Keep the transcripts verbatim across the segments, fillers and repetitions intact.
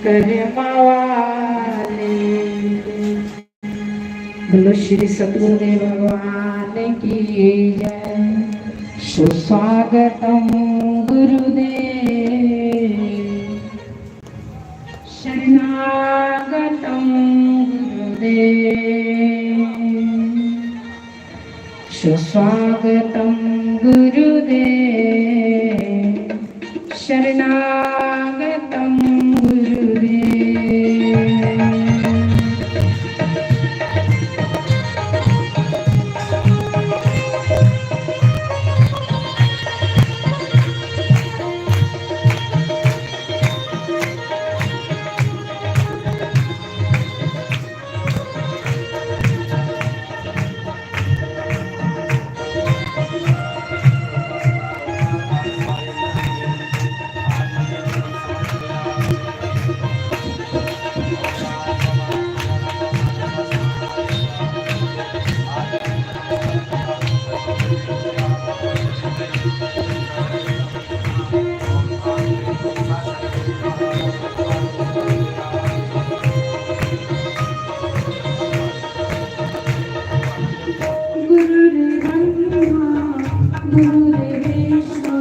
करम वाले। बोलो श्री सतगुरुदेव भगवान की जय। सुस्वागतम गुरुदेव, शरणागतम गुरुदेव, सुस्वागतम गुरुदेव, शरणागतम गुरुदेव। गुरुर्ब्रह्मा गुरुर्विष्णु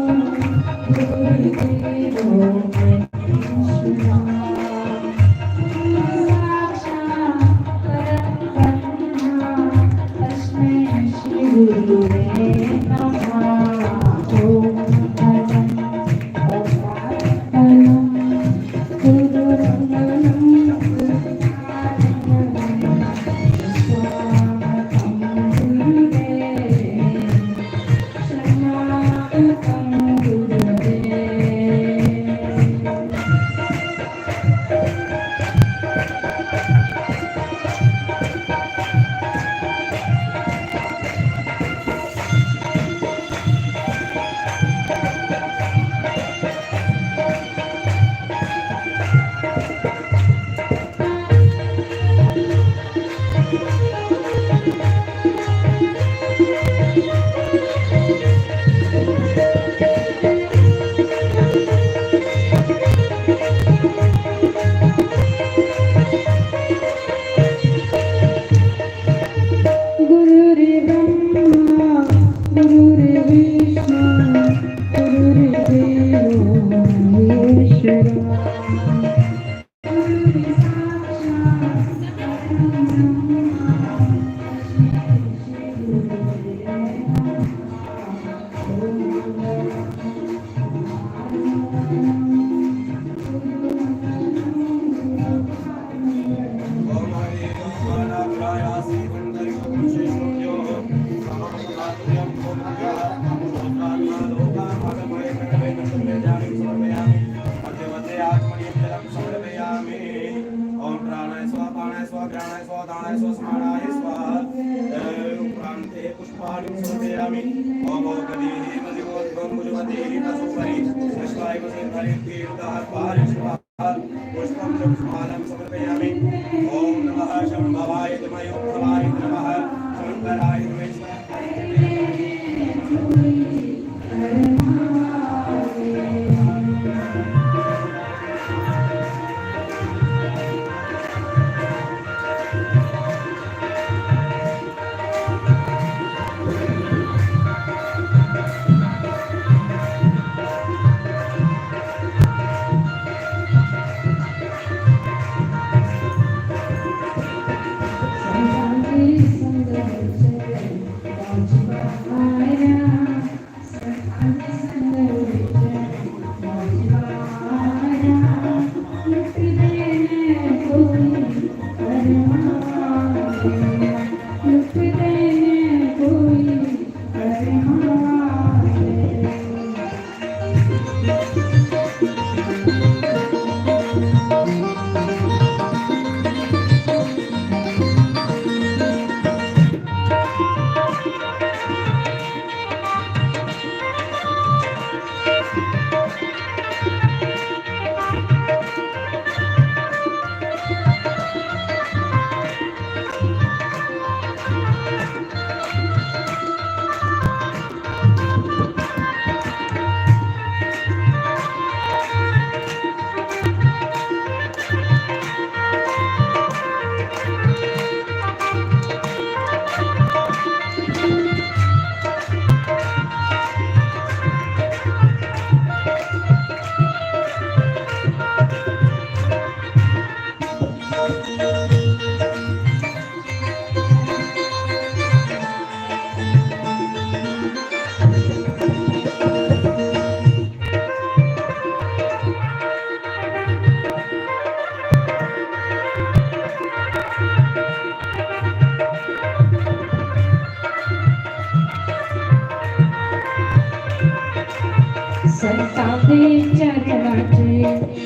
गुरुर्देवो महेश्वरा। गुरु साक्षात् परं ब्रह्म तस्मै श्री गुरुवे नमः। ओम गुरुर्ब्रह्मा गुरुर्विष्णु गुरुर्देवो महेश्वरा। समर्पयामि। ओम प्राणाय स्वाहा, अपानाय स्वाहा, व्यानाय स्वाहा, उदानाय स्वाहा, समानाय स्वाहा। ओम प्रांते पुष्पाणि समर्पयामि। ओम ओगदीहि मजिमोद्भं भुजमतीहि तसोपरि। पुष्पाय वसेन हरिद्गीर्धार पारिष्पा। पुष्पं च पुष्पमालां समर्पयामि। ओम नमः शंभवाय धीमहि उद्धवाय नमः शंकराय धीमहि। दे चरणा च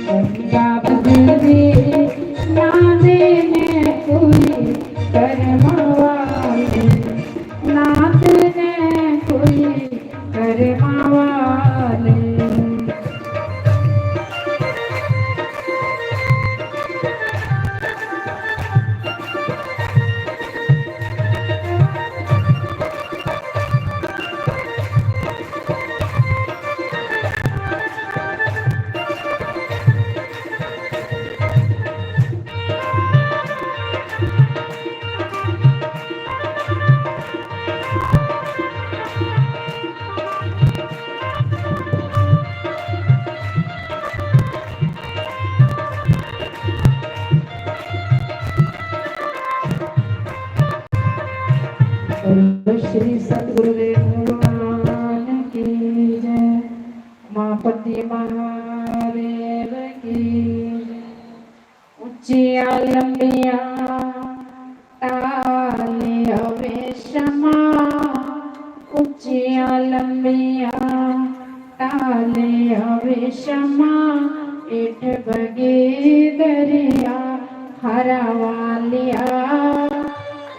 बंदा बदले, ना देने कोई करमावाले, ना देने कोई करमावाले। बोलो श्री सतगुरुदेव भगवान की जय। माँ पति महादेव की जय। उच्चियां लंबियां तालियां वे शमा, उच्चियां लंबियां तालियां वे शमा, हेठ बगे दरिया, हरा वालिया,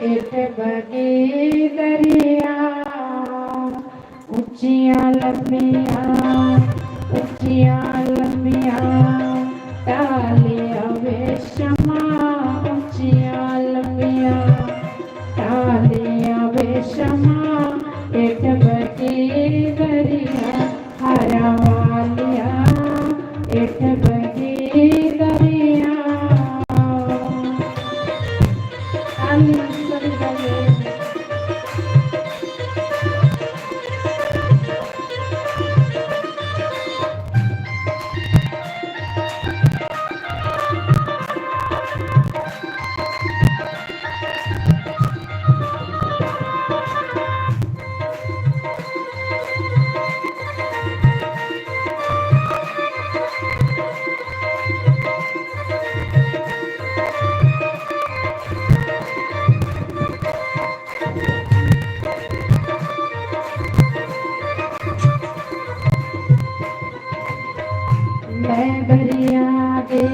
हेठ बगे दरिया। उच्चियां लंबियां, उच्चियां लंबियां तालियां वे शमा, उच्चियां लंबियां तालियां वे शमा, हेठ बगे दरिया, हरा वालिया, हेठ बगे दरिया। तालियां बड़ी बड़ी। मैं दरिया दी,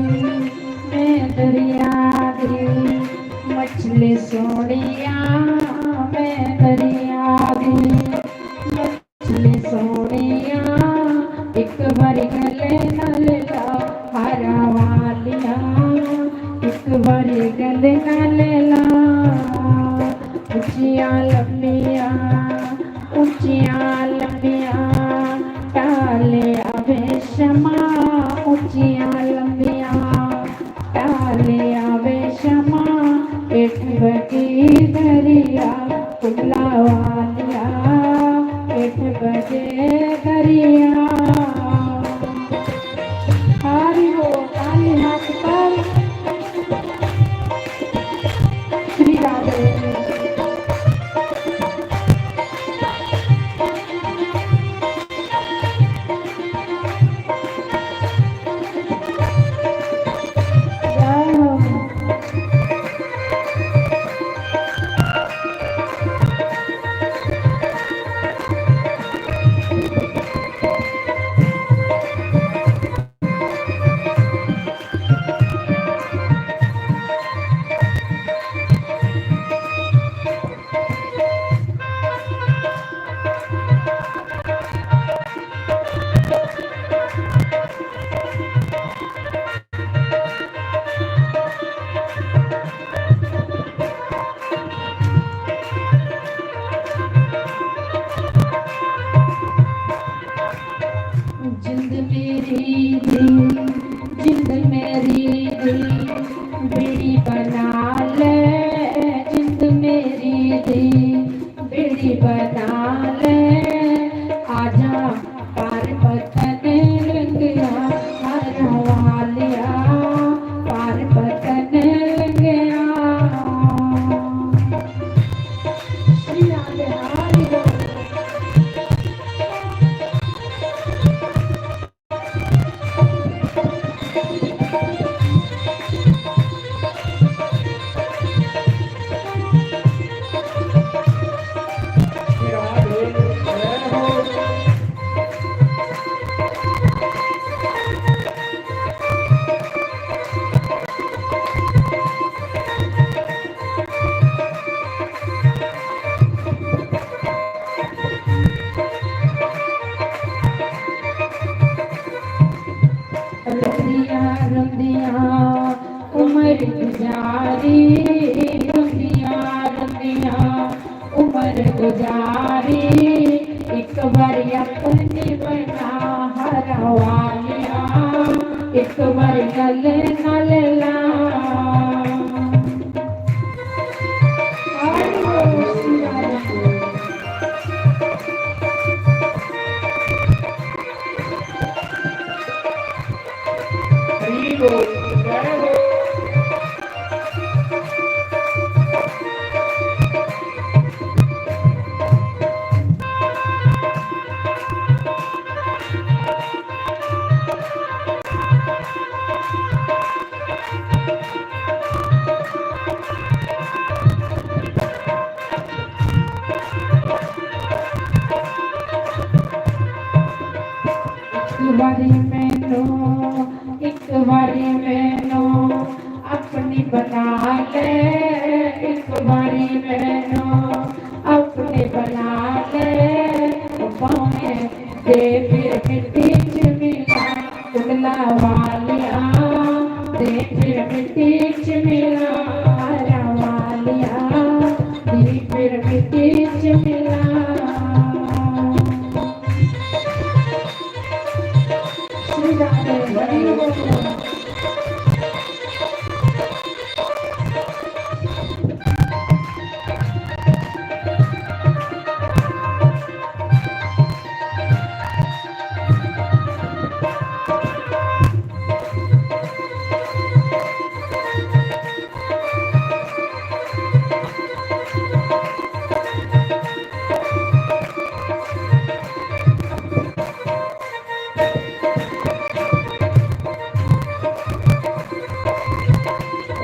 मैं दरिया दी मछली सोनिया, मैं दरिया दी मछली सोनिया, एक बारी गले नाल ला, हरा वालिया, एक बारी गले नाल ला। उच्चियां लंबियां, उच्चियां लंबियां तालियां वे शमा, उच्चियां लंबियां तालियां वे शमा, हेठ बगे दरिया, कुल्ला वालिया, हेठ बगे दरिया। हरि बोल, ताली हाथ ताल। श्री राधे। जिंद मेरी दी, जिंद मेरी दी, बेड़ी बना ले, जिंद मेरी दी, बेड़ी बना ले, आजा पार पत्थर लंघिया, हर वालिया, पार पत्थर लंघिया। श्री राधे हरि बोल। रोंदियां रोंदियां उम्र गुजारी, रोंदियां रोंदियां उम्र गुजारी। एक बारी अपनी बना हरवालिया, एक बारी गले नाल ला। एक बारी मैनू, एक बारी मैनू अपनी बना ले, एक बारी मैनू अपनी बना ले। भावें दे फिर मिट्टी च मिला, कुंडला वालिया, दे फिर मिट्टी च मिला, हरा वालिया, दे फिर मिट्टी च मिला। श्री राधे, हरि बोल।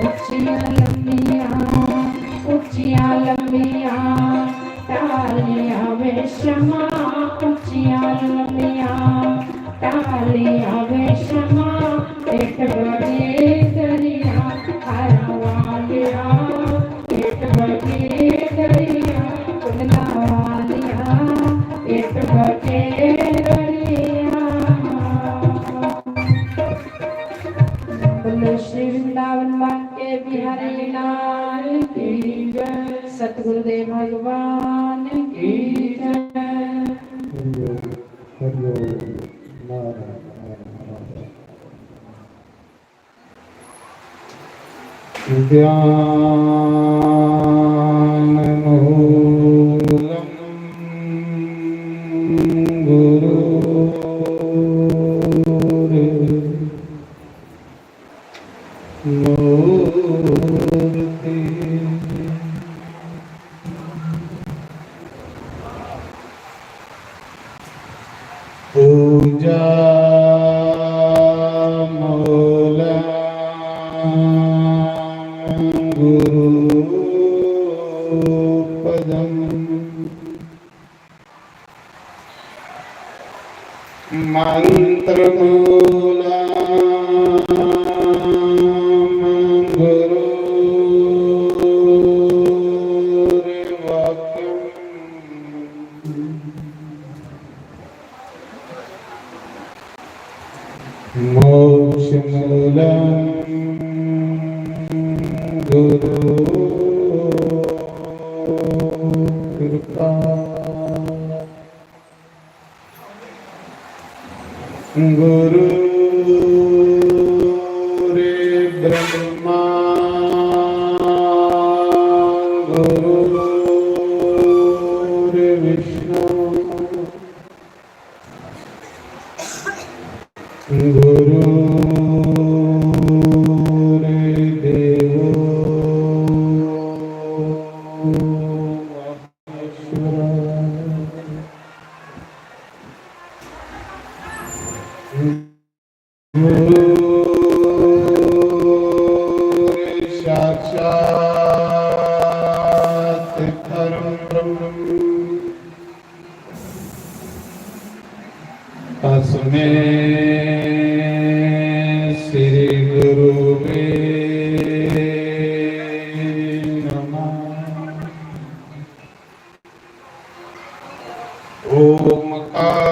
उच्चियां लम्मियां, उच्चियां लम्मियां टालियां वे शमा, उच्चियां लम्मियां टालियां वे शमा, एक बड़े दरिया हरा वालिया, एक बड़े दरिया कुंडला वालिया, एक बड़े दरिया। बोलो श्री वृंदावन बांके बिहारी लाल की जय, सतगुरुदेव भगवान की जय। हरि ओम, हरि ओम, नारायण, नारायण, नारायण। ध्यानमूलं गुरोर् मूर्ति। पूजा मूलं गुरु पदम्। मंत्रमूलं गुरोर्वाक्यम्। मोक्षमूलं गुरु कृपा। गुरु रे ब्रह्मा गुरु रे विष्णु। गुरु रे देवो महेश्वर। गुरु रे साक्षात परम ब्रह्म। तस्मै श्री गुरुवे नमः। ओमकाराय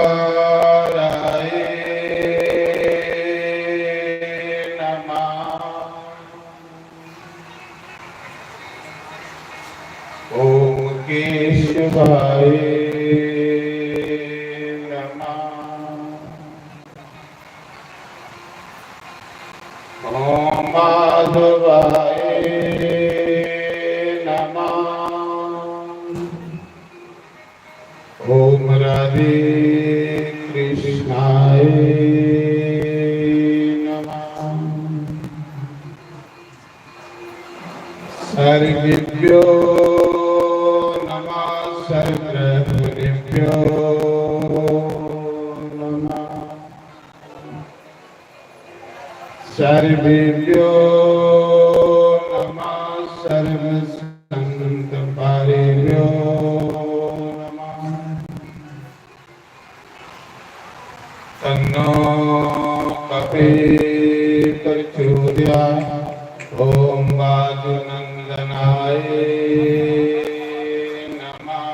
शिवाय नमः। ॐ माधवाय नमः। ॐ राधे कृष्णाय नमः। सर्वेभ्यो नमः, सर्वगुरुभ्यो नमः। सर्वेभ्यो नमः, सर्वसंतपारेभ्यो नमः। तन्नो कपे प्रचोदयात्। ॐ वायुनन्दनाय नमः।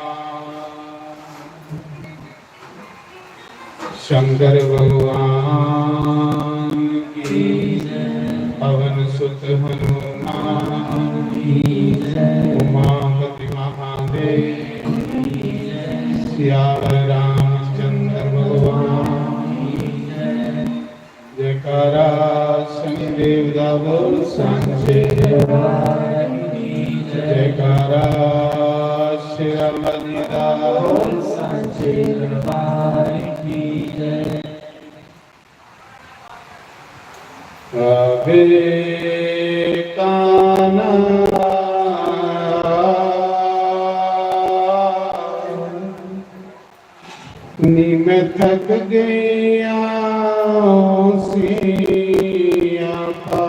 शंकर भगवान की जय। पवन सुत हनुमान की जय। उमापति महादेव की जय। सियावर रामचंद्र भगवान की जय। जयकारा शनिदेव दा बोल सांचे दरबार की जय। जयकारा शेरावाली दा बोल सांचे दरबार की जय। अबे काना नी मैं थक गया सियापा।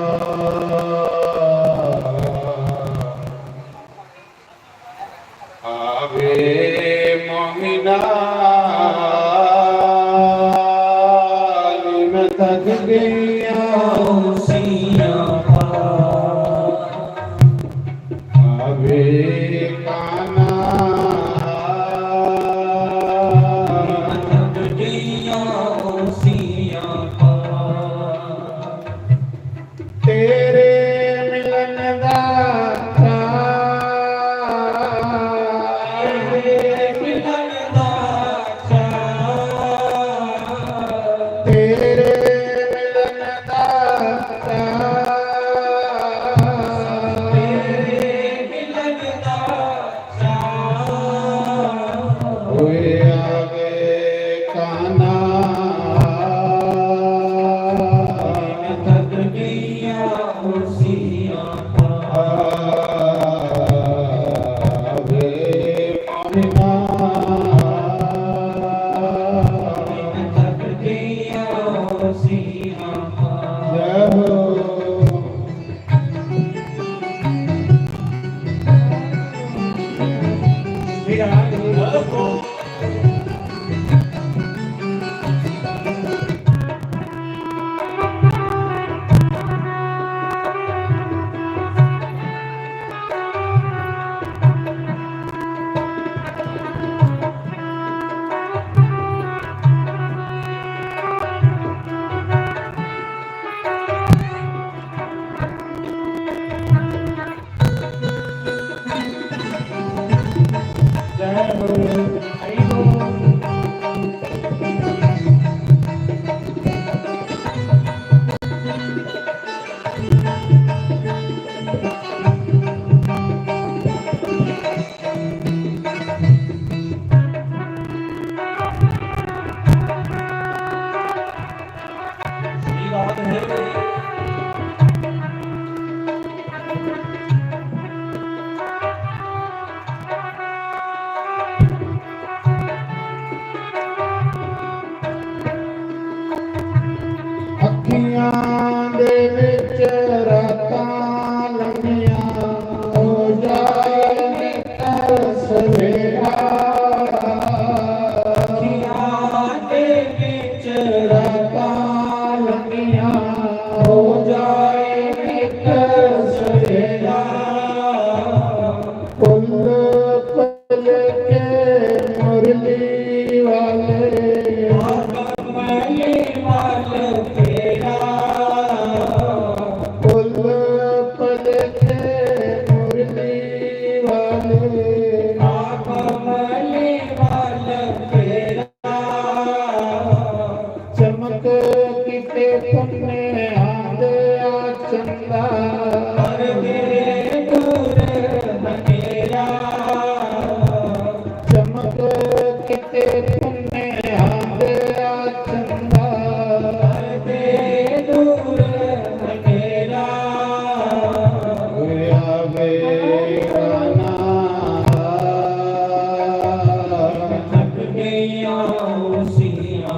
आवे मोहिना नी मैं थक गया सियापा। आवे काना। तेरे मिलन दा चाऽ। तेरे मिलन दा चाऽ। तेरे मिलन दा चाऽ। तेरे मिलन दा चाऽ। होया वे काना। थक गया सियापा। आवे मोहिना। थक गया सियापा। जय हो। अखियां दे विच रातां लंघियां, हो जाए नित सवेरा। अखियां दे विच रातां लंघियां, हो जाए नित सवेरा। फुल फुल के मुरली वाले, मुरली वाले तेरा किते पुन्नेहां देआ चंदा, करदे दूर हनेरा। चमक किते पुन्नेहां देआ चंदा, करदे दूर हनेरा। होया वे काना, थक गईयां उसियां।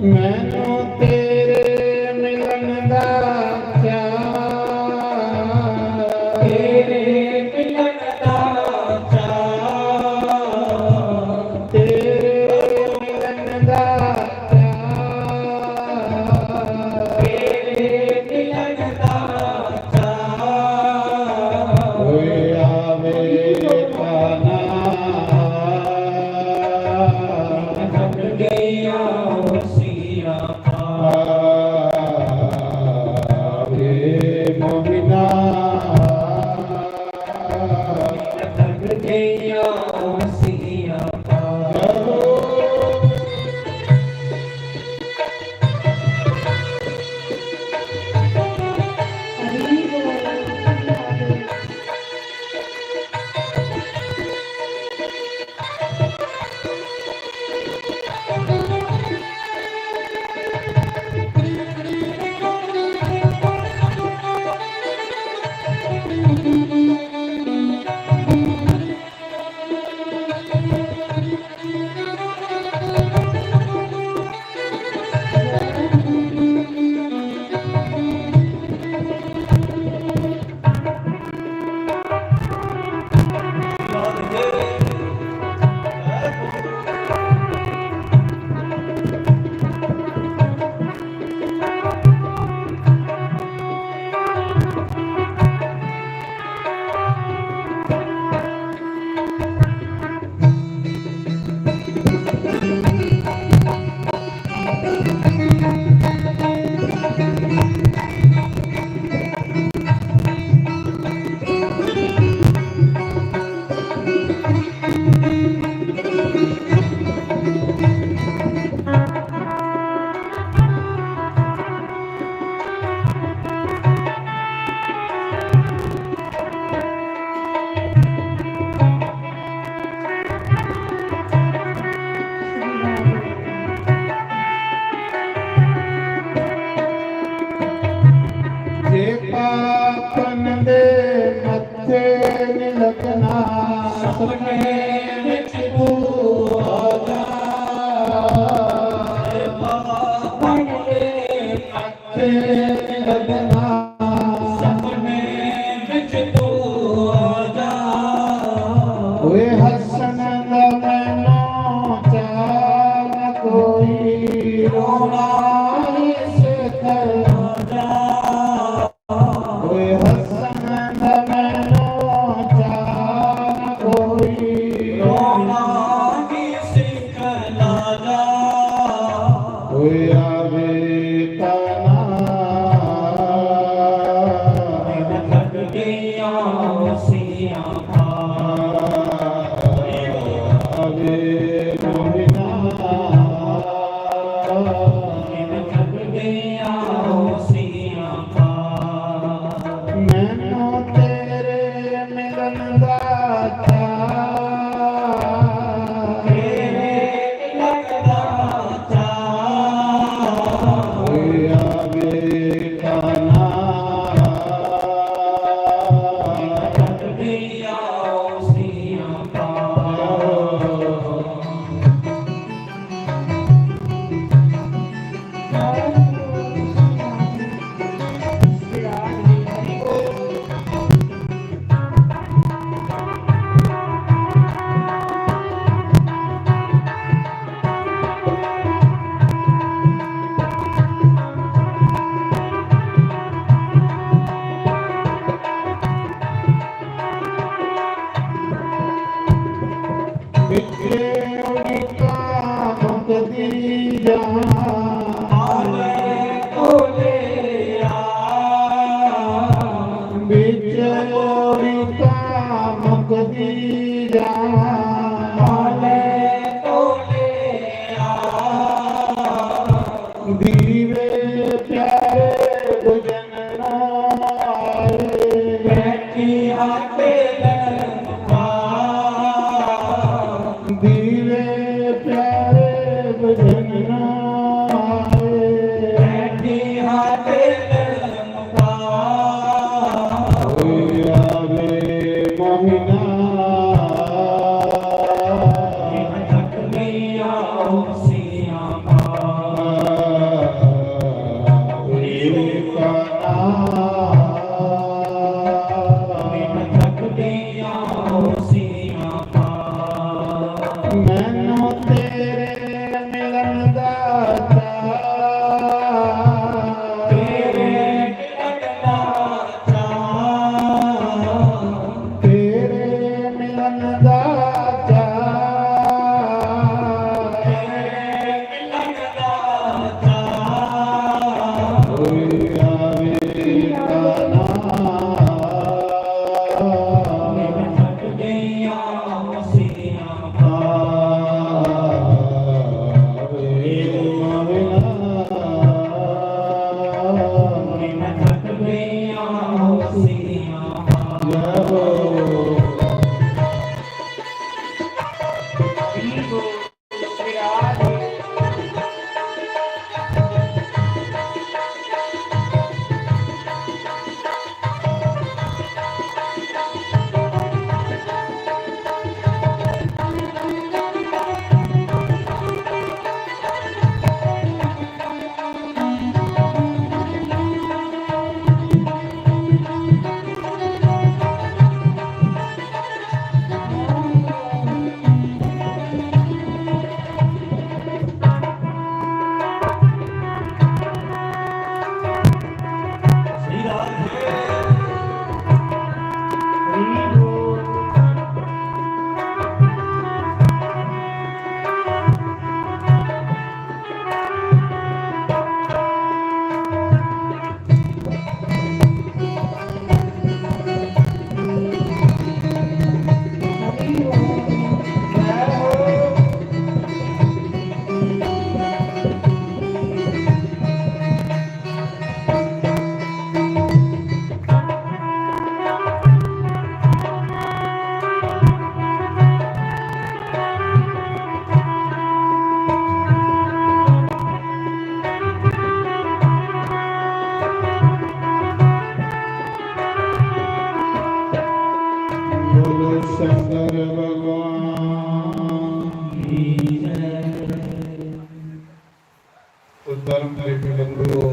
मैनू तेरे मिलन दा चाऽ, तेरे मिलन दा चाऽ, तेरे मिलन दा चाऽ, तेरे मिलन दा चाऽ। होया वे काना, थक गईयां उसियां। आवे मोमिना, थक गईयां उसियां। जे पापन दे मत्थे नी लगना, सपने विच तू आ जा। जे पापन दे मत्थे नी लगना, सपने विच तू आ जा। ओए हसन दा मैनू चाल कोई, रोना इस कर आ जा। ओए हसन दा मैनू चाल कोई, रोना इस कर आ जा। ओए आवे काना, थक गईयां उसियां। आवे मोमिना, थक गईयां उसियां। मैनू तेरे मिलन दा चाऽ, तेरे मिलन दा चाऽ। होया वे काना, बिच लोड़ी तां मुकदी जावां। हाले तौले आ। दीवे प्यारे बुझन ना आए। बैठी हाथे लम्बा। दीवे प्यारे बुझन ना आए। बैठी हाथे लम्बा। आवे मोहिना। मैनू तेरे मिलन दा चाऽ। तेरे मिलन दा चाऽ। तेरे मिलन दा चाऽ। तेरे मिलन दा चाऽ। होई आवे काना। मिट गईयां मसीहां। आवे मावना। मिट गईयां मसीहां। जय हो। बोलो शंकर भगवान की जय। तो धर्म प्रेमी बंधुओं,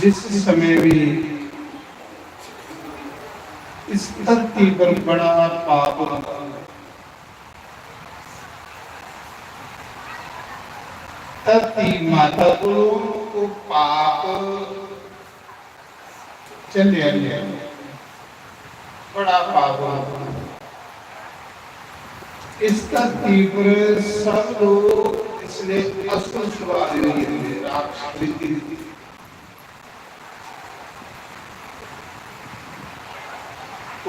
जिस समय भी इस धरती पर बड़ा पाप होता है, धरती माता को, को पाप झल्लेआ नेईं, बड़ा पाप होंदा। इस धरती पर सब लोग इसलै असुर सुभाऽ दे होई गेदे, राक्षस वृत्ति दे।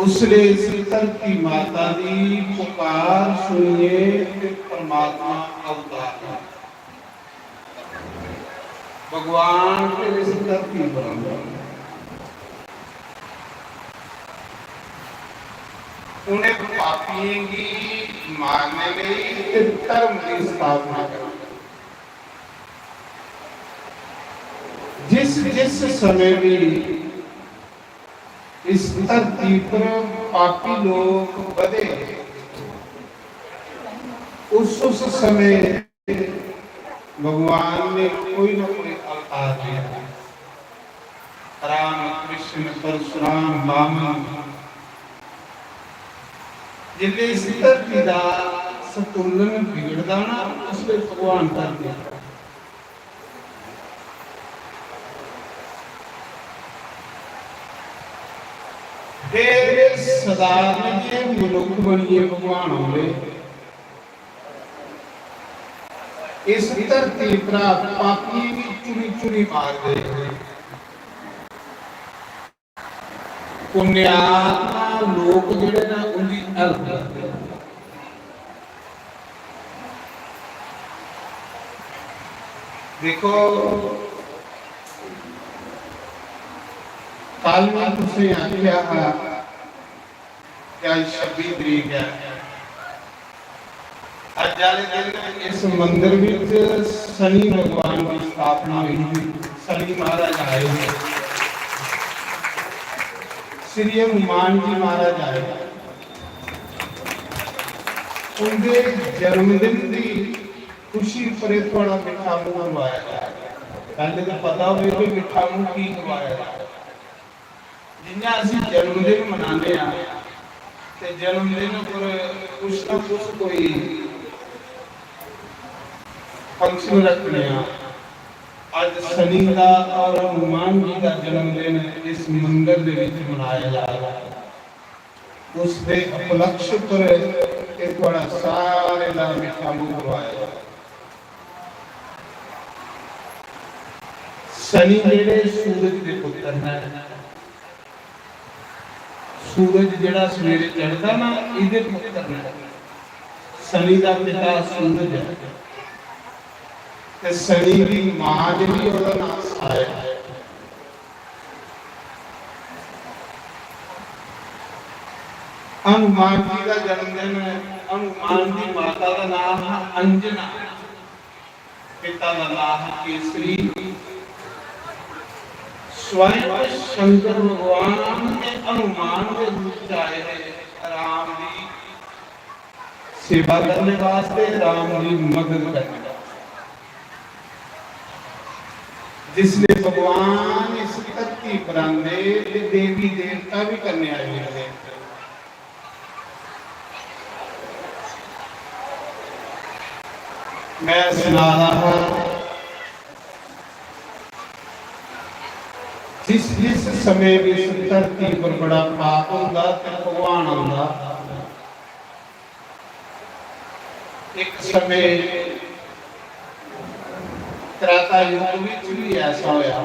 उसलै इस धरती माता दी पुकार सुनियै ते परमात्मा अवतार लैता। भगवान फिर इस धरती पर आंदा। उ'नें पापियें गी मारने लेई ते धर्म दी स्थापना करने लेई। जिस जिस समें भी इस धरती पर पापी लोग बधे, उस उस समय भगवान ने कोई ना कोई अवतार लिया। राम, कृष्ण, परशुराम, वामन। जिसले इस धरती दा संतुलन बिगड़दा ना, उसले भगवान धरती पर। फिर साधारण जे मनुख बनिए भगवान आंदे। इस धरती परा पापियें गी चुनी चुनी मारदे। पुण्यात्मा लोक जेह्ड़े न, उंदी help करदे। देखो, कल में तुसें आखेआ हा कि अज्ज छब्बी तरीक ऐ। अज्ज आह्ले दिन इस मंदर विच शनि भगवान दी स्थापना होई ही। शनि महाराज आए हे, श्री हनुमान जी महाराज आए। उंदे जन्मदिन दी खुशी पर एह् थुआढ़ा मिट्ठा मूंह करवाया जा रहा है। पैह्ले ते पता होवे कि मिट्ठा मूंह की करवाया जा रहा है। जि'यां असीं जन्मदिन मनाने आं ते जन्मदिन पर कुछ ना कुछ कोई function रखने आं। अज शनि दा और हनुमान जी दा जन्मदिन इस मंदर दे विच मनाया जा रहा है। उसदे उपलक्ष्य पर एह् थुआढ़ा सारे दा मिट्ठा मूंह करवाया जा रहा है। शनि जेह्ड़े सूरज दे पुत्र न, सूरज जेह्ड़ा सवेरे चढ़दा ना, एह्दे पुत्र न। शनि दा पिता सूरज ऐ ते शनि दी मां जेह्ड़ी, ओह्दा नांऽ साया ऐ। हनुमान जी दा जन्मदिन, हनुमान दी माता दा नांऽ हा अंजना। पिता दा नांऽ हा केसरी। स्वयं शंकर भगवान ते हनुमान दे रूप च आए दे राम दी सेवा करने वास्ते, राम दी मदद करने वास्ते। जिसले भगवान इस धरती पर आंदे ते देवी देवता भी कन्नै आई जंदे। मैं सना रहा हा, जिस जिस समय भी इस धरती पर बड़ा पाप होंदा ते भगवान आंदा। एक समय त्रेता युग विच भी ऐसा होया।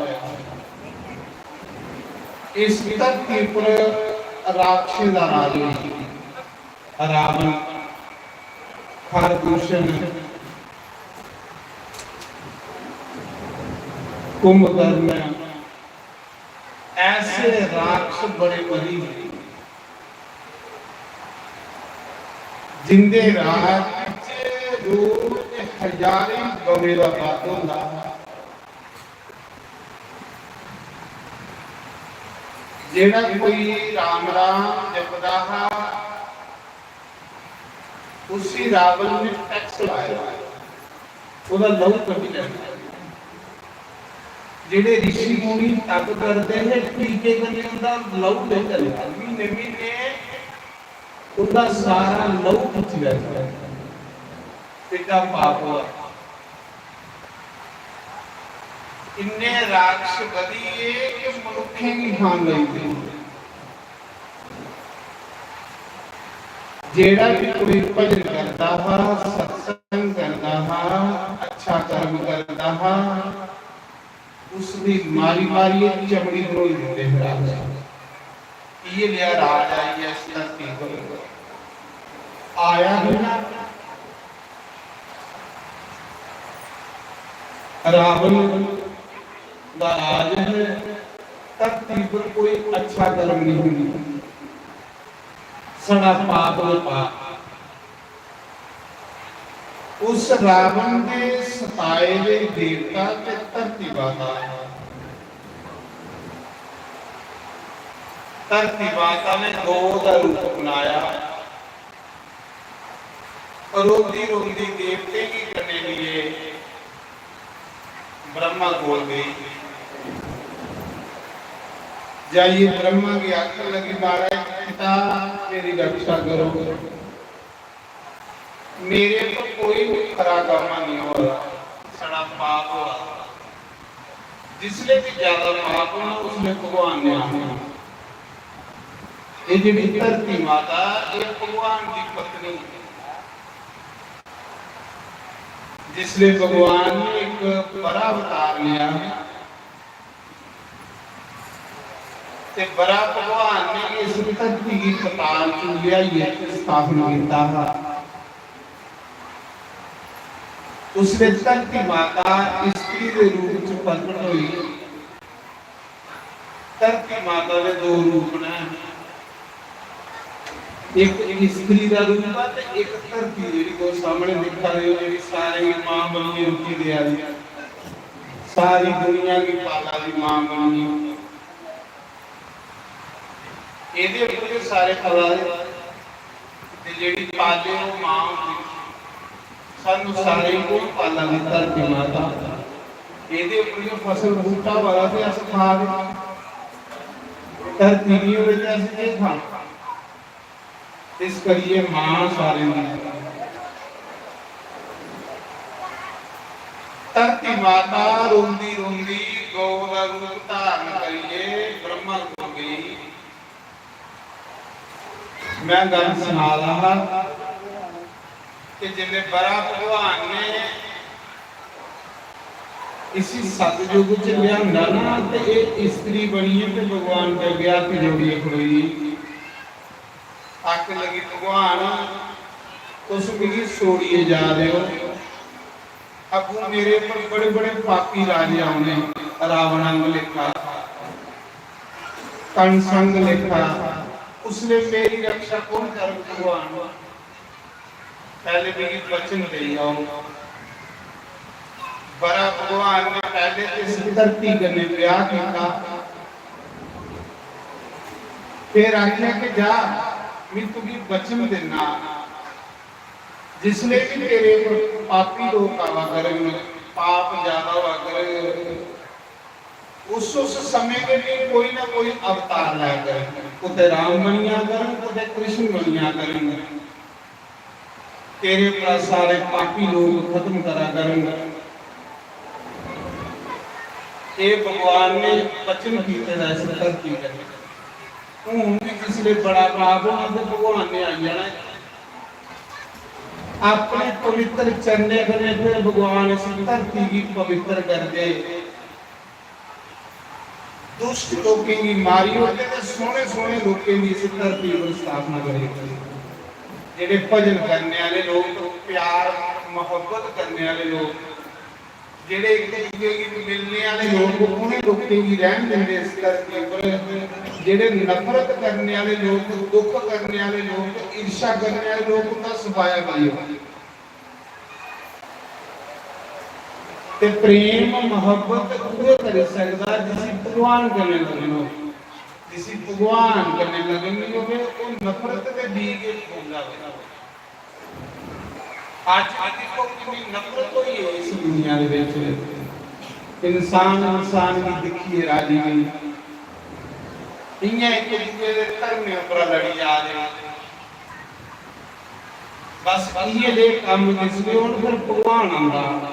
इस धरती पर राक्षसें दा राज होया। रावण, खरदूषण, कुंभकर्ण, ऐसे राक्षस बड़े मरी गए, जिंदे राज च रोज हजारें बमे दा वध होंदा हा। जेड़ा कोई राम राम जपदा हा, उसी रावण ने टैक्स लाया, ओह्दा लहू कड्ढी लैना। जेड़े ऋषि मुनि तप करदे हे, टीके कन्नै उंदा लहू लेई लैंदा, म्हीने म्हीने उंदा सारा लहू खिच्ची लैंदा। एड्डा पाप होआ। इन्ने राक्षस बधी गे कि मनुक्खें गी खान लगी पे। जेड़ा भी कोई भजन करदा हा, सत्संग करदा हा, अच्छा कर्म करदा हा, उसदी मारी मारियै चमड़ी त्रोड़ी दिंदे हे राजा। इयै नेहा राज आई गेआ इस धरती पर। आया ही ना। रावण दा राज है, धरती पर कोई अच्छा कर्म नहीं होंदा। सड़ा पाप गै पाप। उस रावण दे सताए दे देवता ते धरती माता, धरती माता ने गौ दा रूप अपनाया। रोंदी रोंदी देवतें गी कन्नै लिए ब्रह्मा कोल गई। जाइयै ब्रह्मा गी आखन लगी, "महाराज, पिता, मेरी रक्षा करो, मेरे तो कोई भी खरा कम्म नहीं हो रहा, सड़ा पाप हो रहा।" जिसले भी ज्यादा पाप होना, उसले भगवान ने आना। ये जेड़ी धरती माता, ये भगवान की पत्नी है। जिसले भगवान ने इक बड़ा अवतार लिया ते बड़ा भगवान ने इस धरती गी पताल च लियाइयै स्थापन कीता हा, उसले धरती माता स्त्री दे रूप च प्रकट होई। धरती माता दे दो रूप न, एक स्त्री दा रूप ऐ ते एक धरती, जेह्ड़ी तुस सामने दिक्खा दे ओ, जेह्ड़ी सारें गी मां बनियै रुट्टी देआ दी, सारी दुनिया गी पाला दी मां बनियै। एह्दे उप्पर गै सारे पला दे, ते जेह्ड़ी पाले ओह् मां होंदी। सानू सारें गी कौन पाला दी? धरती माता। एह्दे उप्पर गै फसल बूह्टा होआ दा ते अस खा दे। धरती निं होऐ ते अस केह् खाना? इस करियै मां सारें दी। धरती माता रोंदी रोंदी गौ दा रूप धारण करियै ब्रह्मा कोल गेई। मैं गल्ल सना दा हा कि जिसले बड़ा भगवान ने इसी सतयुग च लिआंदा ना, ते एह् स्त्री बनियै ते भगवान दे अग्गें हत्थ जोड़ियै खड़ोई गेई। आखन लगी, "भगवान, तुस मिगी छोड़ियै जा दे ओ, अग्गों मेरे पर बड़े-बड़े पापी राजे औने, रावण आंग लेखा, कंस आंग लेखा, उसले मेरी रक्षा कौन करग भगवान? पैह्ले मिगी वचन देई आओ।" बड़ा भगवान ने पैह्ले ते इस धरती कन्नै ब्याह कीता, फिर आखेआ कि जा, मैं तुगी वचन दिन्ना, जिसले बी तेरे पर पापी लोक आवा करन, पाप ज्यादा होआ करग, उस, उस समें दे भी कोई ना कोई अवतार लै करन, कुतै राम बनिया करन, कुतै कृष्ण बनिया करन। तेरे पर सारे पापी लोग खत्म करा करन। ये भगवान ने वचन कीते दा इस धरती कन्नै। हून भी जिसले बड़ा पाप होना ते भगवान ने आई जाना। अपने पवित्र चरणें कन्नै फिर भगवान इस धरती गी पवित्र करदे। दुष्ट लोकें गी मारी ओड़दे ते सोहने सोहने लोकें दी इस धरती पर स्थापना करी ओड़दे। जेह्ड़े भजन करने आह्ले लोक, प्यार मोहब्बत करने आह्ले लोक, जेह्ड़े इक दूए गी मिलने आह्ले लोक, उ'नें लोकें गी रैह्न दिंदे इस धरती पर। जेह्ड़े नफरत करने आह्ले लोक, दुख करने आह्ले लोक, ईर्ष्या करने आह्ले लोक, उं'दा सफाया करी ओड़दे। ते प्रेम मोहब्बत उ'ऐ करी सकदा जिसी भगवान कन्नै लगन हो। जिसी भगवान कन्नै लगन नहीं होवे, ओह् नफरत दे बीज गै फूकदा होवे। अज्ज भी दिक्खो किन्नी नफरत होई है इस दुनिया दे विच। इंसान इंसान गी दिक्खियै राजी नहीं। इ'यां इक दूए दे धर्में उप्परा लड़ी जा दे। बस इ'यै जेह् कम्म जिसलै होन, फिर भगवान आंदा।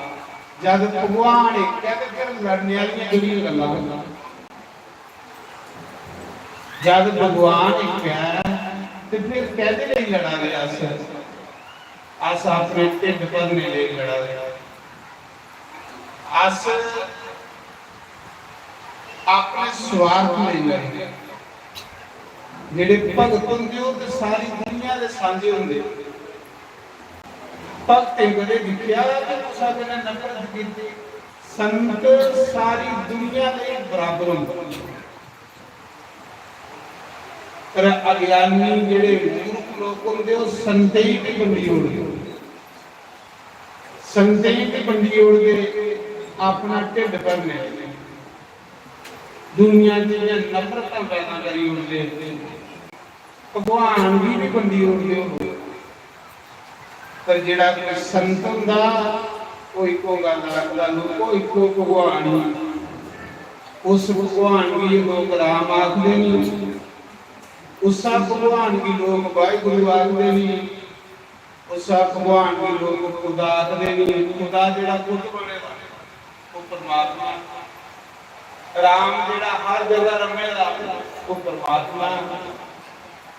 जद भगवान इक ऐ ते फिर लड़ने आह्लियां केह्ड़ियां गल्लां होंदियां? जद भगवान इक ऐ ते फिर कैह्दे लेई लड़ा दे अस? अस अपने ढिड्ड भरने लेई लड़ा दे। अस अपने स्वार्थ लेई लड़दे। जेह्ड़े भगत होंदे, ओह् ते सारी दुनिया दे सांझे होंदे। भगतें कदें दिक्खेआ कि कुसै कन्नै नफरत कीती? संत सारी दुनिया दे बराबर होंदे। पर अज्ञानी जेह्ड़े मूर्ख लोक होंदे, ओह् संतें गी बी बंडी ओड़दे। संतें गी बी बंडी ओड़दे, अपना ढिड्ड भरने, दुनिया च इ'यां नफरतां पैदा करी ओड़दे, भगवान गी बी बंडी ओड़दे। पर जेह्ड़ा कोई संत होंदा, ओह् इक्को गल्ल आखदा, "लोको, इक्को भगवान ही।" उस भगवान गी लोक राम आखदे न, उस्सा भगवान गी लोक वाहिगुरु आखदे न। उस भगवान गी लोक खुदा आखदे नहीं। खुदा जेह्ड़ा खुद बने दा, ओह् परमात्मा ऐ। राम जेह्ड़ा हर जगह रमे दा, ओह् परमात्मा ऐ।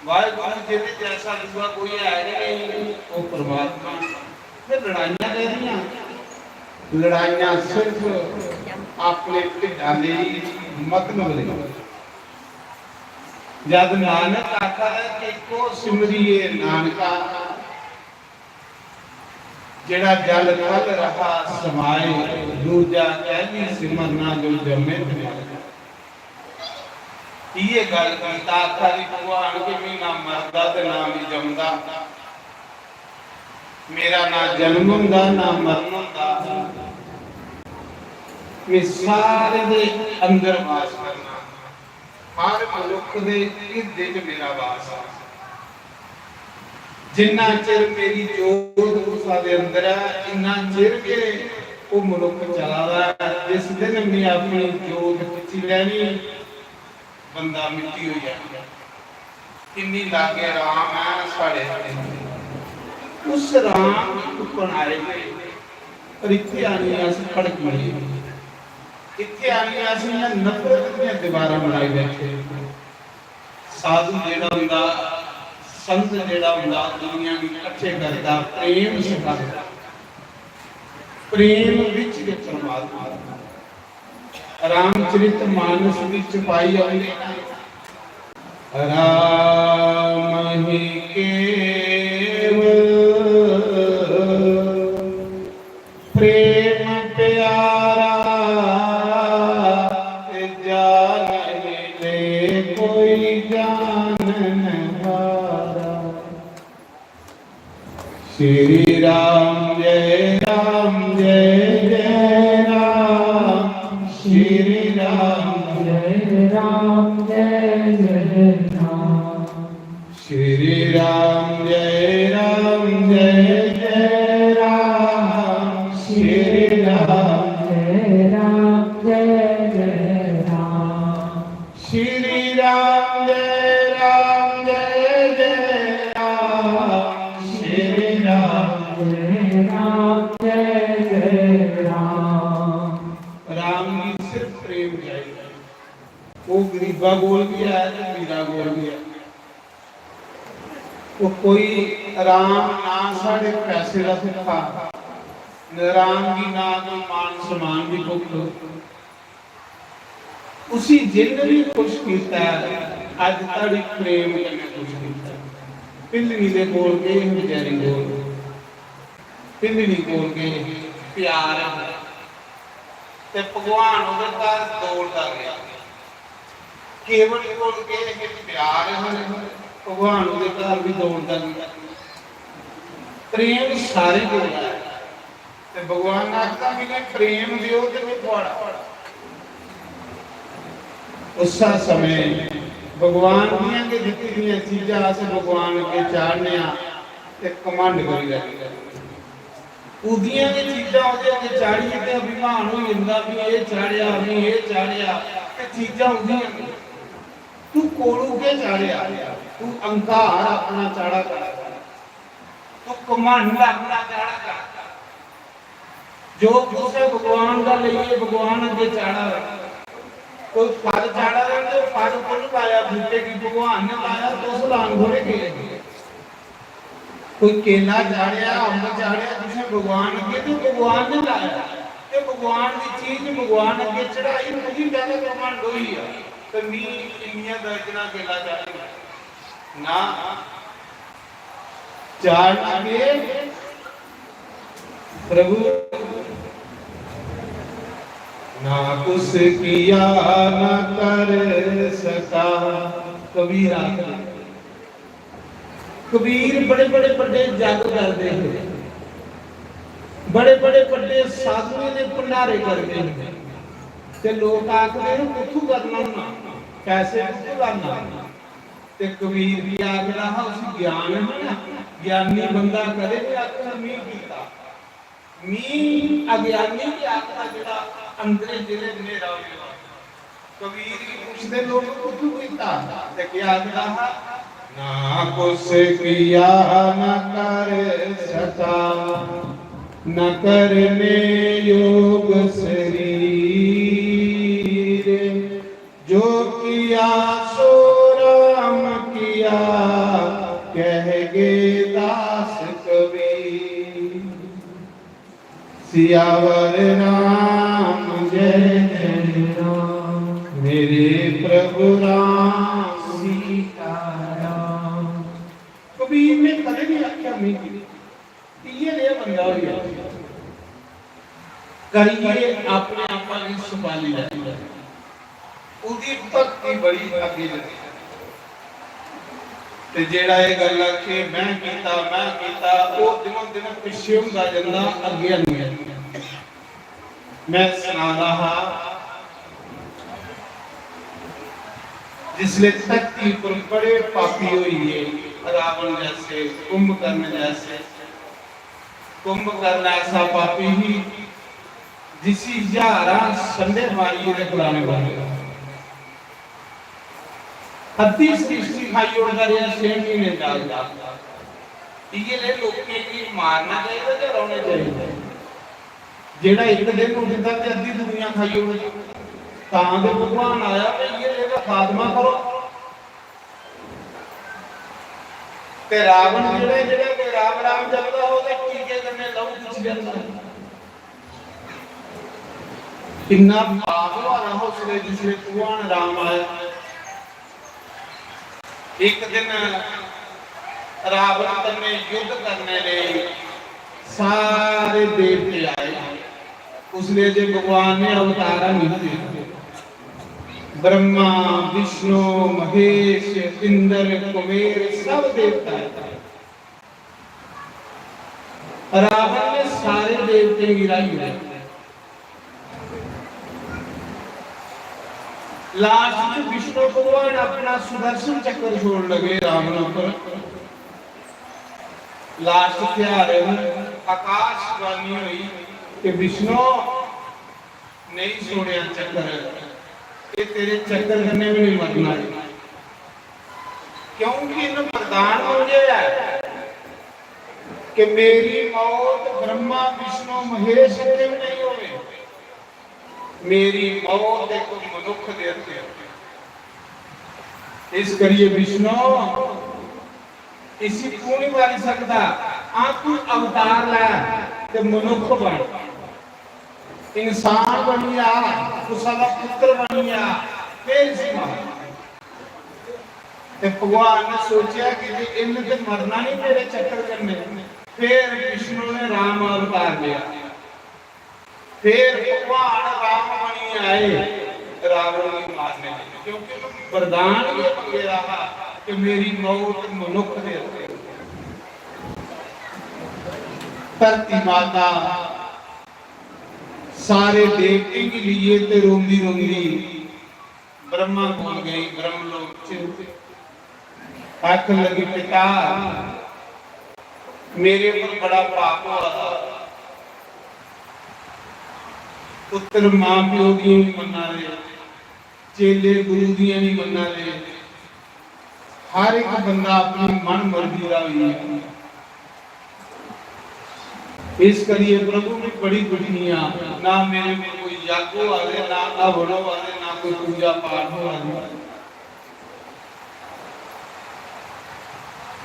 वाहिगुरु जेह्दे जैसा दूआ कोई है गै नहीं, ओह् परमात्मा ऐ। फिर लड़ाइयां कैह्दियां? लड़ाइयां सिर्फ अपने ढिड्डां लेई, मतलब लेई। जद नानक आखा दा कि "को सिमरिए नानका, जेड़ा जल थल रहा समाए, दूजा कैली सिमरना जो जम्मे ते मर।" इ'यै गल्ल गीता आखा दी भगवान कि "मी ना मरदा ते ना मी जमदा, मेरा ना जन्म होंदा ना मरण होंदा, मैं सारे दे अंदर वास करना, हर मनुख दे हिरदे च मेरा वास है।" जिन्ना चिर मेरी जोत कुसा दे अंदर ऐ, इन्ना चिर गै ओह् मनुख चला दा ऐ। जिस दिन मैं अपनी जोत बुझी लैनी, बंदा मिट्टी होई जाना। इन्नी लागै राम ऐ साढ़े। उस राम गी तुप्पन आए दे, पर इत्थै आनियै अस भड़की गे। इत्थै आनियै अस इ'यां नफरत दियां दीवारां बनाई बैठे। साधु जेह्ड़ा होंदा, संत जेह्ड़ा होंदा, दुनिया गी कट्ठे करदा, प्रेम सखांदा। प्रेम विच गै परमात्मा। रामचरित मानस दी चौपाई औंदी ना, राम ही केवल प्रेम प्यारा, ते जानहि ले कोई जानन हारा। श्री राम जय राम जय जय राम, श्री राम जय राम जय जय राम। श्री राम जय राम जय जय राम, श्री राम जय राम जय जय राम। श्री राम जय राम जय जय राम, श्री राम जय राम जय जय राम। राम गी सिर्फ प्रेम चाहिदा। वो गरीबा कोल भी है ते मीरा कोल भी है। वो कोई राम ना साढ़े पैसे दा भुक्खा, राम गी ना कोई मान सम्मान दी भुक्ख। उसी जिन्न भी खुश कीता ऐ, अज धड़ी प्रेम कन्नै खुश कीता ऐ। भिल्लनी दे कोल गे हे, बचैरी कोल, भिल्लनी कोल गे हे, प्यार ऐ। ते भगवान ओह्दे घर दौड़दा गेआ। केवल कोल गे हे, प्यार ऐ, भगवान ओह्दे घर भी दौड़दा गेआ। प्रेम सारे कोल ऐ। ते भगवान ने आखदा, "मिगी प्रेम देओ ते में थुआढ़ा।" उस्सै समें भगवान दियां गै दित्ती दियां चीजां अस भगवान अग्गें चाढ़ने आं ते घमंड करी लैने आं। उदियां गै चीजां ओह्दे अग्गें चाढ़ियै ते अभिमान होई जंदा, "मी एह् चाढ़ेआ, मी एह् चाढ़ेआ," ते चीजां उदियां गै। तू कोलू केह् चाढ़ेआ? तू अहंकार अपना चाढ़ा कर, तू घमंड अपना चाढ़ा कर। जो कुछ है भगवान दा लेइयै भगवान अग्गें चाढ़ा। कोई फल चाढ़ा दा ते फल कु'न लाया? बूटे गी भगवान ने लाया, तुस लान थोड़े गे। कोई केला चाढ़ेआ, अम्ब चाढ़ेआ, तुसें भगवान अग्गें, ते भगवान ने लाया। ते भगवान दी चीज भगवान अग्गें चढ़ाई, तुगी कैह्दा घमंड होई गेआ? ते मी इन्नियां दर्जनां केला चाढ़ी। ना, चाढ़ना के प्रभु, ना कुछ किया ना कर सका। कबीर आखदे, कबीर बड़े बड़े बड़े जग करदे हे, बड़े बड़े बड़े साधुएं दे भंडारे करदे हे, ते लोक आखदे हे, "कुत्थू करना होना, पैसे कुत्थू लाना?" ते कबीर भी आखदा हा, उसी ज्ञान है ना, ज्ञानी बंदा कदे भी आखदा, "मी कीता।" मी अज्ञानी गी आखदा जेह्ड़ा अंदरे जेह्ड़े न्हेरा होए दा। कबीर गी पुछदे लोक, "कुत्थू कीता?" ते केह् आखदा हा? "ना कुछ किया न कर सका, न करने योग शरीर, जो किया सो राम किया, कह गे दास कबीर।" सियावर राम जय जय राम, मेरे प्रभु राम सीता राम। कबीर ने कदें नहीं आख्या मिगी, इयै नेहा बंदा होई जा। करियै अपने आपा गी संभाली लै। ओह्दी भक्ति बड़ी अग्गें जंदी। ते जेह्ड़ा एह् गल्ल आखे, "मैं कीता, मैं कीता," ओह् दिनों दिन पिच्छे होंदा जंदा, अग्गें निं जंदा। मैं सना दा हा, जिसले धरती पर बड़े पापी होई गे, रावण जैसे, कुंभकर्ण जैसे, कुंभकर्ण ऐसा पापी ही जिसी ज्हारां संडे मारियै ते खलाने पौंदे। अद्धी सृष्टि खाई ओड़दा रेहा छे म्हीने जागदा। इ'यै ले लोकें गी मारना चाहिदा जां रौह्ना चाहिदा? जेह्ड़ा इक दिन उठदा ते अद्धी दुनिया खाई ओड़दा। तां ते भगवान आया कि इ'यै ले दा खात्मा करो। ते रावण जेह्ड़ा, जेह्ड़ा कोई राम राम जपदा होऐ ते टीके कन्नै लहू खिच्ची जंदा। इन्ना पाप होआ दा हा उसलै, जिसलै भगवान राम आया। इक दिन रावण कन्नै युद्ध करने लेई सारे देवते आए। उसलै जे भगवान ने अवतार नहीं दित्ते। ब्रह्मा, विष्णु, महेश, इंद्र, कुबेर सब देवता आए। रावण ने सारे देवतें गी र्हाई ओड़ेआ। लास्ट च विष्णु भगवान अपना सुदर्शन चक्कर छोड़ लगे रावण उप्पर। लास्ट ध्यार आकाशवाणी हुई कि विष्णु, नहीं छोड़ेआ चक्कर, ये तेरे चक्कर कन्नै भी नहीं मरना है। क्योंकि इन्हें वरदान मंगे है कि मेरी मौत ब्रह्मा, विष्णु, महेश अग्गें भी नहीं होवे, मेरी मौत एक मनुख दे अग्गें होवे। इस करिए विष्णु, इसी तू नहीं मारी सकदा। हां, तू अवतार लै ते मनुख बन, इंसान बनी जा, कुसै दा पुत्र बनी जा, फिर इसी मार। ते भगवान ने सोचेआ कि जे इन्न ते मरना नहीं मेरे चक्कर कन्नै, फिर विष्णु ने राम अवतार लिया। फिर भगवान राम बनी आए रावण गी मारने लेई, क्योंकि वरदान ये मंगे दा हा कि मेरी मौत मनुख दे हत्थे। धरती माता सारे देवतें गी लिए ते रोंदी रोंदी ब्रह्मा कोल गई, ब्रह्मलोक च आखन लगी, पिता, मेरे पर बड़ा पाप होआ दा। पुत्र मां प्यो दी नहीं मन्ना दे, चेले गुरु दियां नहीं मन्ना दे, हर एक बंदा अपनी मन मर्जी दा होई गेआ। इस करिए प्रभु मैं बड़ी दुखी हां, ना मेरे कोल कोई यज्ञ होआ दे, ना हवन होआ दे, ना कोई पूजा पाठ होआ दी।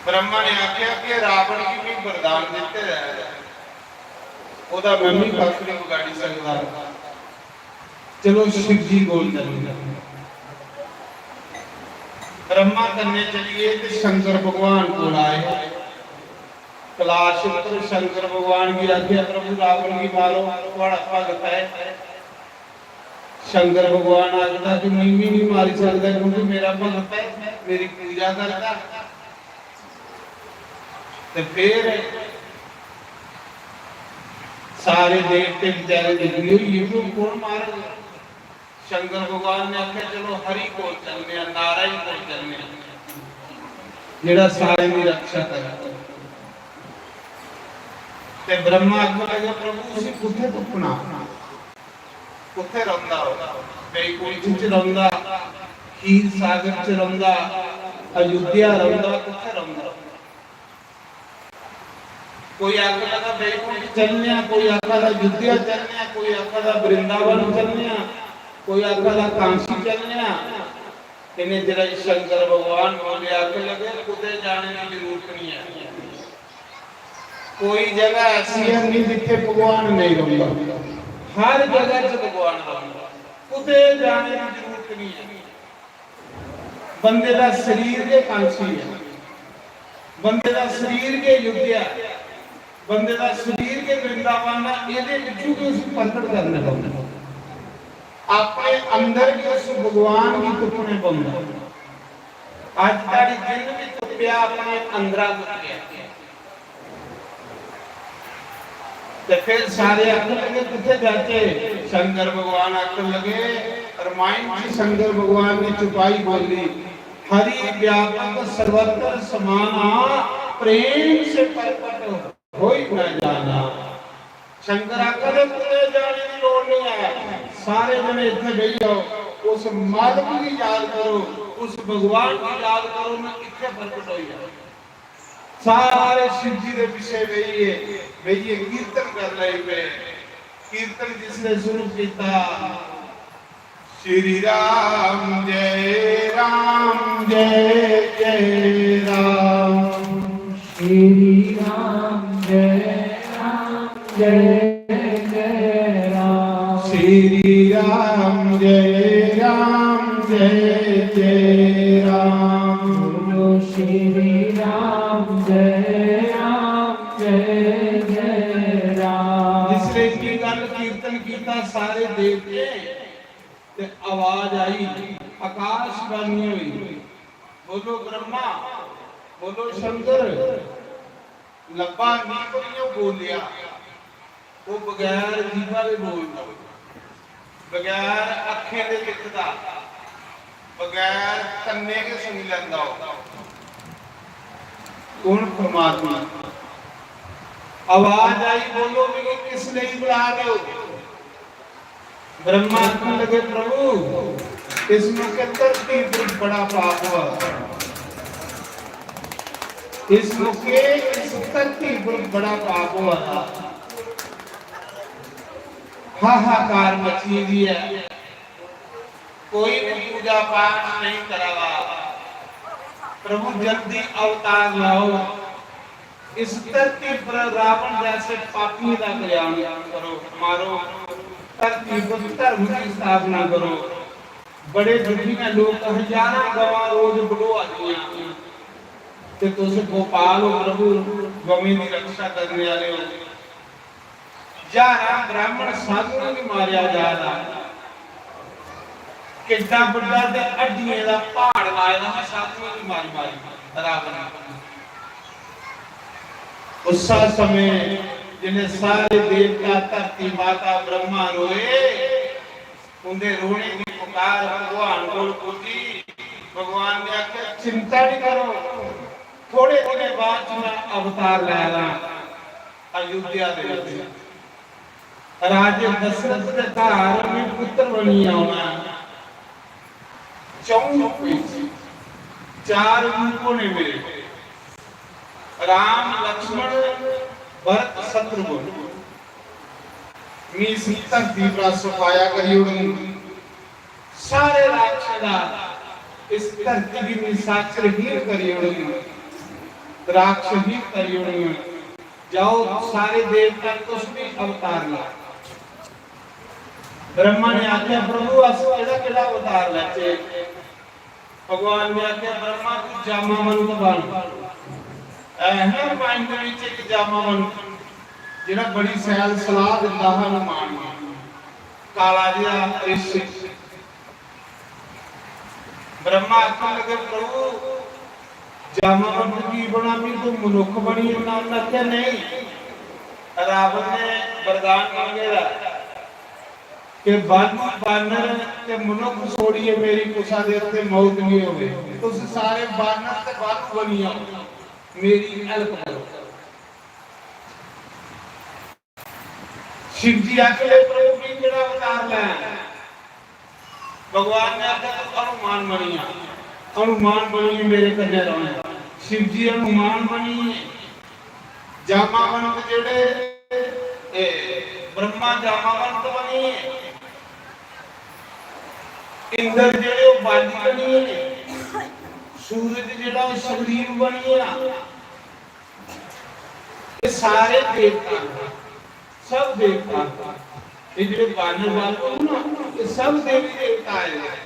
ब्रह्मा ने आख्या कि रावण गी मैं वरदान दित्ते दा ऐ, ओह्दा मैं भी पक्ख नहीं बगाड़ी सकदा। चलो शिव जी कोल चलने। ब्रह्मा कन्नै चलिए ते शंकर भगवान कोल आए। कैलाश उप्पर शंकर भगवान गी आखेआ, "प्रभु रावण गी मारो, थुआढ़ा भगत ऐ।" शंकर भगवान आखदा कि "मैं बी नहीं मारी सकदा, क्योंकि मेरा भगत ऐ, मेरी पूजा करदा।" ते फिर सारे देवते बेचारे दुखी होई गे, "हून कौन मारग?" शंकर भगवान ने आखेआ, "चलो हरि कोल चलने आं, नारायण कोल चलने आं, जेह्ड़ा सारें दी रक्षा करै।" ते ब्रह्मा आखन लगे, "प्रभु, उसी कुत्थै तुप्पना? कुत्थै रौंह्दा ओह्? बैकुंठ च रौंह्दा, खीर सागर च रौंह्दा, अयोध्या रौंह्दा, कुत्थै रौंह्दा?" कोई आखन लगा बैकुंठ चलने आं, कोई आखा दा अयोध्या चलने आं, कोई आखा दा वृंदावन चलने आं, कोई आखा दा काशी चलने आं। इन्ने चिरै च शंकर भगवान बोले, आखन लगे, "कुतै जाने दी जरूरत नहीं है।" कोई जगह ऐसी है नहीं जित्थे भगवान नहीं रौंह्दा। हर जगह च भगवान रौंह्दा। कुतै जाने दी जरूरत नहीं है। बंदे दा शरीर गै कांसी ऐ, बंदे दा शरीर गै अयोध्या ऐ, बंदे दा शरीर गै वृंदावन ऐ। एह्दे विचों गै उसी प्रकट करना पौंदा। अपने अंदर गै उस भगवान गी तुप्पने पौंदा। अज्ज धोड़ी जिन्न बी तुप्पेआ, अपने अंदरा तुप्पेआ। ते फिर सारे आखन लगे, "कुत्थे जाचे?" शंकर भगवान आखन लगे, रामायण च शंकर भगवान ने चौपाई बोली, "हरि व्यापक सर्वत्र समाना, प्रेम से प्रकट होई न जाना।" शंकर आखन लगे, "कुत्थे जाने दी लोड़ नहीं है, सारे जने इत्थे बेही जाओ, उस मालक की याद करो, उस भगवान की याद करो, ना इत्थे प्रकट होई जाओ।" सारे शिव जी दे पिछे बेहियै, बेहियै कीर्तन कर लई पे। कीर्तन जिसने शुरू किया, श्री राम जय राम जय जय राम, श्री राम जय राम जय जय राम, श्री राम जय राम जय जय राम, बोलो श्री राम जय राम जय जय राम। जिसले इतनी गल कीर्तन कीता सारे देवते, ते आवाज आई, आकाशवाणी हुई, "बोलो ब्रह्मा, बोलो शंकर।" लब्भा नहीं, पर इ'यां बोलेआ। ओह् बगैर जीभा दे बोलदा, बगैर अक्खें दे दिखदा, बगैर कन्ने गै सुनी लैंदा। ओह् कौन? परमात्मा। आवाज आई, "बोलो, मिगी किस लेई बुला रहे हो?" ब्रह्मा आखन लगे, "प्रभु, इस मौके धरती पर बड़ा पाप हुआ। इस मौके इस धरती पर बड़ा पाप हुआ था। हाहाकार मची दी है, कोई भी पूजा पाठ नहीं करा रहा। प्रभु, जल्दी अवतार लाओ।" इस धरती पर रावण जैसे पापियों का कल्याण करो, मारो, धरती पर धर्म की स्थापना करो। बड़े दुखी हैं लोग, हजारां गवां रोज बढोआ दियां, ते तुस गोपाल हो प्रभु, गवें की रक्षा करने वाले हो। ज्हारां ब्राह्मण साधुएं गी मारेआ जा दा। किड्डा बड्डा ते हड्डियें दा प्हाड़ लाए दा हा साधुएं गी मारी मारी रावण ने। उस्सा समें जिसलै सारे देवता, धरती माता, ब्रह्मा रोए, उंदे रोने दी पुकार भगवान कोल पुज्जी। भगवान ने आखेआ, "चिंता नहीं करो, थोड़े दिनें बाद च मैं अवतार लै लां अयोध्या दे विच। राजे दशरथ दे घर मैं पुत्र बनियै औना ऐ। चौं रूपें च, चार रूप होने मेरे, राम, लक्ष्मण, भरत, शत्रुघ्न। मैं इस धरती पर सफाया करी ओड़ूं। सारे राक्षस दा इस धरती गी निशाचरहीन करी ओड़ूं, राक्षसहीन करी ओड़ूं। जाओ, सारे देवता, तुस भी अवतार लो।" ब्रह्मा ने आखेआ, "प्रभु, अस केह्ड़ा केह्ड़ा अवतार लैचे?" भगवान ने आखेआ, "ब्रह्मा, तू जामावंत बन।" ऐ है ना रामायण दे विच इक जामावंत, जेह्ड़ा बड़ी शैल सलाह दिंदा हा हनुमान गी, काला जेहा रिशी। ब्रह्मा आखन लगे, "प्रभु, जामावंत की बना, भी तू मनुख बनियै बना?" उन्नै आखेआ, "नहीं, रावण ने वरदान मंगे दा कि बालू, बानर ते मनुख छोड़ियै मेरी कुसा दे उत्ते मौत नहीं होवे। तुस सारे बानर ते बालू बनी जाओ, मेरी help करो।" शिव जी आखन लगे, "प्रभु, भी केह्ड़ा अवतार लैं?" भगवान ने आखेआ, "तू हनुमान बनी जा, हनुमान बनियै मेरे कन्नै रौह्ना।" शिव जी हनुमान बनियै, जामावंत जेह्ड़े, ए, ब्रह्मा जामावंत बनियै, इंद्र जेह्ड़े ओह् बाली बनियै, सूरज जेह्ड़ा ओह् सुग्रीव बनियै, ये सारे देवता, सब देवता, ये जेह्ड़े बानर बालक हो ना, ये सब देवी देवता आए हैं।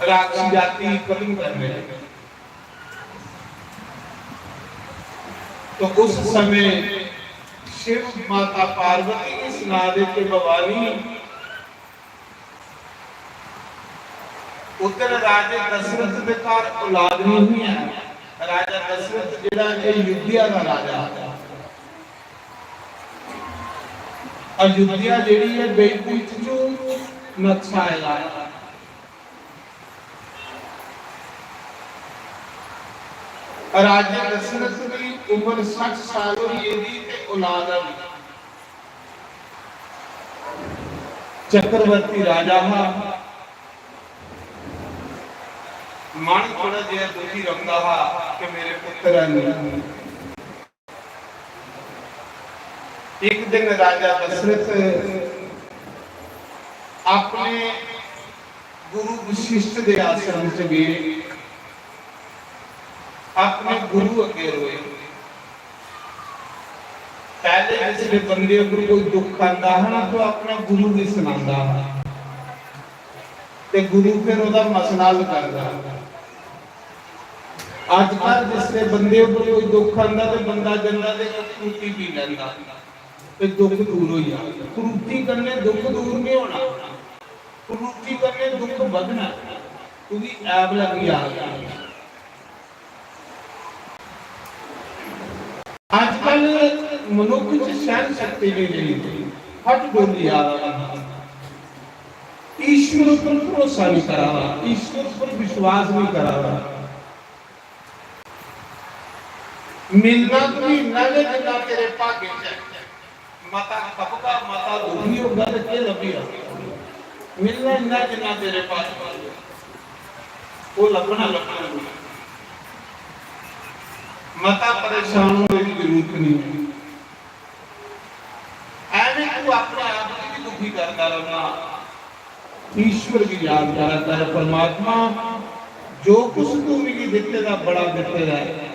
राक्षस जाति खत्म करने। तो उस समय शिव माता पार्वती ने सुना दे कि भवानी, उधर राजे दशरथ के घर औलाद नहीं हुई है। राजा दशरथ जेड़ा है, अयोध्या का राजा है। अयोध्या जेड़ी है, बैकुंठ चू नक्शा आया है। राजा दशरथ की उम्र सठ साल हुई, एदी ते औलाद है। चक्रवर्ती राजा हा, मन थोड़ा जिहा दुखी रौंदा हा कि मेरे पुत्र है नहीं। एक दिन राजा दशरथ अपने गुरु वशिष्ठ के आश्रम च गए, अपने गुरु अगे रोए। पहले जिसले बंदे उपर कोई दुख आता है ना, तो अपना गुरु भी सुनाता है, ते गुरु फिर ओदा मसला हल करता। अजकल जिसले बंदे उपर कोई दुख आता, तो बंदा जंदा ते फ्रूटी पी लेंदा, ते दुख दूर हो जाता। फ्रूटी कन्ने दुख दूर नहीं होना, फ्रूटी कन्ने दुख बढ़ना, क्योंकि ऐब लग जाता। अजकल मनुख च सहन शक्ति नहीं रही, हट डोली आ रहा, ईश्वर पर भरोसा नहीं करा रहा, ईश्वर पर विश्वास नहीं करा रहा। मिलना तो भी इन्ना गै जिन्ना तेरे भाग्य च है। मता खपगा, मता दुखी होगा, ते केह् लब्भेआ? मिलना इन्ना जिन्ना तेरे पास, ओह् लब्भना, लब्भना। मता परेशान होने की जरूरत नहीं है। एवें तू अपने आप को भी दुखी करता रहना। ईश्वर की याद करा कर, "परमात्मा, जो कुछ तू मिगी दित्ते दा, बड़ा दित्ते दा है,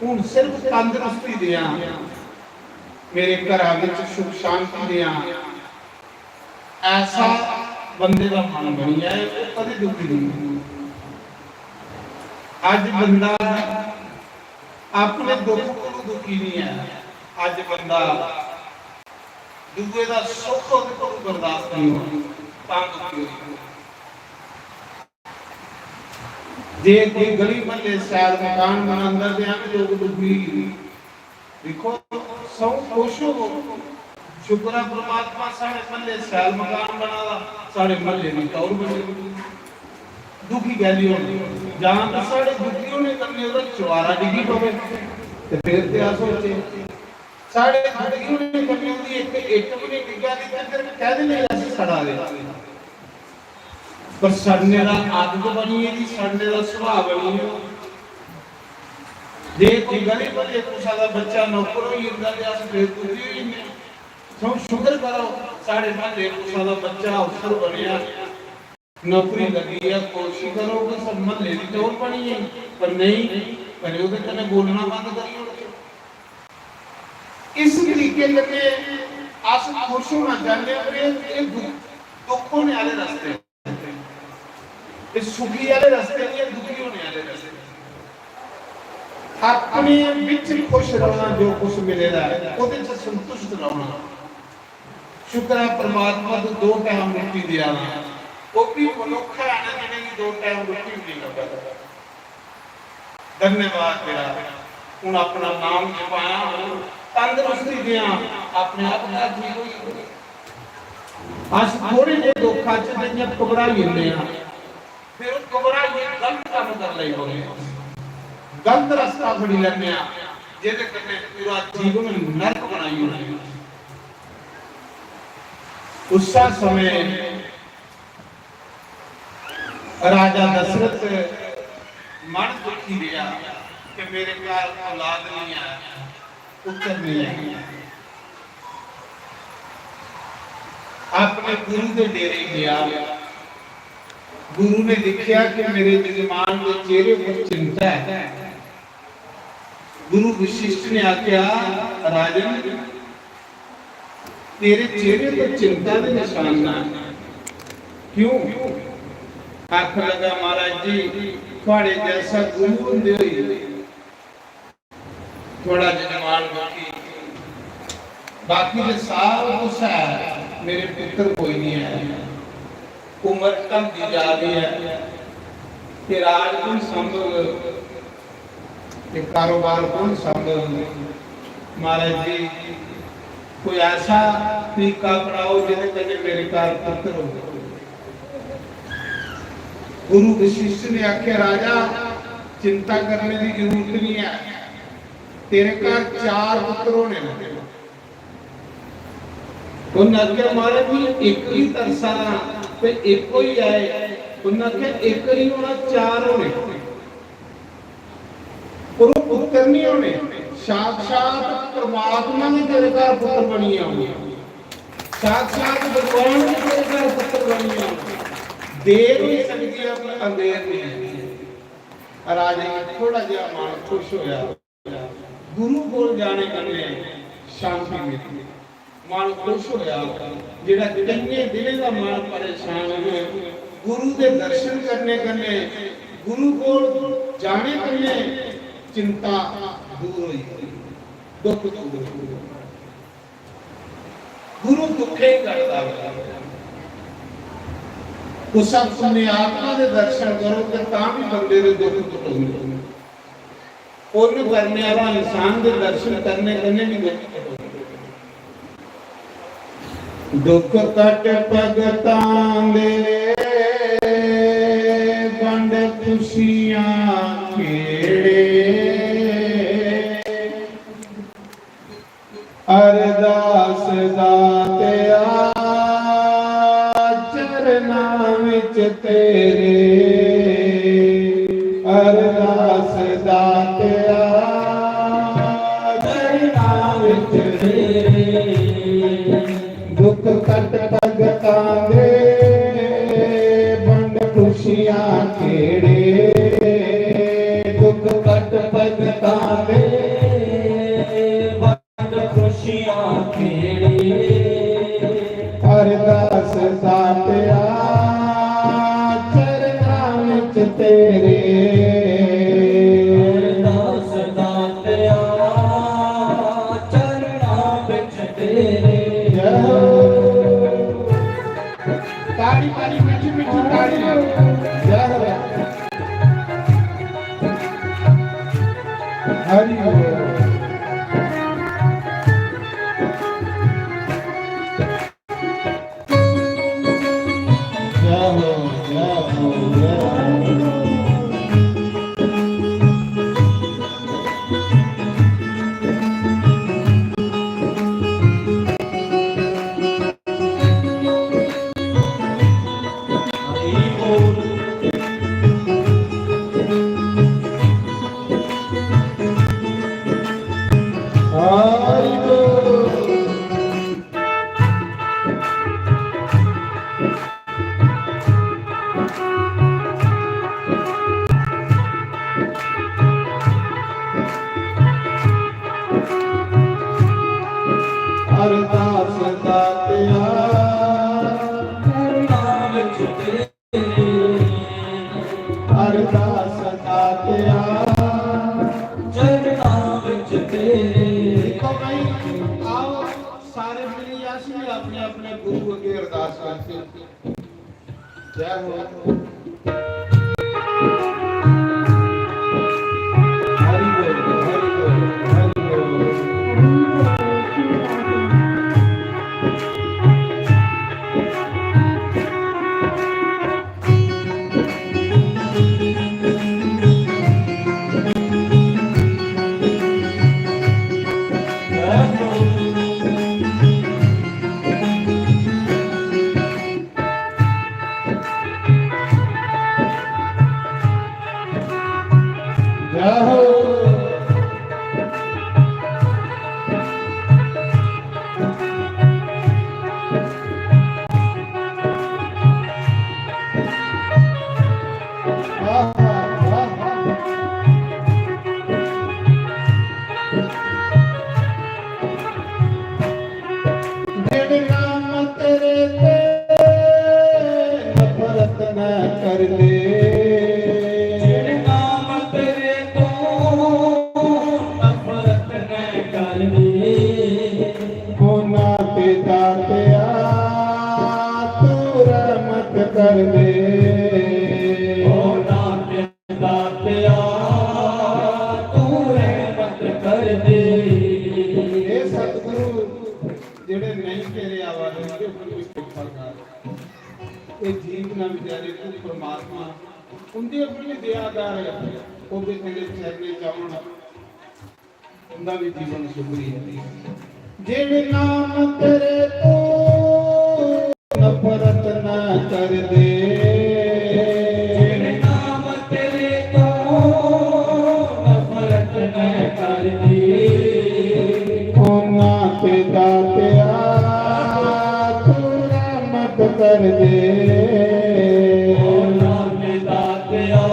हून सिर्फ तंदरुस्ती देआं, मेरे घरा विच सुख शांति देआं।" ऐसा बंदे दा मन बनी जाए, वो कदे दुखी नहीं होंदा। अज बंदा अपने दुख कोलों दुखी नहीं है, अज बंदा दूए दा सुख ओहदे कोलों बर्दाश्त नहीं होंदा, तां दुखी होई जंदा। जे कोई गली महल्ले शैल मकान बनांदा ते एवें लोक दुखी। दिक्खो, सौ खुश होवो, शुक्र ऐ परमात्मा साढ़े महल्ले शैल मकान बना दा, साढ़े महल्ले दी टौर बनी। दुखी कैली होनी? जां ते साढ़े दुखी होने कन्नै ओह्दा चवारा डिग्गी पवे, ते फिर ते अस होचे। साढ़े दुखी होने कन्नै ओह्दी इक इट्ट बी निं डिग्गा दी, ते फिर कैह्दे लेई अस सड़ा दे? पर सड़ने दा आदत बनी गेदी, सड़ने दा सुभाऽ बनी गेदा। जे कोई गली म्हल्ले कुसै दा बच्चा नौकर होई जंदा ते अस बेवकूफी होई जन्ने। सो शुक्र करो, साढ़े म्हल्ले कुसै दा बच्चा अफसर बनेआ, नौकरी लग्गी ऐ, कोशिश करो कि सब म्हल्ले दी टौह्र बनी जाए, पर नेईं, कदें ओह्दे कन्नै बोलना बंद करी ओड़ो। इस तरीके कन्नै अस खुश होना चाहते हैं, पर एह्, एह् दुख, दुख होने आह्ले रस्ते न। एह् सुखी आह्ले रस्ते निं, एह् दुखी होने आह्ले रस्ते। अपने बिच खुश रौह्ना, जो कुछ मिले दा ऐ, ओह्दे च संतुष्ट रौह्ना। शुक्र ऐ परमात्मा तू दो टैम रुट्टी देआ ना, ओह् बी मनुक्ख है ना जि'नेंगी दो टैम रुट्टी बी नेईं लब्भै। धन्यवाद तेरा, हून अपना नाम जपाया, तंदरुस्ती देआं, अपने आप गै ठीक होई जंदी। अस थोड़े जेह् दुक्खा च ते इ'यां घबराई जन्ने आं, फिर ओह् घबराइयै गलत कम्म करी लेई पौने आं, गलत रस्ता फड़ी लैन्ने आं, जेह्दे कन्नै पूरा जीवन नरक बनाई ओड़ने आं। उस्सै समें राजा दशरथ मन दुखी रेहा कि मेरे घर औलाद नहीं है, पुत्र नहीं है। अपने गुरु के डेरे गया। गुरु ने देखा कि मेरे जजमान के चेहरे पर चिंता है। गुरु वशिष्ठ ने आख्या, "राजन, तेरे चेहरे पर चिंता दे निशान ना है।" क्यों? आखन लगा, "महाराज जी, थुआड़े जैसा गुरु होंदे होई थुआड़ा जजमान दुखी, बाकी ते सब कुछ है, मेरे पुत्र कोई नहीं है, उम्र ढलदी जा रही है, ते राज कु'न संभग, ते कारोबार कु'न संभग? महाराज जी, कोई ऐसा तरीका अपनाओ जेह्दे कन्नै मेरे घर पुत्र हो।" गुरु वशिष्ठ ने आख्या, "राजा, चिंता करने की जरूरत नहीं है, तेरे घर चार पुत्र होने न।" उन्हें आख्या, "महाराज जी, इक ही तरसा ना, ते इक ही आए।" उन्हें आख्या, "इक नहीं होना, चार होने।" पर वो पुत्र नहीं होने, साक्षात परमात्मा ने तेरे घर पुत्र बनिए आउने, साक्षात भगवान ने तेरे घर पुत्र बनिए आउने। देर हो सकती है, पर अंधेर नहीं है। राजा जी थोड़ा जिहा मन खुश होया, गुरु कोल जाने कन्नै शांति मिलदी। मन खुश होया, जेह्ड़ा किन्ने दिनें दा मन परेशान होवे, गुरु दे दर्शन करने कन्नै, गुरु कोल जाने कन्नै चिंता दूर होई जंदी, दुख दूर होई जंदे। गुरु दुखे गी कटदा। कुसै पुण्यात्मा दे दर्शन करो ते तां भी बंदे दे दुख कटोंदे। पुन्न करने आह्ला इंसान दे दर्शन करने कन्नै भी दुख कटोंदे। दुख कट भगतां दे, बंड खुशियां खेड़े। अरदास दातया चरना विच तेरे, अरदास दातया चरना विच तेरे। दुख कट भगतां दे, बंड खुशियां खेड़े। दुख कट भगतां दे, खुशियां खेड़े। अरदास दातया चरना विच तेरे। अरदास दातया चरना विच तेरे। जय हो। ताड़ी, ताड़ी, मीठी, मीठी ताड़ी। जय हो। हरि बोल। जय हो, जय हो, जय हो। अरदास दातया, अरदास दातया, चरना विच तेरे। देखो भाई, आओ सारे मिलियै अस भी अपने अपने गुरु अग्गे अरदास करते हैं। जय हो। हरि बोल, हरि बोल, हरि बोल। तेरे ते नफरत न कर दे। जेड़े नाम तेरे तो नफरत न कर दे। उन्हां ते दातिया तू रहमत कर दे। उन्हां ते दातिया तू रहमत कर दे। हे सतगुरु, जेड़े नहीं तेरे आवारे, उंदे उपर भी किरपा कर। ये जीव ना बेचारे, तू परमात्मा, उंदे उपर भी दया कर, वो भी तेरे चरणे च आउन, उंदा भी जीवन सुखरी है। जेड़े नाम तेरे तो नफरत ना कर दे। जेड़े नाम तेरे तो नफरत ना कर दे। उन्हां ते दातिया तू रहमत कर दे। उन्हां ते दातिया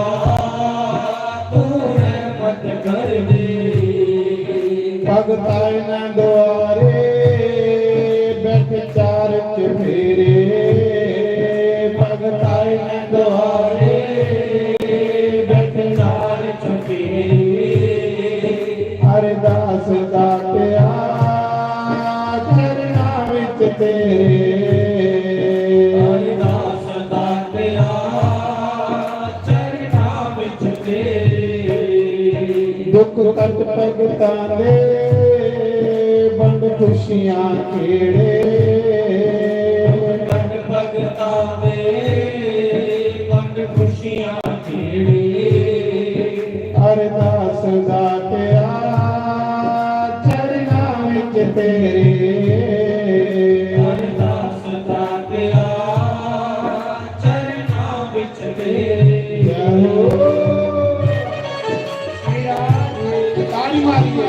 तू रहमत कर दे। भगत आए न द्वारे, बैठे चार चफेरे। भगत आए न द्वारे, बैठे चार चफेरे। अरदास दातिया चरणां विच तेरे। अरदास दातिया चरणां विच तेरे। दुख कट भगतां दे, बंड खुशियां खेड़े। दुख कट भगतां दे, बंड खुशियां खेड़े। अरदास दातिया चरणां विच तेरे। अरदास दातिया चरणां विच तेरे। जय हो। ताली मारिए।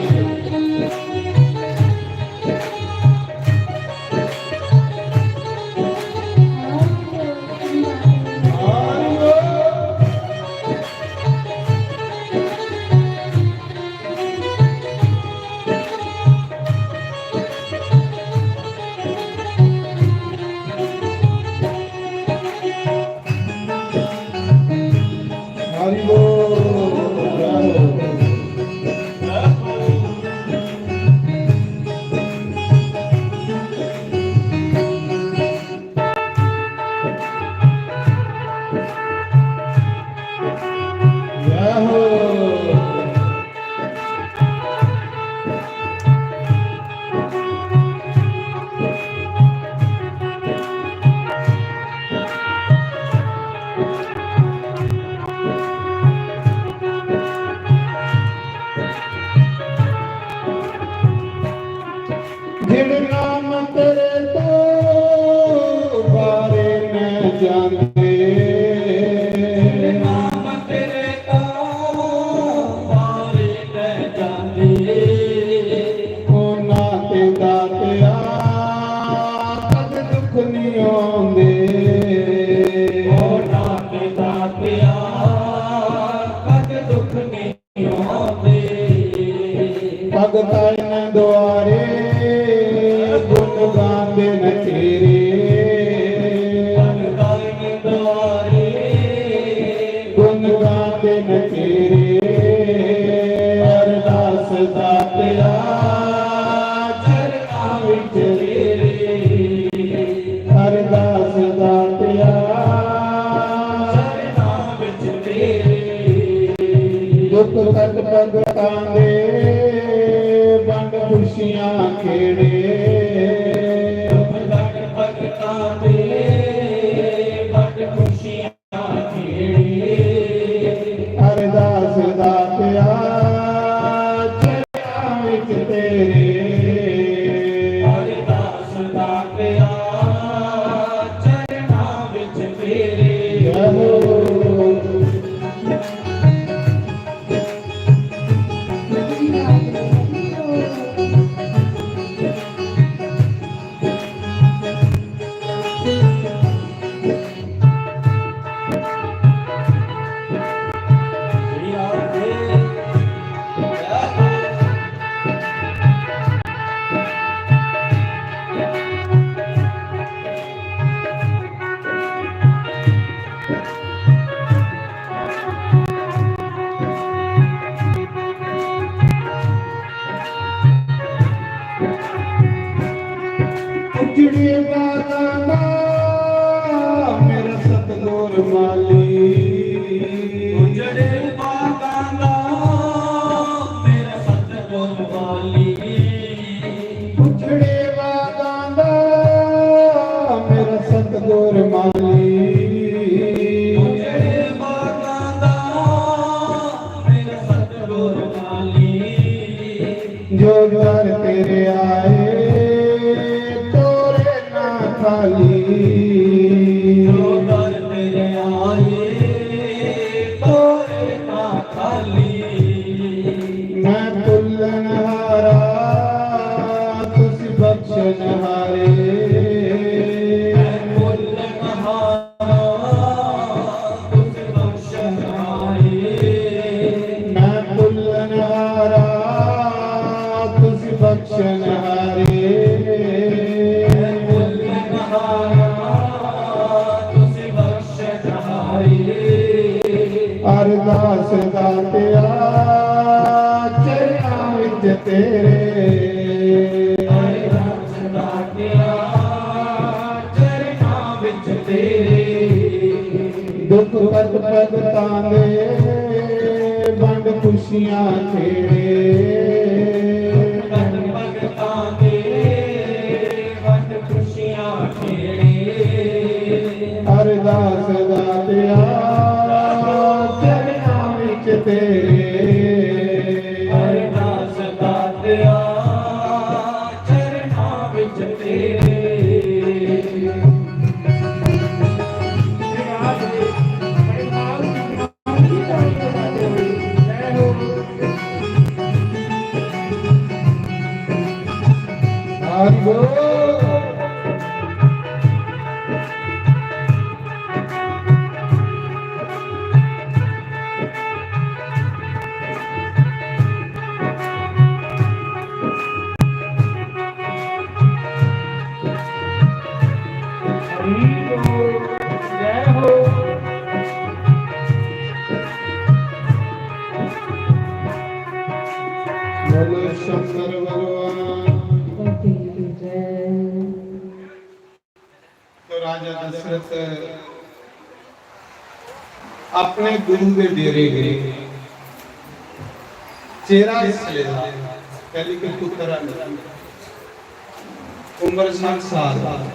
हरि बोल। जय हो। जिन नाम तेरे तो बारे न जांदे। जिन नाम तेरे तो बारे न जांदे। उन्हां ते दातिया कद दुख नहीं आंदे। उन्हां ते दातिया कद दुख नहीं भगतां दे द्वारे गुण गांदे न तेरे। भगतां दे द्वारे गुण गांदे न तेरे। अरदास दातिया चरणां विच तेरे। अरदास दातिया चरणां विच तेरे। दुख कट भगतां दे बंड खुशियां खेड़े। दुख कट भगतां दे बंड खुशियां खेड़े। अरदास दातिया चरणां विच तेरे। अरदास दातिया चरणां विच तेरे। जय हो। माली। उजड़े बागां दा मेरा सतगुर माली। उजड़े बागां दा मेरा सतगुर माली। उजड़े बागां दा मेरा सतगुर माली। जो दर तेरे आए, तोरे ना खाली। जो दर तेरे आए, तोरे ना खाली। मैं भुल्लनहारा, तुस बख्शनहारे। मैं भुल्लनहारा, तुस बख्शनहारे। मैं भुल्लनहारा, तुस बख्शनहारे। मैं भुल्लनहारा, तुस बख्शनहारे। अरदास दातेआ, चरणां विच तेरे। अरदास दातेआ, चरणां विच तेरे। दुख पग भगतां दे, वंड खुशियां खेड़े। दुख पग भगतां दे, वंड खुशियां खेड़े। अरदास दातेआ, चरणां विच तेरे। अरदास दातेआ, चरणां विच तेरे। हरि बोल। बोलो शंकर भगवान। तो राजा दशरथ अपने गुरु दे डेरे गए। चेरा इस लेदा, पहली के पुत्र है, उम्र साठ साल।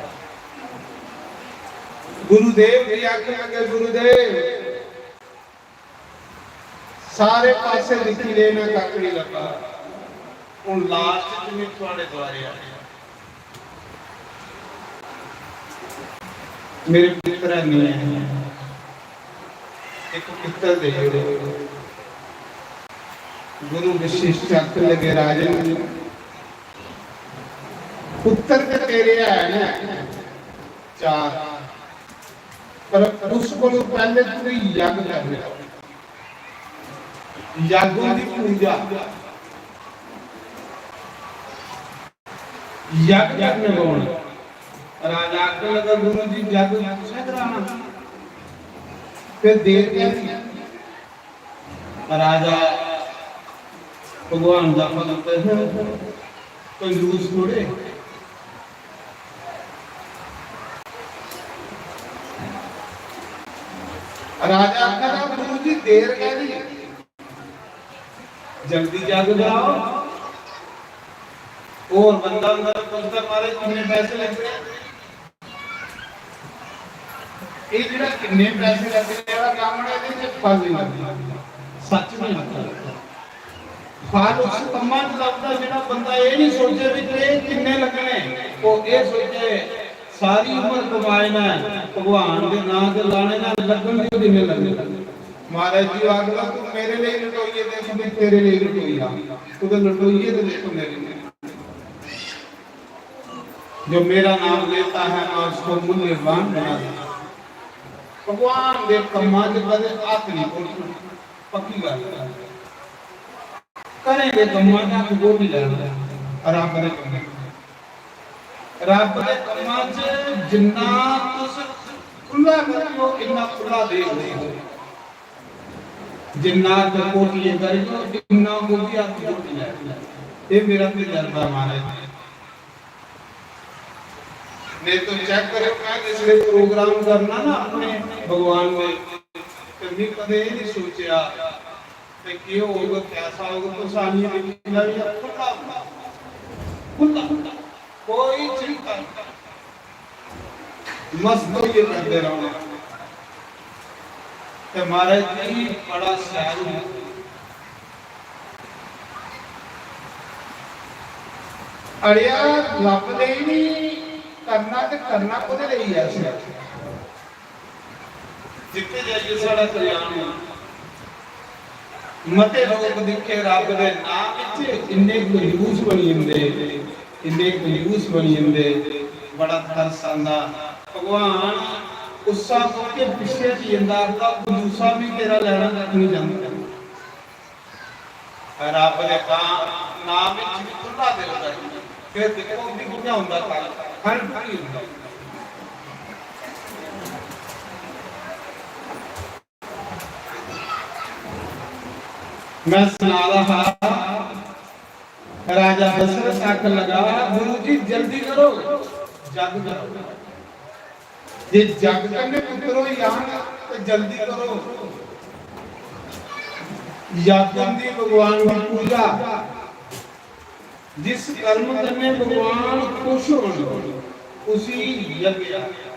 गुरुदेव जी आखने लगे, "गुरुदेव, सारे पासे लिखी ले, मैं कक्ख नहीं लगा। हुन लास्ट च मैं थुआड़े द्वारे आया। मेरे पुत्र है नहीं है, एक पुत्र दे दो।" गुरु वशिष्ठ आखन लगे, "राजन, पुत्र ते तेरे है ना चार, पर उस कोलों पहले तू यज्ञ कर ले।" यज्ञ दी पूजा, यज्ञ करने कौन? राजा आखन लगा, "गुरु जी, यज्ञ तुसें कराना, फिर देर कैसी?" राजा भगवान दा भगत है, कंजूस थोड़े। राजा आखदा, "गुरु जी, देर कैदी? जल्दी जग कराओ।" और बंदा अंदर पुछदा, "महाराज, किन्ने पैसे लगदे?" ये जेह्ड़ा किन्ने पैसे लगदे आह्ला कम्म ना, एह्दे च फल नहीं लगदा, सच नहीं लगदा। फल उस कम्मा च लभदा जेह्ड़ा बंदा एह् नहीं सोचे भी कि एह् किन्ने लगने, ओह् एह् सोचे सारी उम्र कमाए ना, भगवान दे नां ते लाने ना, लगन दे किन्ने लगने। महाराज जी आखदा, "तू मेरे लेई लटोइयै देख, मैं तेरे लेई लटोई आ, कुतै लटोइयै ते देख मेरे लेई।" जो मेरा नाम लेता है, मैं उसको मूल्यवान बना देता हूं। भगवान दे कम्मां च कदे हत्थ नहीं घोटना, पक्की गल्ल है। घरें दे कम्मां च हत्थ घोटी लैना, रब दे कम्मां। रब दे कम्मां च जिन्ना तुस खु'ल्ला करगे, इन्ना खु'ल्ला देग। जिन्ना हत्थ घोटियै करगे, इन्ना ओह् बी हत्थ घोटी लैग। एह् मेरा तजर्बा, महाराज। नहीं तो चेक करो, मैं जिसले प्रोग्राम करना ना अपने भगवान दे, ते मैं कदे एह् नहीं सोचेआ कि केह् होग, कैसा होग। तुस आनियै दिक्खी लैओ, इ'यां खु'ल्ला, खु'ल्ला, कोई चिंता नहीं, मस्त होइयै करदे रौह्ना। ते महाराज जी बड़ा शैल हा। अड़ेआ, रब दे ही नहीं करना ते करना कोह्दे लेई ऐ असें? जित्थे जाइयै साढ़ा कल्याण होना। मते लोक दिक्खे रब दे नां विच इन्ने कंजूस बनी जंदे, इन्ने कंजूस बनी जंदे, बड़ा तरस आंदा। भगवान गुस्सा करके पिच्छे हटी जंदा, आखदा, "कंजूसा, मैं तेरा लैना कक्ख नहीं चाहंदा।" रब दे नां, नां विच भी खु'ल्ला दिल करी, फिर दिक्खो उंदी कि'यां होंदा कल, हर कोई होंदा। मैं सुना रहा, राजा दशरथ आखन लगा, "गुरु जी, जल्दी करो, जग करो। जे जग कन्नै पुत्र होई जान, ते जल्दी करो।" यज्ञ दी भगवान की पूजा, जिस कर्म कन्नै भगवान खुश होन, उसी यज्ञ आखदे।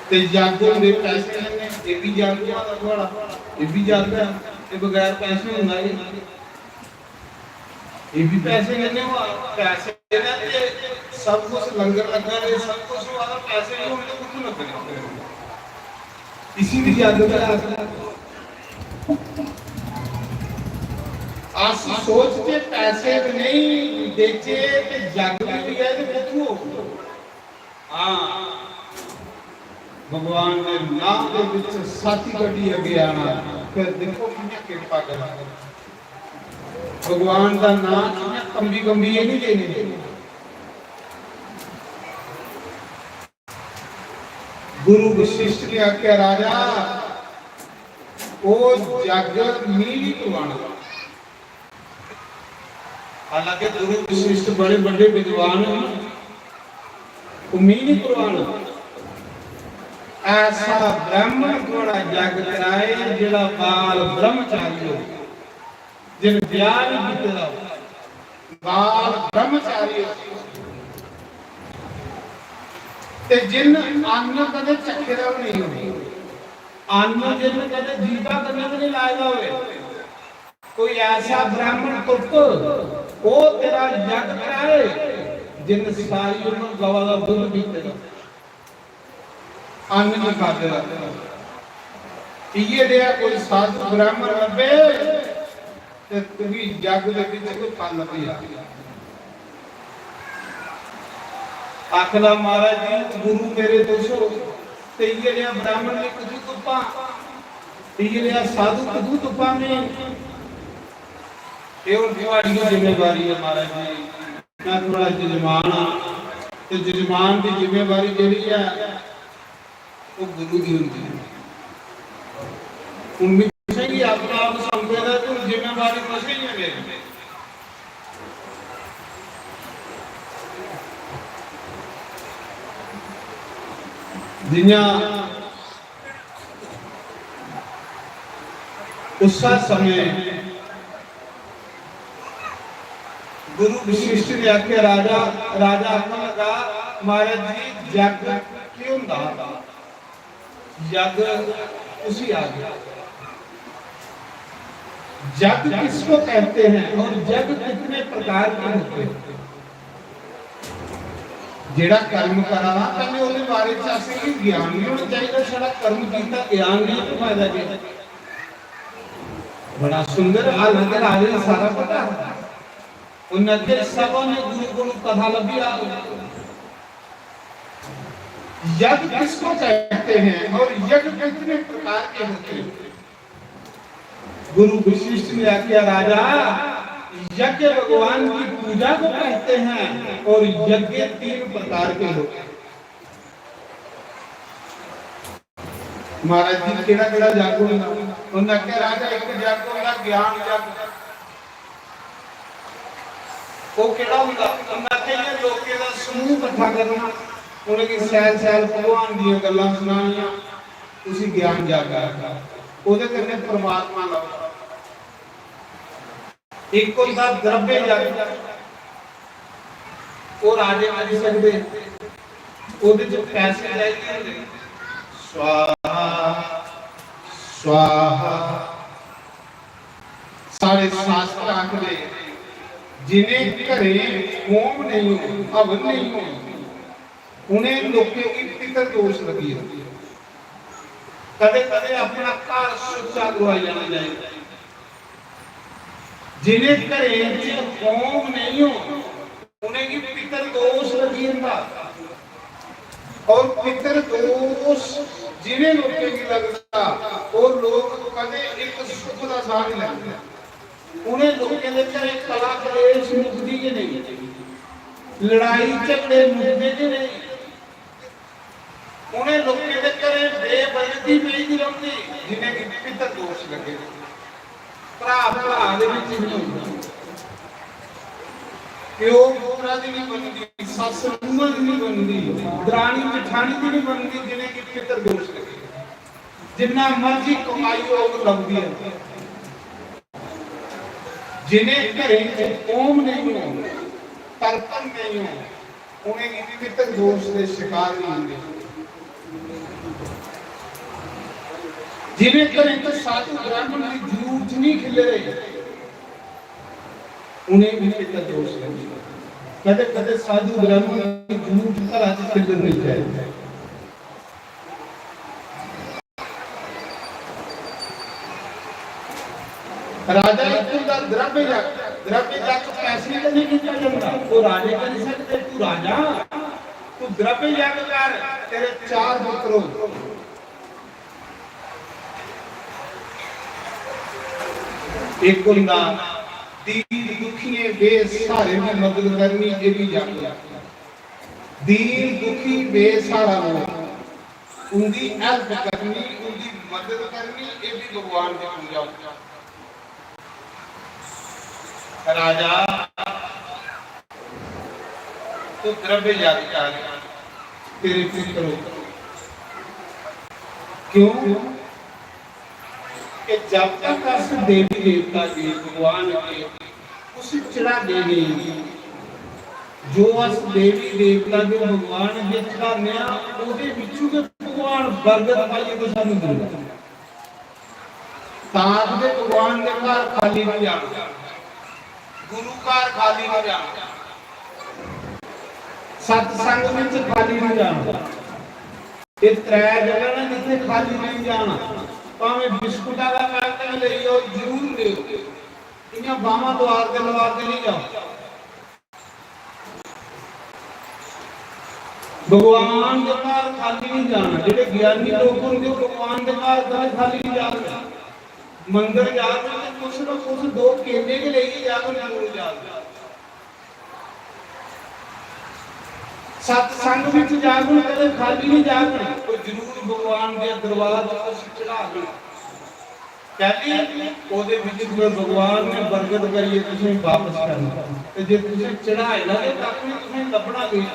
ते जग होंदे पैसे कन्नै, एह् बी जग होआ दा थुआढ़ा, एह् बी जग ऐ, ते बगैर पैसे होंदा एह्, एह् बी पैसे कन्नै होआ दा। पैसे कन्नै ते सब कुछ लंगर लग्गा दे, सब कुछ होआ दा, पैसे निं होन ते कुत्थूं लग्गने? इसी बी जग गै आखदे। अस सोचचै पैसे बी नेईं देचै ते जग बी होई जाए ते कुत्थूं होग? हां, भगवान दे नाम दे विच साथी कड्ढी अग्गे आना, फिर दिक्खो कि'यां किरपा करना। भगवान दा नाम कि'यां कंबी कंबियै नहीं लेने। गुरु वशिष्ठ ने आख्या, "राजा, ओ जग मी नहीं करवाना।" हालांकि गुरु वशिष्ठ बड़े बड़े विद्वान हैं, ओ मी नहीं करवाना। ऐसा ब्राह्मण थुआड़ा जग कराए जेड़ा बाल ब्रह्मचारी हो, जिन ब्याह नहीं कीते दा हो, बाल ब्रह्मचारी हो, ते जिन अन्न कदे चखे दा भी नहीं हो, अन्न जिन कदे जीभा कन्नै भी नहीं लाए दा होवे, कोई ऐसा ब्राह्मण तुप्प, ओ तेरा जग कराए, जिन सारी उम्र गवा दा दुद्ध पीते दा, अन्न नहीं खादे दा। इयै देहा कोई साधु ब्राह्मण लब्भे, ते तुगी जग दे विच कोई फल लब्भी जा। आखदा, "महाराज जी, गुरु मेरे तुस हो, ते इयै नेहा ब्राह्मण में कुत्थूं तुप्पां? इयै नेहा साधु कुत्थूं तुप्पां में?" एह् हुन थुआड़ी गै जिम्मेवारी ऐ, महाराज जी। मैं थुआड़ा जजमान हां, ते जजमान दी जिम्मेवारी जेह्ड़ी ऐ, ओह् गुरु दी होंदी ऐ। हुन मिगी तुसें गी अपना आप सौंपे दा, ते हुन जिम्मेवारी तुसें गी ऐ मेरी। जियां उस्सै समें गुरु वशिष्ठ ने आखेआ, राजा, राजा आखन लगा, "महाराज जी, जग केह् होंदा हा? जग कुसी आखदे? जग किसको कहते हैं और जग कितने प्रकार के होते हैं?" जेड़ा कर्म करा दा, पैह्ले ओह्दे बारे च असेंगी ज्ञान बी होना चाहिदा। छड़ा कर्म कीता, ज्ञान नेईं ते फायदा केह्? बड़ा सुंदर, हालांकि राजे गी सारा पता हा। उन्नै आखेआ, "सभा में गुरु कोलू कथा लब्भी जाग।" यज्ञ किसको कहते हैं और यज्ञ कितने प्रकार के होते हैं? गुरु वशिष्ठ ने आख्या, राजा, यज्ञ भगवान की पूजा को कहते हैं और यज्ञ तीन प्रकार के होते हैं। महाराज जी, केड़ा केड़ा जग होंदा? उन्हें आख्या, राजा, एक जग होंदा ज्ञान जग, ओह् केह्ड़ा होंदा? में आखेआ, इ'यां लोकें दा समूह कट्ठा करना, उ'नेंगी शैल शैल भगवान दियां गल्लां सनानियां, उसी ज्ञान जागा, ओह्दे कन्नै परमात्मा लभदा। इक होंदा द्रव्य यज्ञ, ओह् राजे करी सकदे, ओह्दे च पैसे चाहिदे होंदे। स्वाहा, स्वाहा। साढ़े शास्त्र आखदे, जिनें घरें होम नेईं होन, हवन नेईं होन, उनें लोकें गी पितर दोष लग्गी जंदे। कदें कदें अपना घर सुच्चा करवाई लैना चाहिदा। जिनें घरें च होम नेईं होन, उनेंगी पितर दोष लग्गी जंदा। और पितर दोष जिनें लोकें गी लगदा, ओह् लोक कदें इक सुख दा साह नहीं लैंदे। उनें लोकें दे घरें कला कलेश मुकदी गै नहीं, लड़ाई झगड़े मुकदे गै नहीं। उनें लोकें दे घरें बेबरकती पेई दी रौंह्दी, जिनेंगी पितर दोष लग्गे दे। भ्रा भ्रा दे बिच नहीं होंदा, प्यो पुत्रा दी नहीं बनदी, सस्स नूंहां दी नहीं बनदी, दरानी जठानी दी नहीं बनदी, जिनेंगी पितर दोष लग्गे। जिन्ना मर्जी कमाई होग, लभदी ऐ। जिनें घरें च होम नहीं होन, तर्पण नहीं होन, उनेंगी पितर दोष दे शिकार नहीं होंदे। जिनें घरें च साधु ब्राह्मण दी जूठ नहीं खिल्लरे, उनेंगी पितर दोष लगदा। कदे कदे साधु ब्राह्मण दी जूठ घरा च खिल्लरनी चाहिदी। राजा इत्थों दा द्रव्य यज्ञ, द्रव्य यज्ञ पैसे कन्नै कीता जंदा, ओह् राजे करी सकदे। तू राजा, तू द्रव्य यज्ञ कर, तेरे चार पुत्र हो। एक होंदा दीन दुखियें बेसहारे दी मदद करनी, ये भी यज्ञ। दीन दुखी बेसहारा लोक, उंदी हेल्प करनी, उंदी मदद करनी, ये भी भगवान दी पूजा होंदी। राजा, तू द्रव्य याद कर, तेरे पुत्र हो। क्यों? कि जब तक अस देवी देवता गी, भगवान गी कुछ चढ़ागे नहीं, जो अस देवी देवता गी भगवान गी चढ़ाने आं, ओह्दे विचों गै भगवान बरगत पाइयै ते सानूं दिंदा। तां आखदे भगवान दे घर खाली नहीं जाना, गुरु घर खाली नहीं जाना, सत्संग विच खाली नहीं जाना। ये त्रै जगह ना जिथे खाली नहीं जाना, भावें बिस्कुटा का पैकेट ले जाओ, जरूर ले। इयां बावां द्वार के द्वार के नहीं जाओ। भगवान के घर खाली नहीं जाना। जेडे ज्ञानी लोग होंगे, भगवान के घर कदे खाली नहीं जाते। मंदिर जाते तो कुछ ना कुछ दो केले के लेके जाते, जरूर जाते। सत्संग विच जागण कदे खाली नहीं जागण, कोई जरूर भगवान दे दरबार च कुछ चढ़ागण। पहली ओदे विच फिर भगवान ने बरकत करिए तुसें वापस करना। ते जे तुसें चढ़ाए ना, ते कक्ख नहीं, तुसें लभना नहीं।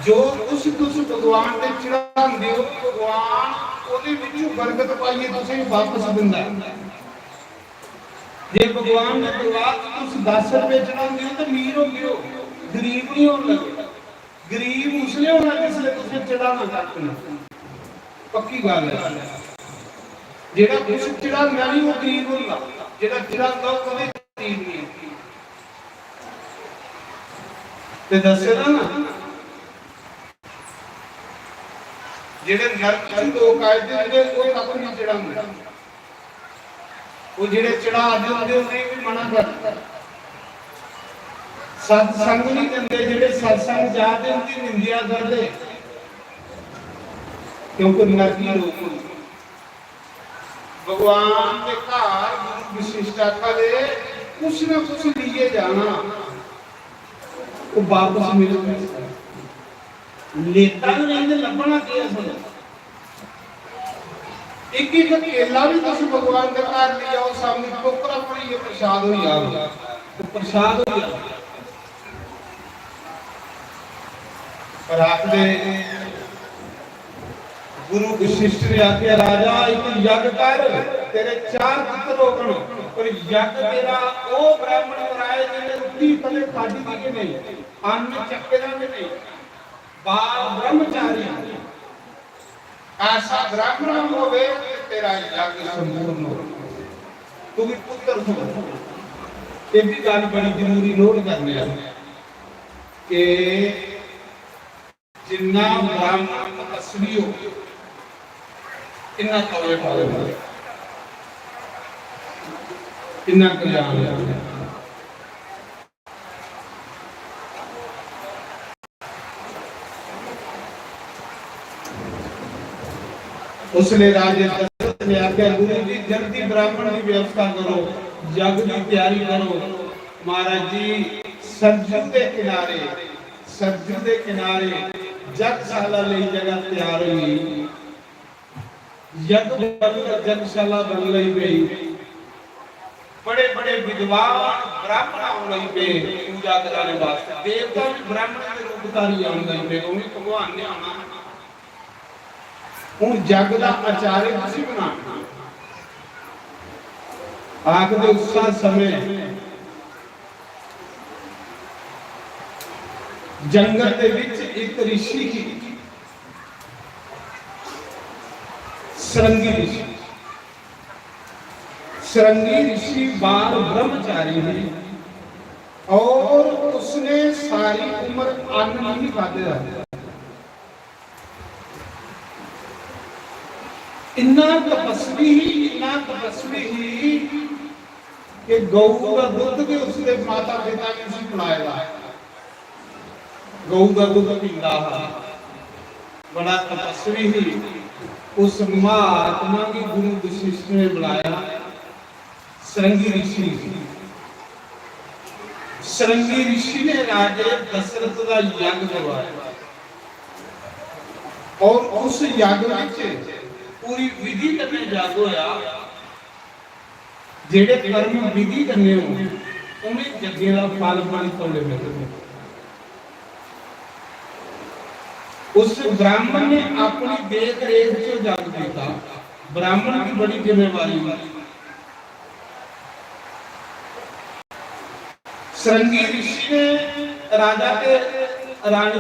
जो कुछ तुस भगवान ते चढ़ांदे हो, भगवान ओदे विच बरकत पाइए तुसें वापस दिंदा है। जे भगवान दे दरबार च तुस दस रुपए चढ़ांदे हो, ते अमीर होंदे हो, गरीब नहीं होन लगे। गरीब उसले होना जिसले तुसें चढ़ाना कक्ख नहीं। पक्की गल्ल है। जेड़ा कुछ चढ़ांदा नहीं, वो गरीब होंदा। जेड़ा चढ़ांदा, वो कदें गरीब नहीं। ते दस्से दा ना, जेड़े नरक च लोक आए दे होंदे, ओह् कक्ख नहीं चढ़ांदे। ओह् जेड़े चढ़ा दे होंदे, उ'नेंगी भी मना करदे। सत्संग नहीं जंदे, जेड़े सत्संग जा दे, उंदी निंदेआ करदे, क्योंकि नरकी लोक होंदे। भगवान दे घर गुरु वशिष्ठ आखा दे, कुछ ना कुछ लेइयै जाना, ओह् बापस मिलग। लेता गै नेईं ते लब्भना केह् असें? इक इक केला भी तुस भगवान दे घर लेई आओ, सामने टोकरा भरियै प्रसाद होई जाग, ते प्रसाद होई जाग। पर आखदे गुरु वशिष्ठ ने आखेआ, "राजा, इक यज्ञ कर, तेरे चार पुत्र होगन, पर यज्ञ तेरा ओह् ब्राह्मण कराए जिन्हें रुट्टी कदें खादी दी गै नेईं, अन्न चक्के दा गै नेईं, बाल ब्रह्मचारी।" ऐसा ब्राह्मण होवे ते तेरा यज्ञ संपूर्ण हो, तू भी पुत्र हो। ये भी गल बड़ी जरूरी नोट करने आह्ली कि जिन्ना ब्राह्मण तपस्वी हो, इन्ना तौले फल मिले, इन्ना कल्याण हो। उसले राजे दशरथ ने आख्या, "गुरु जी, जल्दी ब्राह्मण की व्यवस्था करो, यज्ञ की तैयारी करो।" महाराज जी, सरजू के किनारे, सरजू के किनारे यज्ञशाला लई जगह तैयार हुई। यज्ञ बन, यज्ञशाला बन लई पई। बड़े बड़े विद्वान ब्राह्मण आउण लई पे पूजा कराने वास्ते। देवता भी ब्राह्मण के रूप धारी आउण लई पे, उन्हें भगवान ने आना। हुण जग दा आचार्य तुसी बनाना। आखदे उस समय जंगल दे विच इक ऋषि ही, सरंगी ऋषि। सरंगी ऋषि बाल ब्रह्मचारी है और उसने सारी उम्र अन्न नहीं खादे। इन्ना तपस्वी ही, इन्ना तपस्वी ही कि गऊ दा दुद्ध भी उसके माता पिता ने उसी पिलाए दा। गऊ दा दुद्ध पींदा हा, बड़ा तपस्वी ही। उस महात्मा गी गुरु वशिष्ठ ने बुलाया, सरंगी ऋषि। सरंगी ऋषि ने राजे दशरथ का यज्ञ करवाया और उस यज्ञ विच पूरी विधि कन्नै यज्ञ होया। जेड़े कर्म विधि कन्नै होन, उन्हें यज्ञें दा फल बड़ी तौले मिलदा। उस ब्राह्मण ने अपनी देख रेख च यज्ञ किया। ब्राह्मण की बड़ी जिम्मेवारी होंदी। सरंगी ऋषि ने राजा के रानी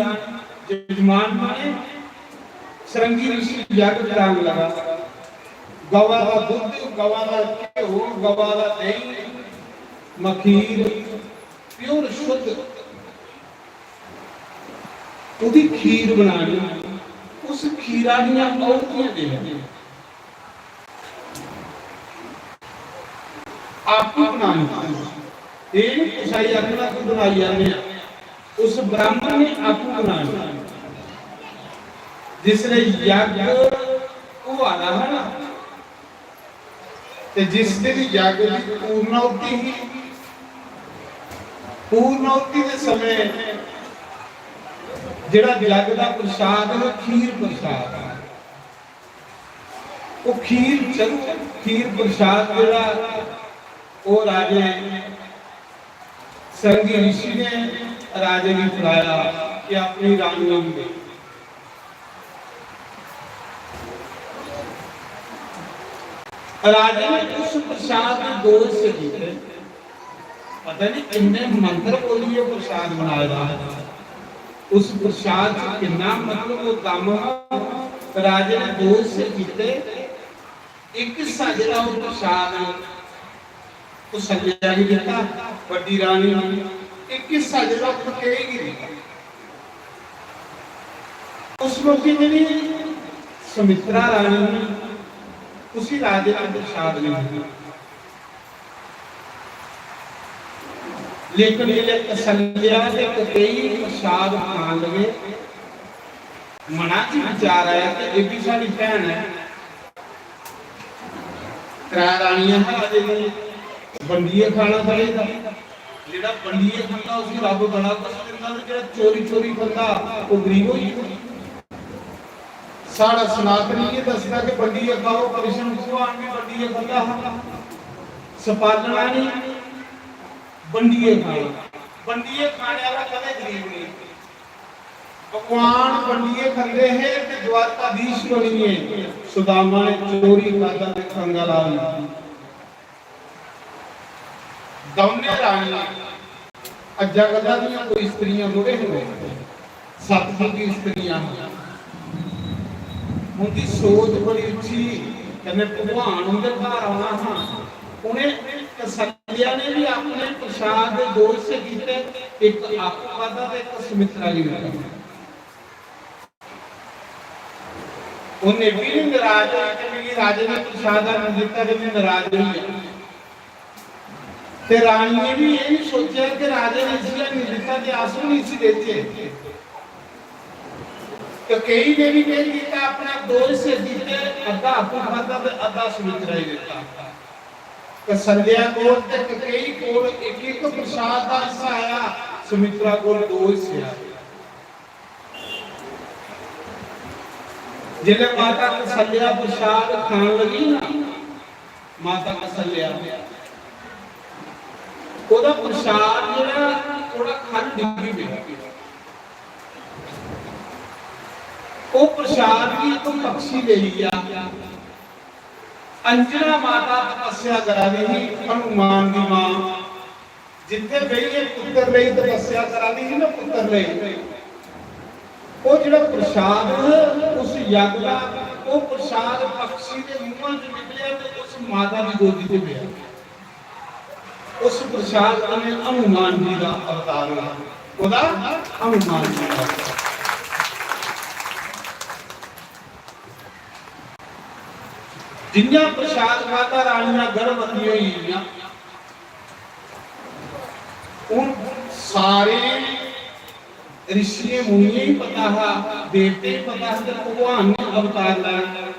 जजमान बने। सरंगी ऋषि यज्ञ कराने लगा। गवा का दुद्ध, गवा का घ्यो, गवा का दही, मखीर, प्योर शुद्ध। ओदी खीर बनानी, उस खीरा दियां औंदियां देनियां। आपू बनानी। एह् निं कुसै गी आखना, "तूं बनाई आह्नेआ।" उस ब्राह्मण ने आपू बनानी। जिसलै यज्ञ होआ दा हा ना, ते जिस दिन यज्ञ दी पूर्णाहुति ही, पूर्णाहुति दे समय जेह्ड़ा यज्ञ दा प्रसाद है, खीर प्रसाद, वो खीर चरू, खीर प्रसाद जेह्ड़ा, वो राजे सरंगी ऋषि ने राजे गी खिलाया कि अपनी रानी गी दे। राजे ने उस प्रसाद दे दो हिस्से कीते। पता नहीं किन्ने मंत्र बोलिए प्रसाद बनाए दा। उस प्रसाद च किन्ना, मतलब, वो दम हा। राजे ने दो हिस्से कीते। इक हिस्सा जेह्ड़ा ओह् प्रसाद कुसल्लै गी दित्ता, बड्डी रानी गी, इक हिस्सा जेह्ड़ा ओह् ककेई गी दित्ता। उस मौके जेह्ड़ी सुमित्रा रानी ही, उसी राजे ने प्रसाद नेईं दित्ता। लेकिन जिसलै कौसल्या ते ककेई प्रसाद खान लगे, मना च विचार आया कि एह् बी साढ़ी भैन ऐ। त्रै रानियां हियां, अजें बी बंडियै खाना चाहिदा। जेह्ड़ा बंडियै खंदा, उसी रब्ब बड़ा कुछ दिंदा, ते जेह्ड़ा चोरी चोरी खंदा, ओह् गरीब होई जंदा। साढ़ा सनातन इ'यै दसदा कि बंडियै खाओ। कृष्ण भगवान बी बंडियै खंदा हा। सपालना नहीं, बंडियै खाना। बंडियै खाने वाला कदें गरीब नहीं। भगवान बंडियै खंदे हे ते द्वारकाधीश बनियै सुदामा ने चोरी खादा ते खंगा ला लिया। दौनें रानियां अज्जा कल्ला दियां कोई स्त्रियां थोड़े होंदे, सतयुगी स्त्रियां हियां। उंदी सोच बड़ी उच्ची ही, कन्नै भगवान उंदे घर आना हा। उ'नें कौशल्या ने भी अपने प्रसाद दे दो हिस्से कीते, इक आपू खादा ते इक सुमित्रा गी दित्ता। उन्हें भी नहीं नाराज होई कि मिगी राजे ने प्रसाद नहीं दिता, ते मैं नाराज होई गया। ते रानी ने भी ये नहीं सोचा कि राजे ने इसी नहीं दिता, ते अस भी इसी देचे। तो कई ने भी नहीं किया, अपना दो हिस्से कीते, अद्धा आपू खादा ते अद्धा सुमित्रा ही दिता। कौशल्या कोल ते कई कोल एक एक प्रसाद का हिस्सा आया, सुमित्रा कोल दो हिस्से आए। जिसले माता कौशल्या प्रसाद खान लगी ना, माता कौशल्या, ओदा प्रसाद जेड़ा थोड़ा खंड डिग्गी पे, वो प्रसाद भी एक पक्षी ले लिया। अंजना माता तपस्या करा दी ही, हनुमान दी मां, जिथे बेहियै पुत्र लेई तपस्या करा दी ही ना, पुत्र लेई, वो जेड़ा प्रसाद है, उस यज्ञ का, वो प्रसाद पक्षी के मुंह च निकलिया ते उस माता की गोदी च पिया। उस प्रसाद कन्नै हनुमान जी का अवतार हुआ। ओदा हनुमान जी का अवतार। जियां प्रसाद खादा, रानियां गर्भवती होई गेइयां। उन सारे ऋषियें मुनियें ही पता हा, देवतें ही पता हा कि भगवान ने अवतार लैना।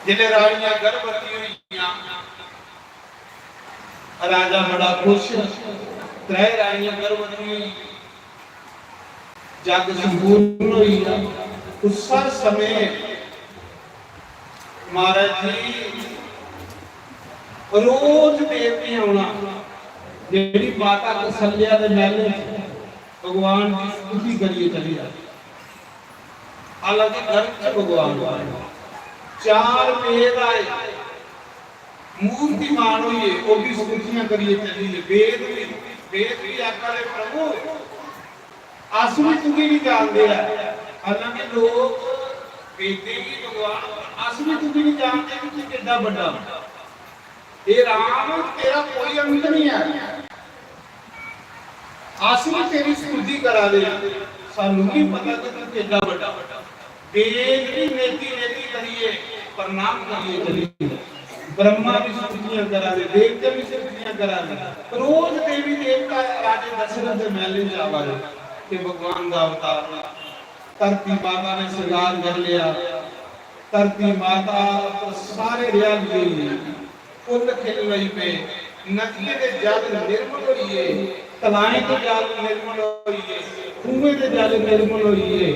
जिसले रानियां गर्भवती होई गेइयां, राजा बड़ा खुश। त्रै रानियां गर्भवती होई, जग संपूर्ण होई गया। उस समय महाराज जी रोज देवतें औना, जेड़ी माता कौशल्या दे महल च भगवान की स्तुति करिए चली जाती। हालांकि गर्भ च भगवान आए, चार वेद आए, मूर्तिमान होइए, ओह् भी स्तुतियां करिए चली गे। वेद भी, वेद भी आखा दे, "प्रभु, अस भी तुगी नहीं जानते हैं।" हालांकि लोग वेदें गी भगवान, "अस भी तुगी नहीं जानते कि तू कितना बड़ा।" हे राम, तेरा कोई अंत नहीं है। अस भी तेरी स्तुति करा दे, सानू भी पता कि तू कितना बड़ा। वेद भी नेति नेति करिए प्रणाम करिए चली। ब्रह्मा भी स्तुतियां करा दे, देवते भी स्तुतियां करा दे। रोज देवी देवता राजे दशरथ के महल च आवा दे कि भगवान का अवतार हुआ। धरती माता ने श्रृंगार कर लिया। धरती माता तो सारे रियाली फुल खिल लई पे, नदिये दे जल निर्मल होइए, तलाएं दे जल निर्मल होइए, खूहें दे जल निर्मल होइए,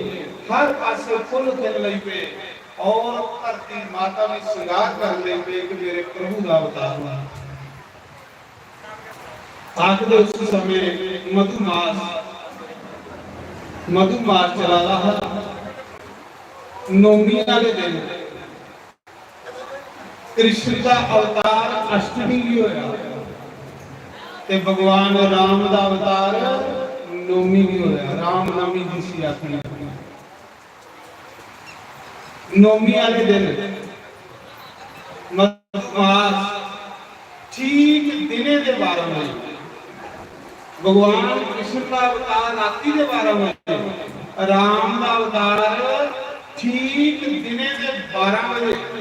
हर पासे फुल खिल लई पे और धरती माता भी श्रृंगार कर लई पे कि मेरे प्रभु का अवतार हुआ। आखदे उस समय मधुमास, मधुमास चला दा हा। नौमी आह्ले दिन कृष्ण दा अवतार अष्टमी गी होया ते भगवान राम दा अवतार नौमी गी होया। रामनवमी जिसी आखने। नौमी आह्ले दिन मधुमास ठीक दिने दे बारां बजे, भगवान कृष्ण दा अवतार राती दे बारां बजे, राम दा अवतार ठीक दिने दे बारां बजे,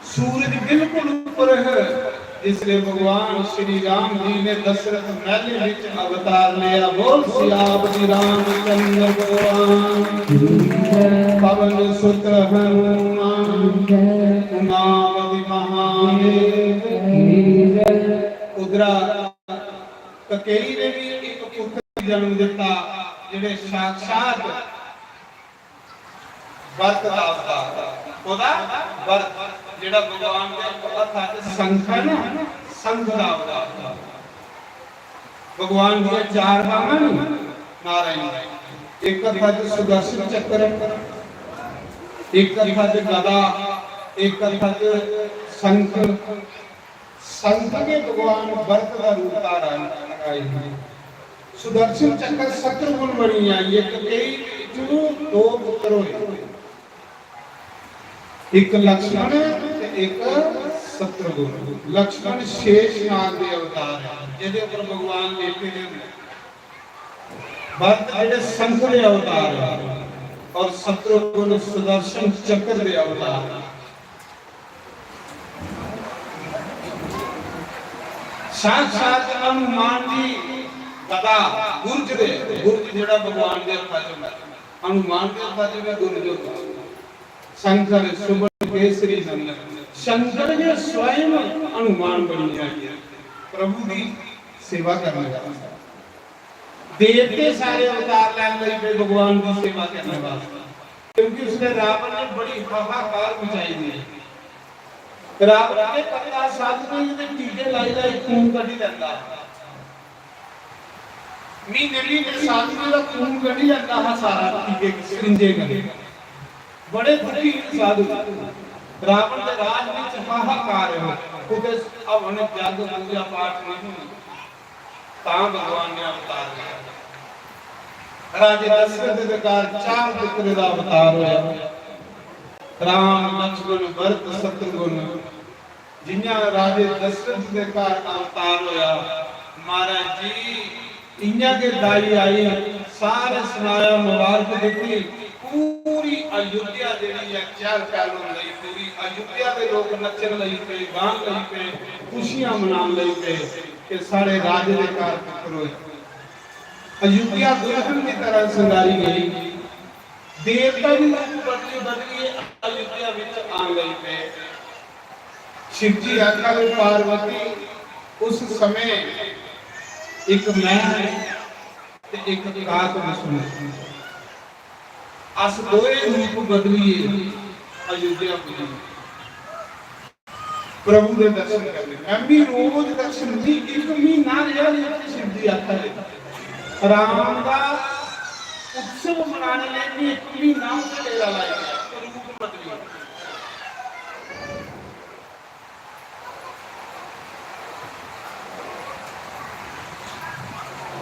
सूरज बिल्कुल ऊपर है, जिसले भगवान श्री राम जी ने दशरथ महल विच अवतार लिया। बोल सियापति रामचंद्र भगवान, पवन सुत हनुमान, उमापति महादेव। उधरा ककेई ने भी एक पुत्र जन्म दिता, जेड़े साक्षात बर्त दा अवतार। कोदा? बर्त। जेह्ड़ा भगवान दे हत्था च शंख है ना, शंख दा अवतार। भगवान दियां चार बांहां न नारायण दी। इक हत्था च सुदर्शन चक्र है, इक हत्था च गदा, इक हत्था च शंख। शंख गै भगवान बर्त दा रूप धारण कराई। सुदर्शन चक्र शत्रुघ्न बनियै, इक केई चू दो पुत्र होए, इक लक्ष्मण ते इक शत्रुघ्न। लक्ष्मण शेष नाग दे अवतार है, जेह्दे उप्पर भगवान लेटे दे होंदे। भरत जेह्ड़े शंख दे अवतार है और शत्रुघ्न सुदर्शन चक्र दे अवतार है। साक्षात हनुमान जी गदा गुरज दे, गुरज जेह्ड़ा भगवान दे हत्था च होंदा, हनुमान दे हत्था च गै गुरज होंदा। शंकर सुबल केसरी नंदन, शंकर गै स्वयं हनुमान बनी जाइए प्रभु दी सेवा करने वाला। देवते सारे अवतार लैन लगी पे भगवान की सेवा करने वास्ते, क्योंकि उसने रावण ने बड़ी हाहाकार मचाई दी है। रावण ने पता साधुएं दे टीके लाई लाई खून कड्ढी लैंदा। महीने महीने साधुएं दा खून कड्ढी लैंदा हा सारा, टीके सिरिंजें कन्नै। बड़े दुखी हे साधु। रावण दे राज विच हाहाकार है, कुतै हवन जग पूजा पाठ नहीं होंदा। तां भगवान ने अवतार लिया। राजे दशरथ दे घर चार पुत्र दा अवतार होया। राम, लक्ष्मण, भरत, शत्रुघ्न। जियां राजे दशरथ दे घर अवतार होया, महाराज जी, इयां गै दाई आई, सारे सनाया, मुबारक दित्ती। पूरी अयोध्या जेह्ड़ी ऐ, चहल पहल होन लगी, पूरी अयोध्या दे लोक नच्चन लगी पे, गान लगी पे, खुशियां मनान लगी पे कि साढ़े राजे दे घर पुत्र होए। अयोध्या दुल्हन की तरह संगारी गई। देवता भी रूप बदली बदलिए अयोध्या विच आन लगी पे। शिव जी आखा दे, पार्वती, उस समय एक मैं ते एक काक बसुंद, अस दोए रूप बदलिए अयोध्या पुज्जे। प्रभु दे दर्शन करने। मैं भी रोज दर्शन नहीं, एक महीना रेहा जे इत्थे शिव जी आखा दे। राम दा उत्सव मनाने लेई भी एक महीना उत्थे डेरा लाई दिया, रूप बदली।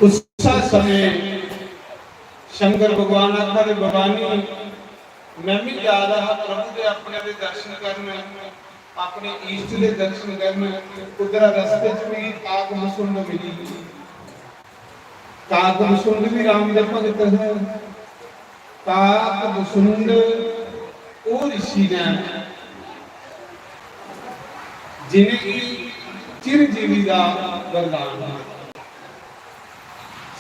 उस समय शंकर भगवान आखा दे, भवानी, मैं भी जा रहा हा प्रभु दे अपने दे दर्शन करने, अपने इष्ट दे दर्शन करने, उधर रस्ते च मिगी काक बसुंड मिली। काक बसुंड भी राम दे भगत है। काक बसुंड ओह ऋषि ने जिनेंगी चिरजीवी दा वरदान दित्ता।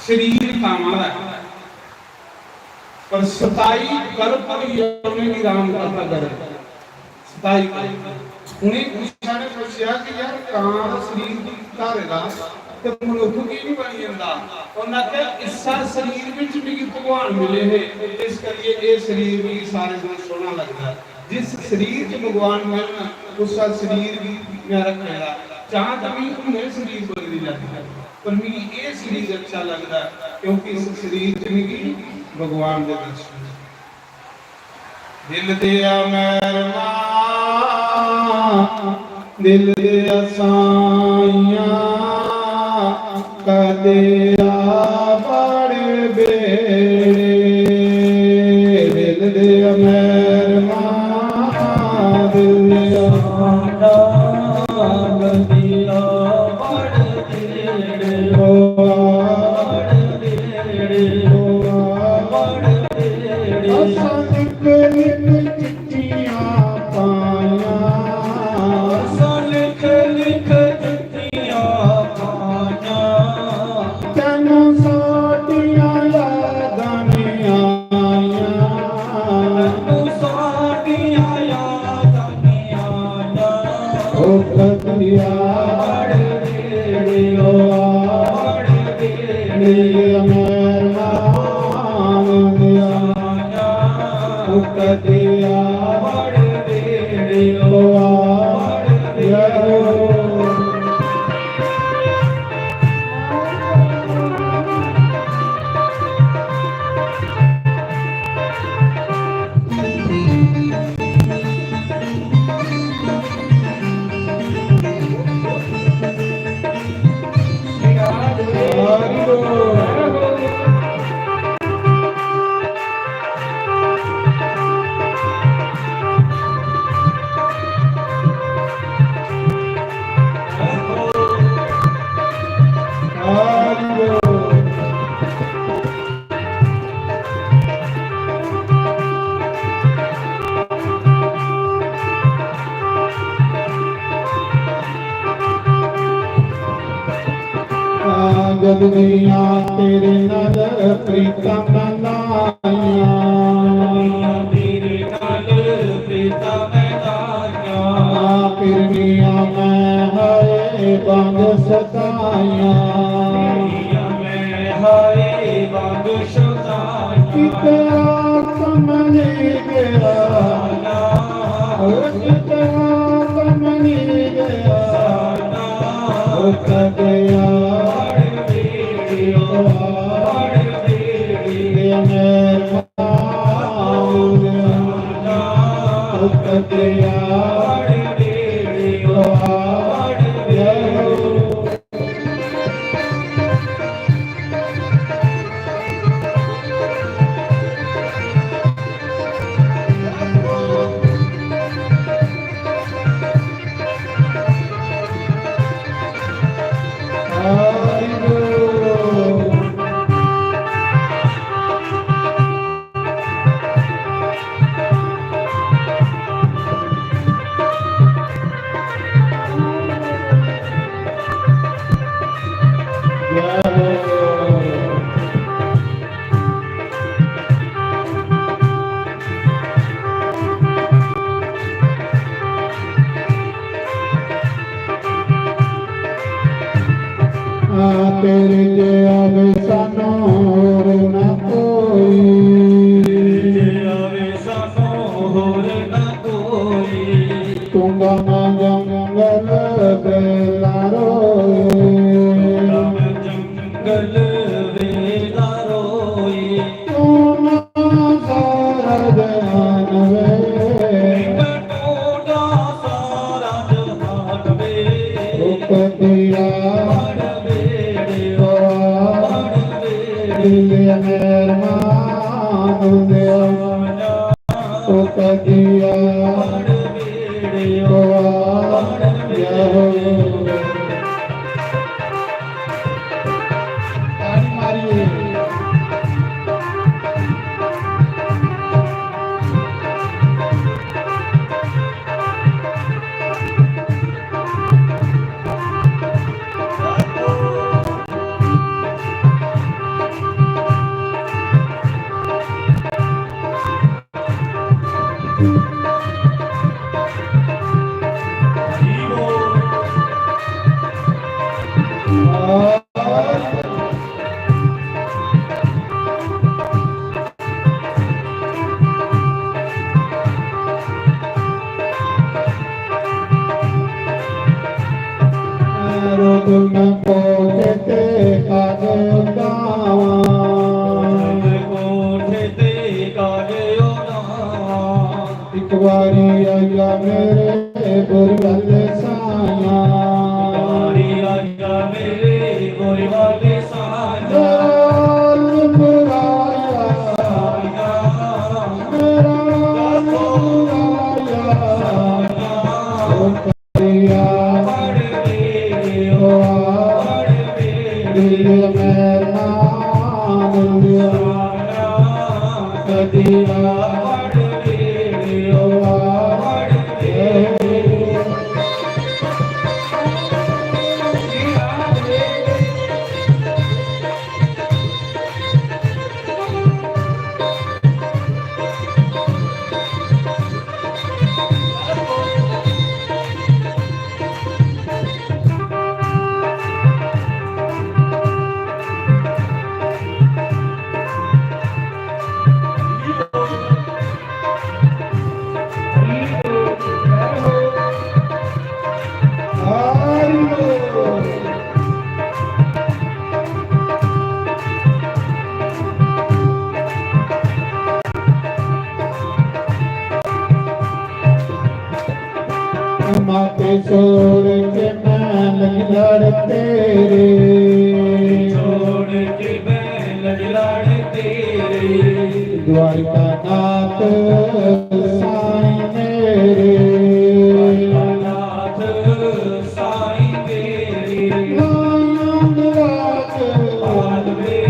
शरीर कामां दा है, पर सताई कल्प होई उनेंगी राम कथा करे। सताई कल्प। उनें गुच्छा ने पुच्छेआ कि यार, कां दा शरीर धारे दा ते मनुक्ख की नहीं बनी जंदा? उन्हें आखेआ, इस्सा शरीर विच मिगी भगवान मिले हे, इस करिए एह शरीर मिगी सारे कोला सोहना लगदा है। जिस शरीर च भगवान मिलन, उस्सा शरीर गी मैं रक्खे दा। चां तां मिगी हुनै शरीर बदली लैंदा, पर मिगी एह शरीर अच्छा लगदा, क्योंकि इस शरीर च मिगी भगवान दे दर्शन। दिल दिया मैरमा, दिल दिया साइयां, कदे आ बड़ बेड़े। दिल दिया मैरमा, दिल दिया दुनिया तेरे नाल प्रीतां मैं लाइयां। तेरे नाल प्रीतां मैं लाइयां। आखिर मियां मैं हाय बांग सताइयां। मियां मैं हाय बांग सताइयां। किते आसमानी गया। ओ किते आसमानी गया। ओ कदे यार मेरे, ओ यार मेरे, मेरे, ओ कदे यार मेरे, ओ यार मेरे। तेरे जेहा वे सानू होर ना कोई। तेरे जेहा वे सानू होर ना कोई। तू गाना जंगल बेला रोए। तू गाना जंगल बेला रोए। तू ना सारा जहान वे। तू ना सारा जहान वे। रुक दिया। दिल मेहरबान दे। ओ कदिया, ओ आ, या हो। ताली मारिए। रोग न कोठे ते काजे उडावां। कोठे ते काजे उडावां। एक बारी आया मेरे बोरी वाले साया। एक बारी आया मेरे बोरी वाले साया। मेरा मुराया साया। मेरा मुराया साया। ओ कदिया, ओ आ, दिल मेरा, दिल कदिया। माथे छोड़ के मैं लग लड़ तेरे। छोड़ के मैं लग लड़ तेरे। द्वारका नाथ साईं मेरे। द्वारका नाथ साईं मेरे। नाम राज पालवे।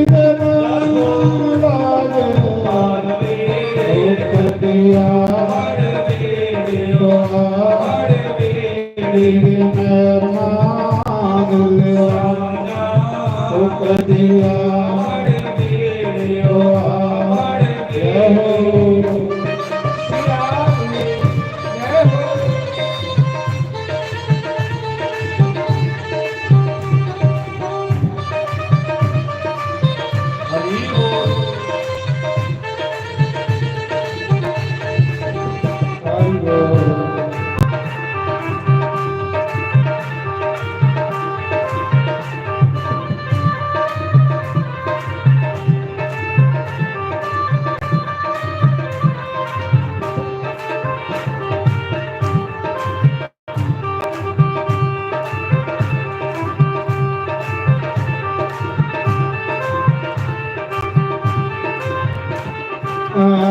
इधर नाम राज पालवे। एक दिया। तेरे मेहमान लिया। दिया। जय हो। हरि बोल।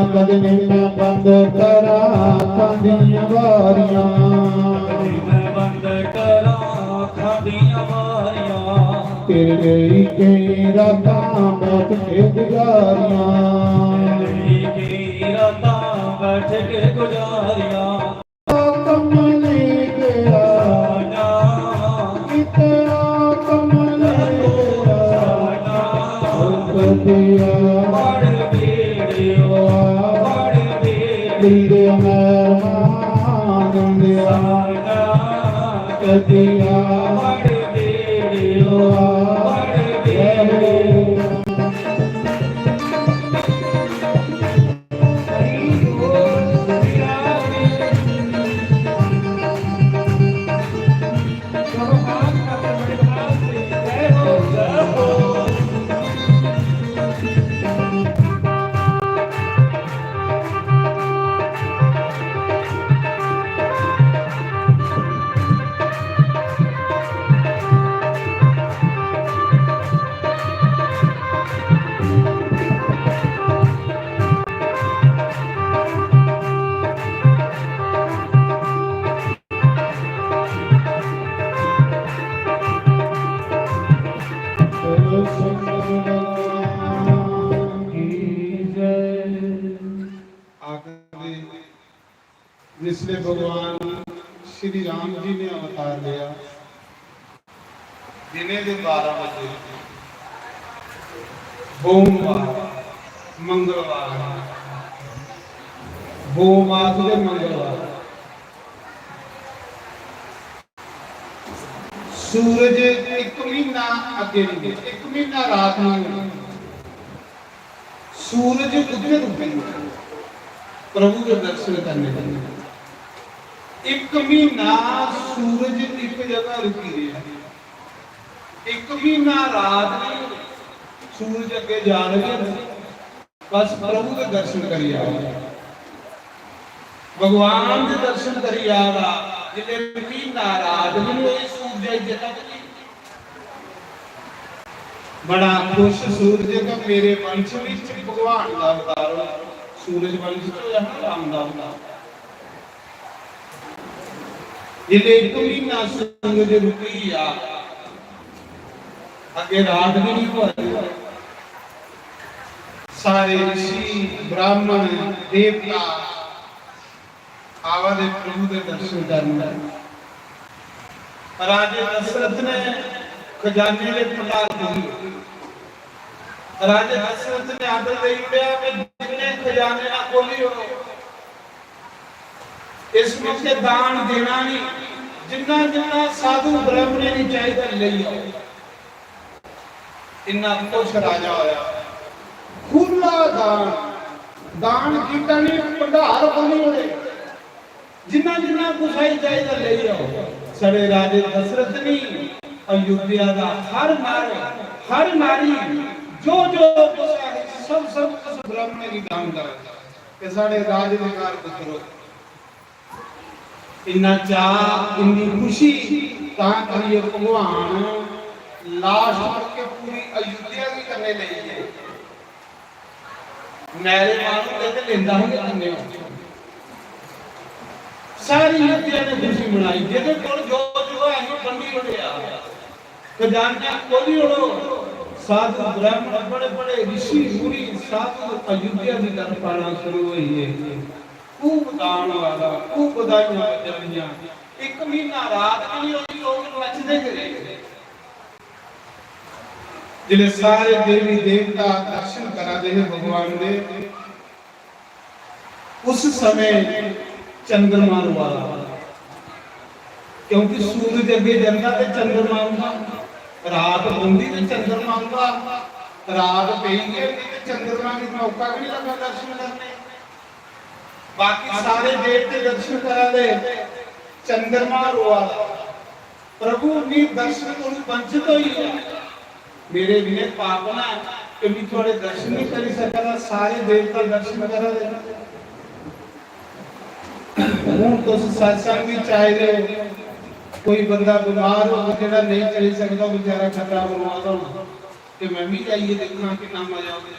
कदे मैं बंद करां अखां दियां बारियां, कदे मैं बंद करां अखां दियां बारियां। तेरे ही कई रातां बैठ के गुजारियां, तेरे ही कई रातां बैठ के गुजारियां। कमली तेरा, तेरा कमली तेरा, कदिया बड़ वीडियो, बड़ वीडियो मेहमान दिया, कदिया बड़ वीडियो, बड़ वीडियो। आखदे जिसले भगवान श्री राम जी ने अवतार लिया, दिने दे बारह बजे, बोमवार, मंगलवार, बोमास दे मंगलवार, सूरज इक महीना अग्गे नहीं, इक महीना रात नहीं होनी। सूरज कुत्थे रुकी? प्रभु के दर्शन करने के लिए। एक महीना सूरज एक जगह रुकी रहा, एक महीना रात नहीं, सूरज अगे जा रहे हैं, बस प्रभु के दर्शन करी आओ, भगवान के दर्शन करी आवा। जिले महीना रात नहीं हुई, सूरज अगे तक नहीं। बड़ा खुश सूरज कि मेरे वंश विच भगवान दा अवतार होया। सूरज वंश च होया ना राम दा अवतार। जिसले इक महीना सूरज रुकी गया, अगे रात भी नहीं होई। सारे ऋषि, ब्राह्मण, देवता आवा दे प्रभु दे दर्शन करन। राजे दशरथ ने खजाने दे भंडार खोले। राजे दशरथ ने आर्डर दे दिया कि जितने खजाने ना खोली हो, इस मौके दान देना नहीं, जिन्ना जिन्ना साधु ब्राह्मणें गी चाहिदा लेई आओ। इन्ना खुश राजा होया। खुला दान, दान कीता नहीं, भंडार खोली ओड़े। जिन्ना जिन्ना कुसै गी चाहिदा लेई आओ। साढ़े राजे दशरथ ने अयोध्या दा हर नर, हर नारी, जो जो कुसै गी सब सब कुछ ब्राह्मण गी दान करा। ते साढ़े राज दे घर पुत्रो इन्ना चाऽ, इन्नी खुशी, तां करियै भगवान लास्ट करके पूरी अयोध्या गी कन्नै लेई गे। मैरे मानू ते ते लेंदा ही कन्नै। सारी अयोध्या ने खुशी मनाई, जेह्दे कोल जो जो है ही बंडी ओड़ेआ। खजाना खोली ओड़ो। साधु ब्राह्मण, बड़े बड़े ऋषि मुनि, साधु अयोध्या दी तरफ आना शुरू होई गए। खूब दान वाला, खूब बधाइयां बजाइयां। एक महीना रात नहीं होई, लोग नचदे गए। जिसले सारे देवी देवता दर्शन करा दे हे भगवान दे, उस समय चंद्रमा रोआ दा, क्योंकि सूरज अग्गे जंदा ते चंद्रमा औंदा, रात पौंदी ते चंद्रमा औंदा, रात पेई गई ते चंद्रमा गी मौका भी नहीं लगा दर्शन करने। बाकी सारे देवते दर्शन करा दे, चंद्रमा रोआ दा, "प्रभु, मी दर्शन कोलू वंचित होई गया, मेरे विने पाप ना कि मी थुआड़े दर्शन नहीं करी सका दा, सारे देवता दर्शन करा दे।" हूं तुस सत्संग विच आए दे हो, कोई बंदा बीमार हो, जेड़ा नहीं चली सकदा, बेचारा खट्टा बनवा दा होना। कि मैं भी जाइए देखना कितना मजा आवे।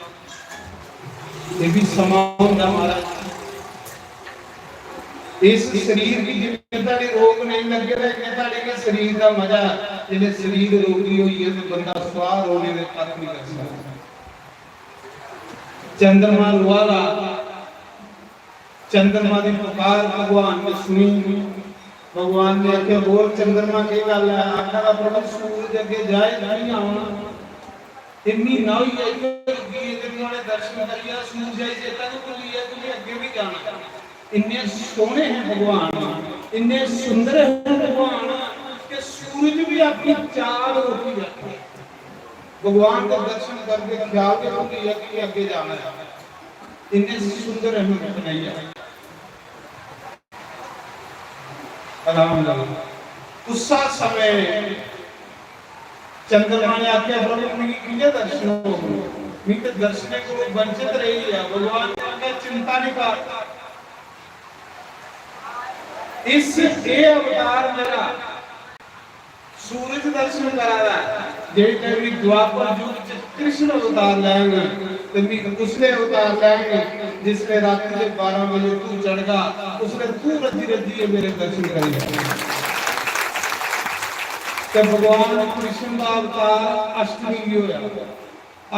ये भी समा होंदा महाराज। इस शरीर की जिन्ने ताड़ी रोग नहीं लगे ना, इन्ने ताड़ी के शरीर का मजा। जिसले शरीर रोगी होई है तो बंदा स्वाह रोने दे तक नहीं कर सकता। चंद्रमा रोआ दा, चंद्रमा की पुकार भगवान ने सुनी। भगवान ने आख्या, "बोल चंद्रमा, की गल है?" आखा दा, "प्रभु, सूरज अगे जाए, नहीं आना। इन्नी ना हुई है, इन्नी रुकी है, तेरे थुआड़े दर्शन करिया, सूरज आई चेता तो भूली है, तुझे अगे भी जाना।" इन्ने सोहने हैं भगवान, इन्ने सुंदर हैं भगवान कि सूरज भी अपनी चाल रोकी बैठा है। भगवान के दर्शन करके ख्याल भी भूली है कि अगे जाना है। इन्ने सुंदर हैं कन्हैया। आराम नाल। उस समय चंद्रमा ने आख्या, "प्रभु, मिगी कि'यां दर्शन होग? मिगी ते दर्शने कोलों वंचित रेही गेआ।" भगवान ने आख्या, "चिंता नहीं कर, इस, एह अवतार मेरा सूरज दर्शन करा दा है, जेह्ड़े टाइम द्वापर युग च कृष्ण अवतार लैंग, ते मी उसले अवतार लैंग, जिसले राती दे बारां बजे तू चढ़गा, उसले तू रज्जी रज्जियै मेरे दर्शन करी।" ते भगवान कृष्ण दा अवतार अष्टमी गी होया।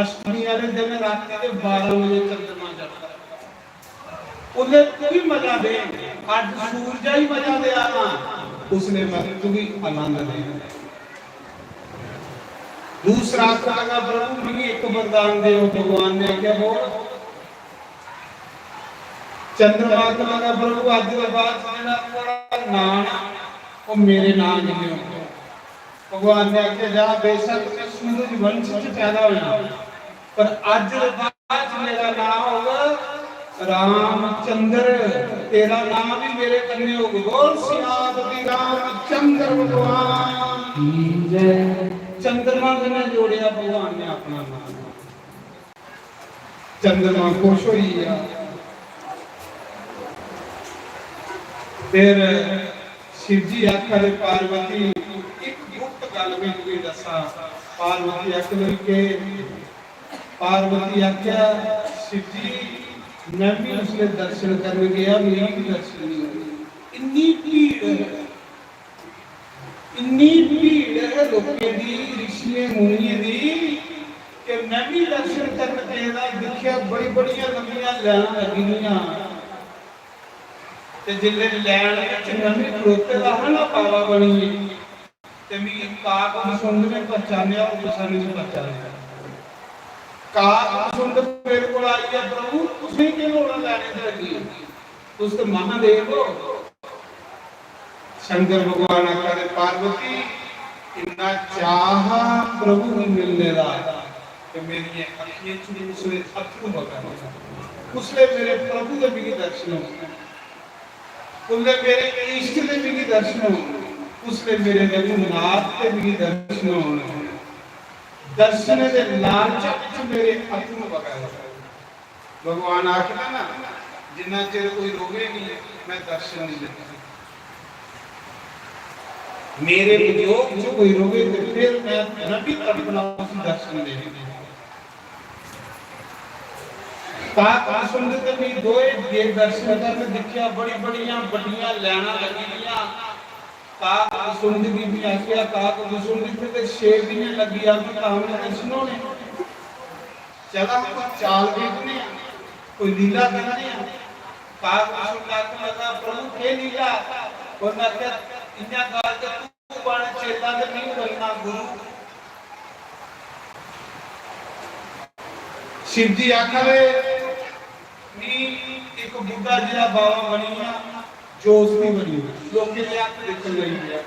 अष्टमी आह्ले दिन राती दे बारां बजे चंद्रमा चढ़दा। उसले तू भी मजा दे, अज्ज सूरजा ही मजा दे आना, उसने मत तू भी आनंद दे। दूसरा आखन लगा, "प्रभु, मिगी एक वरदान दे।" भगवान ने आख्या, "बोल।" चंद्रमा आखन लगा, "प्रभु, अज्ज के बाद जेह्ड़ा थुआड़ा नां ना, ओह् मेरे नां कन्नै होग।" भगवान ने आखेआ, "जा, बेशक मैं सूरज वंश च पैदा होया, पर अज्ज दे बाद मेरा नाम होग रामचंद्र, तेरा नाम भी मेरे कन्नै होग।" बोल सियापति रामचंद्र भगवान की जय। चंद्रमा कन्नै जोड़ेआ भगवान ने अपना नाम। चंद्रमा खुश होई गेआ। फिर शिव जी आखा दे, "पार्वती, इक गुप्त गल्ल मैं तुगी दस्सां।" पार्वती आखन लगी, "के?" पार्वती आखेआ, "शिव जी, मैं भी उसले दर्शन करन गया, मेरी भी दर्शन नहीं होए। इन्नी भीड़ है।" इन्नी भीड़ है लोकें दी, ऋषियें मुनियें दी, कि मैं भी दर्शन करन गेदा, दिक्खेआ बड़ी बड़ियां लम्मियां लैनां लग्गी दियां। ते जिसलै लैन बिच मैं भी खड़ोते दा हा ना, बाबा बनियै, ते मिगी काक कुसुंद ने पहचानेआ, ओह् कुसै ने नहीं पहचानेआ। काक कुसुंद मेरे कोल आई गेआ, "प्रभु, तुसें केह् लोड़ ऐ लैने च लग्गी? तुस ते महादेव हो।" शंकर भगवान आखा दे, "पार्वती, इन्ना चाह हा प्रभु गी मिलने दा कि मेरियें अक्खियें च उसले अत्थरू बगा दे। उसले मेरे प्रभु दे मिगी दर्शन होंदे, उसले मेरे इष्ट दे मिगी दर्शन होंदे, उसले मेरे रघुनाथ दे मिगी दर्शन होंदे। दर्शने दे लालच च मेरे अत्थरू बगा दे।" भगवान आखदा ना, "जिन्ना चिर कोई रोवे नहीं, मैं दर्शन नहीं देता। मेरे वियोग च कोई रोवे ते फिर मैं, मैं भी तड़पना उसी दर्शन देने।" काक कुसुंद ते मी दोए गे दर्शन करन, दिक्खेआ बड़ी बड़ियां बड्डियां लैनां लग्गी दियां। काक कुसुंद गी भी आखेआ, "काक कुसुंद, इत्थै ते शेर दियां लग्गी जान तां उ'नें दर्शन होने।" चला कोई चाल वेखने आं, कोई लीला करने आं। काक कुसुंद आखन लगा, "प्रभु, केह् लीला?" उन्नै आखेआ, "इ'यां गल्ल ते तू बन चेला ते में बनना गुरु।" शिव जी आखा दे, "मी इक बुड्ढा जेहा बाबा बनी गेआ, जोस भी बनी गेआ, लोकें दे हत्थ दिक्खन लगी पेआ।"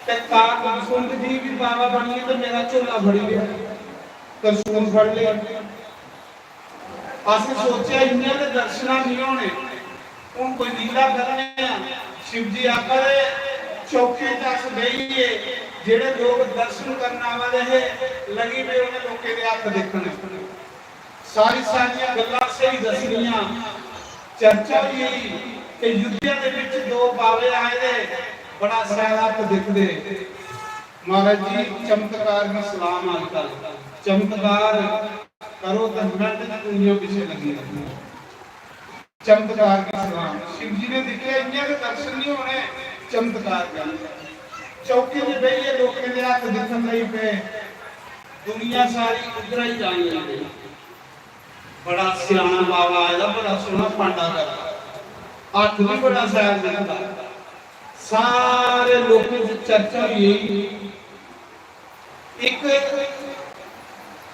ते काक सुंद जी भी बाबा बनी गे ते मेरा झोला फड़ी लेआ, करसून फड़ लेआ। असें सोचेआ इ'यां ते दर्शना निं होने। हून कोई लीला करने आं। शिव जी आखा दे, "चौकें च अस बेहियै, जेह्ड़े लोक दर्शन करन आवा दे हे, लगी पे उ'नें लोकें दे हत्थ दिक्खन।" सारी सारियां गल्लां स्हेई दस्सनियां। चर्चा होई गेई कि अयोध्या दे बिच दो बावे आए दे, बड़ा शैल हत्थ दिखदे। महाराज जी, चमत्कार गी सलाम अजकल। चमत्कार करो ते मैहनत दुनिया पिछे लगी रहो। चमत्कार गी सलाम। शिव जी ने दिक्खेआ, इ'यां गै दर्शन नहीं होने, चमत्कार कर। चौके ते बेहियै लोकें दे हत्थ दिक्खन लगी पे। दुनिया सारी उद्धरा ही जान लगी पेई। बड़ा स्याना बाबा आए दा, बड़ा सोहना पांडा करदा, हत्थ भी बड़ा शैल दिखदा। सारे लोकें च चर्चा होई गेई। इक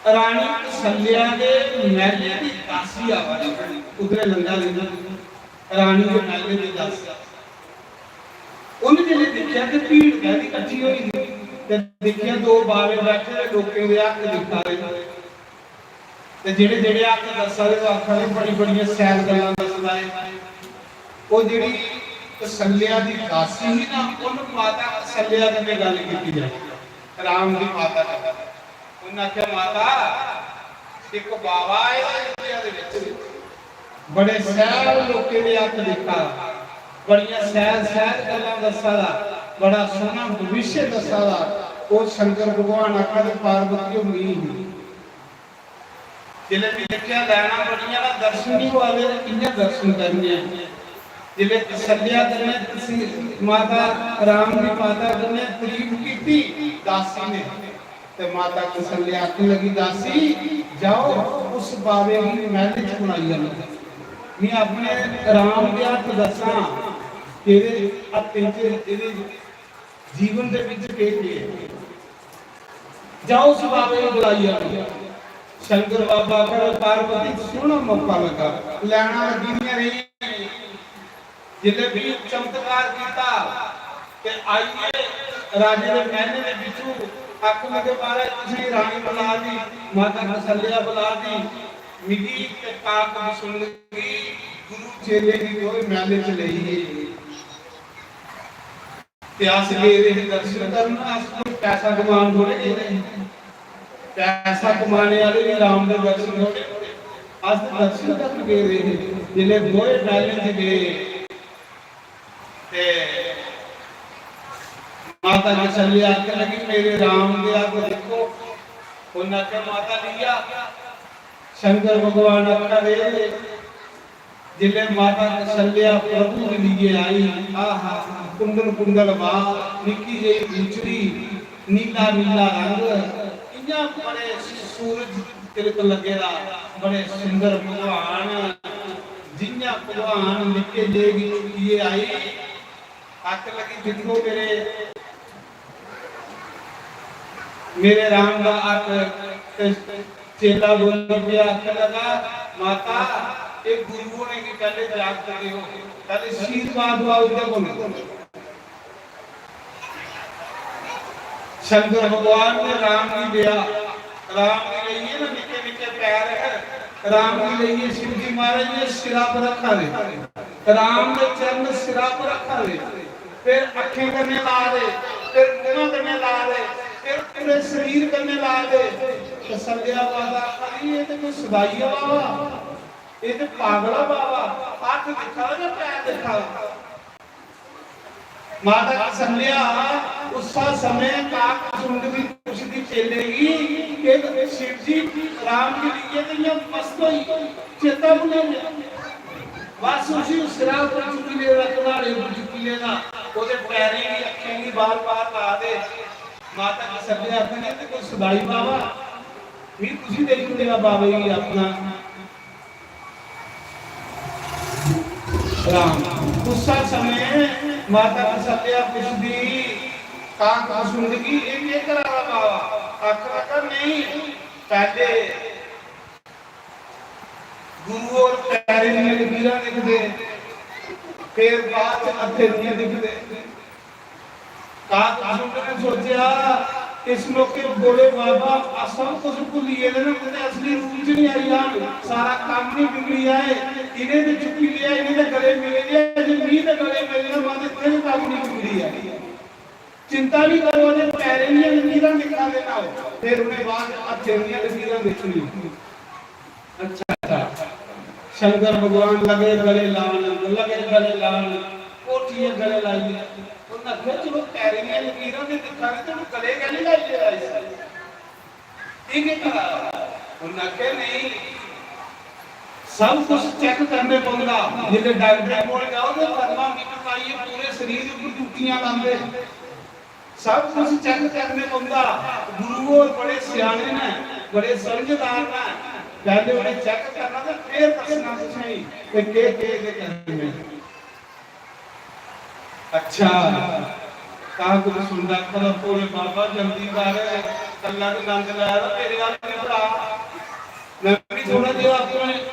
रानी कौशल्या दे महले दी दासी आवा दी, उधरे लंघा दी, रानी दे महले दी दासी। उन्हें जिसले दिक्खेआ कि भीड़ कैदी कट्ठी होई दी, ते दिक्खेआ दो बावे बैठे दे लोकें दे हत्थ दिक्खा दे। ते जेह्ड़े, जेह्ड़े हत्थ दस्सा दे, ओह् आखा दे, बड़ी, बड़ियां शैल गल्लां दसदा ऐ। ओह् जेह्ड़ी कौशल्या दी दासी ही ना, उन्न माता कौशल्या कन्नै गल्ल कीती ऐ, राम दी माता कन्नै। उन्न आखेआ, "माता, इक बावा आए दा अयोध्या दे बिच, बड़े शैल लोकें दे हत्थ दिक्खा, बड़ियां शैल, शैल गल्लां दस्सा दा, बड़ा सोह्ना भविष्य दस्सा दा।" ओह् शंकर भगवान आखा दे, "पार्वती, ओह् मी ही।" जिसलै में दिक्खेआ, लैना बड़ियां ना, दर्शन नहीं होआ दे, ते कि'यां दर्शन करने आ? जिसलै तसल्लिया कन्नै तुसी माता राम दी माता कन्नै तारीफ कीती दासी ने, ते माता तसल्लिया आखन लगी, "दासी, जाओ, उस बावे गी महल च बुलाई आनो। में अपने राम दे हत्थ दस्सां, तेरे हत्थें च, तेरे जीवन दे बिच केह् केह् है? जाओ, उस बाबे गी बुलाई आनो।" शंकर बाबा आखा दे, "पार्वती, सोहना मौका लगा, लैना लगी दियां रेहियां।" जिसलै भी चमत्कार कीता ते आइयै राजे दे महले दे बिचू आखन लगे, "महाराज, तुसें रानी बुला दी, माता कौशल्या बुला दी, मिगी ते काक सुन गी, गुरु चेले गी दोए महले च लेई गे।" ते अस गेदे हे दर्शन करन, अस कोई पैसा कमान थोड़े गेदे हे। पैसा कमाने आह्ले बी राम दे दर्शन थोड़े होंदे। अस ते दर्शन करन गेदे हे। जिसलै दोए मैह्लें च गे ते माता कौशल्या आखन लगी, "मेरे राम दे हत्थ दिक्खो।" उन्न आखेआ, "माता, लेई आ।" शंकर भगवान आखा दे, जिसलै माता कौशल्या प्रभु गी लेइयै आई, आहा, कुंडल कुंडल बाल, निक्की जेही गुंचली, नीला नीला रंग, इ'यां बड़े सूरज तिलक लग्गे दा, बड़े सुंदर भगवान, जि'यां भगवान निक्के जेही गी चुक्कियै आई, आखन लगी, "दिक्खो मेरे, मेरे राम दा हत्थ।" ते चेला बोली पेआ, आखन लगा, "माता, एह् गुरु होरें गी पैह्ले इजाजत देओ, पैह्ले आशीर्वाद लैओ इंदे कोला।" शंकर भगवान ने राम गी लेआ, राम गी लेइयै ना निक्के निक्के पैर, राम गी लेइयै शिव जी महाराज ने सिरा पर रक्खा दे, राम दे चरण सिरा पर रक्खा दे, फिर अक्खें कन्नै ला दे, फिर मुंहां कन्नै ला दे, फिर पूरे शरीर कन्नै ला दे। ते संध्या माता आखा दी, "एह् ते कोई सदाई ऐ बाबा, एह् ते पागल ऐ बाबा, हत्थ दिक्खा दा जां पैर दिक्खा दा?" माता कौशल्या उस्सा समें काक सुंड दी पुछदी चेले गी कि शिव जी राम गी लेइयै ते इ'यां मस्त होई, चेता भुल्ली गेआ। बस उसी उस सिरा उप्पर चुक्की लेदा, कनाड़े उप्पर चुक्की लेदा, ओह्दे पैरें गी, अक्खें गी बार-बार ला दे। माता कौशल्या आखन लगी, "ते कोई सदाई बाबा, मी तुसी देई ओड़ेआ बाबे गी अपना।" राम। उस्सा समें माता कौशल्या पुछदी, काक सुंड गी, "एह् केह् करा दा बाबा?" आखन लगा, "नेईं, पैह्ले गुरु होर पैरें दियां लकीरां लिखदे, फिर बाद च हत्थें दियां लिखदे। काकभुजंग ने सोचेआ, इस मौके भोले बाबा सब कुछ भुल्ली गेदे न, ते असली रूप च नहीं आई जान, सारा कम्म नहीं बिगड़ी जाए। इन्हें ते चुक्की लिया, इन्हें ते गले मिले लिया, जे मी ते गले मिले ना, माते तेरे कम्म नहीं बिगड़ी जाए। चिंता नहीं करो, अजे पैरें दियां लकीरां लिखा दे ना हो, फिर उन्हें बाद हत्थें दियां लकीरां लिखनियां। अच्छा, अच्छा। शंकर भगवान लगे गले लान, लगे गले लान, कोठिये गले लाइए। उन्हें आखेआ, "चलो, पैरें दियां लकीरां ते दिक्खा दे, तैनूं गले कैल्ली लाई लेदा इस?" ठीक है, उन्हें आखेआ, "नहीं, सब कुछ चेक करने पौंदा।" जिसले डॉक्टर कोल जाओ, तो थर्मामीटर लाइए पूरे शरीर पर टूटियां लांदे। सब कुछ चेक करने पौंदा। गुरु होर बड़े स्याने न, बड़े समझदार न। पहले उन्हें चेक करना ते फिर दसना तुसेंगी कि केह् केह् ते करने। अच्छा, काकभुजंग आखदा, "भोले बाबा, जल्दी कर, कल्ला ते नंद लै ते मेरे हत्थ भी भरा। मैं भी थोड़ा जेहा अपने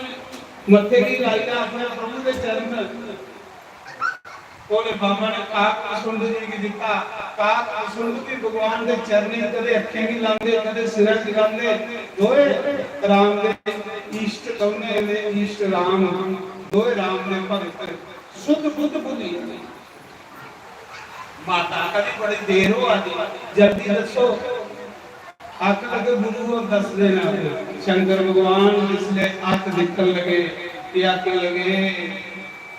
मत्थे गी लाई लै अपने प्रभु दे चरण।" भोले बाबा ने काकभुजंग जी गी दित्ता। काकभुजंग भी भगवान दे चरणें गी कदे अक्खें गी लांदे, कदे सिरा गी लांदे। दोए राम दे इष्ट, दौने दे इष्ट राम, दोए राम दे भगत। शुद्ध बुद्ध भुल्ली। माता कदी बड़ी देर होआ दी, जल्दी दसो। आखन लगे, गुरु होर दसदे न। शंकर भगवान जिसले हत्थ दिक्खन लगे ते आखन लगे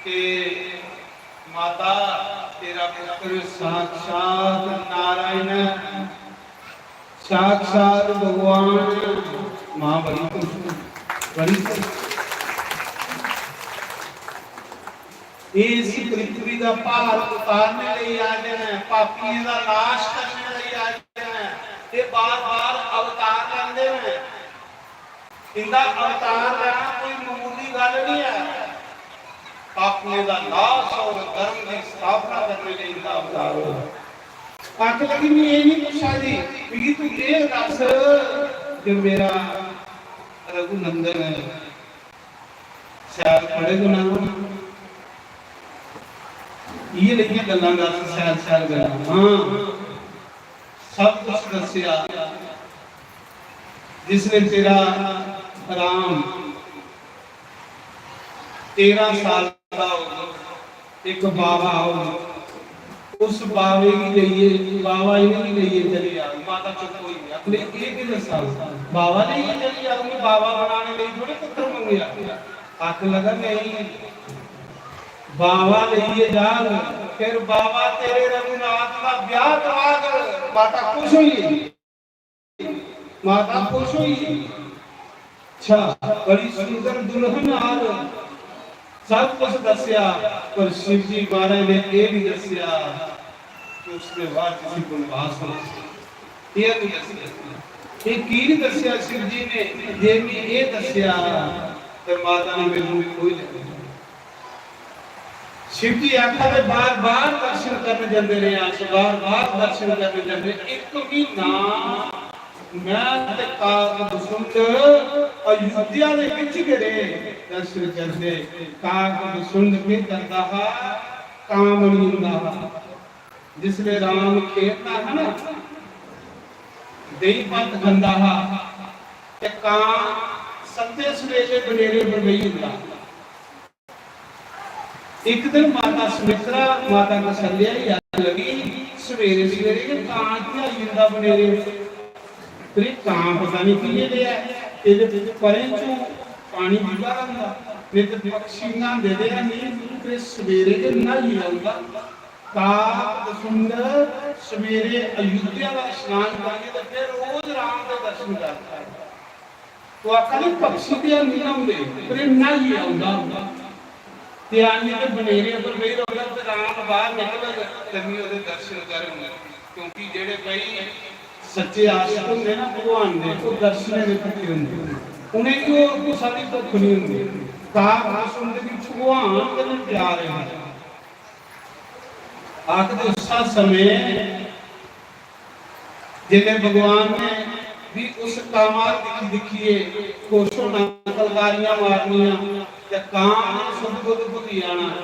कि माता, तेरा पुत्र साक्षात नारायण है, साक्षात भगवान है। मां बड़ी खुश हुई, बड़ी खुश। ये इस पृथ्वी का भार उतारने ले आए हैं, पापियों का नाश करने ले आए हैं। ये बार बार अवतार लेंदे हैं। इंदा अवतार लेना कोई मामूली गल नहीं है। पापियों का नाश और धर्म की स्थापना करने ले इंदा अवतार हो। आखन लगी, "मैं ये नहीं पूछा जी, मिगी तू ये दस जो मेरा रघुनंदन है, शैल पढ़े गुना?" इये लेइयां गल्लां दस, शैल शैल गल्लां। हाँ, सब कुछ दस्सेआ। जिसने तेरा राम तेरह साल दा होग, एक बावा होग, उस बावे गी लेइयै, बावा इ'नेंगी लेइयै चली जाग। माता चुप होई गेई। अपने एह् केह् दस्सा? बावा लेइयै चली जाग, में बावा बनाने लेई थोड़े पुत्तर मंगेआ। आखन लगा, "नहीं, बावा लेइयै जाग, फिर बावा तेरे रघुनाथ दा ब्याह कराग।" माता खुश होई गेई। माता खुश होई। अच्छा, बड़ी सुंदर दुल्हन आग, सब कुछ दस्या, पर शिव जी महाराज ने यह नहीं दस्या कि उसके बाद किसी बनवास हो। यह नहीं दस्या। ये की नहीं दस्या शिव जी ने? जे मैं ये दस्या तो माता ने मेरे को कोई लेना। शिव जी आखा दे, "बार बार दर्शन करन जंदे रहे अस, बार बार दर्शन करन जंदे।" एक महीना मैं ते काकभुजंग अयोध्या दे विच गै रेह् दर्शन करदे। काकभुजंग केह् करदा हा? कां बनी जंदा हा। जिसले राम खेलदा हा ना, देही भात खंदा हा, ते कां सत्ते सवेरे बनेरे पर बेही जंदा। एक दिन माता सुमित्रा, माता कौशल्या ही आखन लगी, "सवेरे सवेरे गै कां की आई जंदा बनेरे? फिर कां पता नहीं की लेआ, एह्दे परें चों पानी पींदा रौंह्दा, नेईं ते पक्षी न्हांदे ते है नहीं, फिर सवेरे गै न्हाई औंदा।" काकभुजंग सवेरे अयोध्या दा स्नान करियै ते फिर रोज राम दे दर्शन करदा है। तो आखा दे पक्षी ते हैनी न्हांदे, पर एह् न्हाइयै औंदा होंदा। ते आइयै ते बनेरे उप्पर बेही रौंह्दा ते राम बाह्र निकलग ते मी ओह्दे दर्शन करङ। क्योंकि जेह्ड़े भाई सच्चे आशिक होंदे ना भगवान दे, ओह् दर्शनें दे भुक्खे होंदे। उ'नेंगी होर कुसै दी भुक्ख निं होंदी। काकभुजंग गी भगवान कन्नै प्यार ऐ। आखदे उस्सै समें जिसलै भगवान ने भी उस कामा दिक्खी दिक्खियै खुश होना, कलकारियां मारनियां ते काम ने सुध बुध भुल्ली जाना।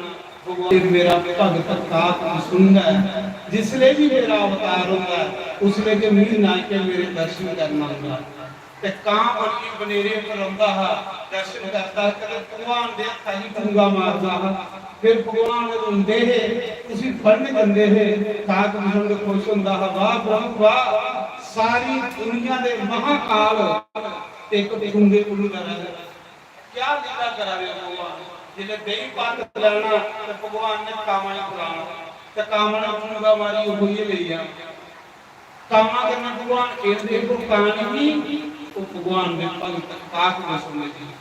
भगवान मेरा भगत काक सुनदा ऐ, जिसलै बी मेरा अवतार होंदा ऐ, उसलै गै मिगी नायके मेरे दर्शन करना होंदा ऐ। ते कां बनियै बनेरे पर रौंदा हा, दर्शन करदा हा, कदें भगवान दे हत्था गी ठुंगा मारदा हा। फिर भगवान रोंदे हे, उसी फड़न जंदे हे। काक भुजंग खुश होंदा हा, "वाह प्रभु वाह, सारी दुनिया दे महाकाल इक ठुंगे कोलू डरा दे। क्या लीला करा दे हो भगवान?" जिसलै देही पत्त लैना ते भगवान ने कामां गी खलाना, ते कामां ने ठुंगा मारियै उठोइयै लेई जाना। कामां कन्नै भगवान खेलदे, ओह् कां निं, ओह् भगवान दे भगत काक ने सुने जी।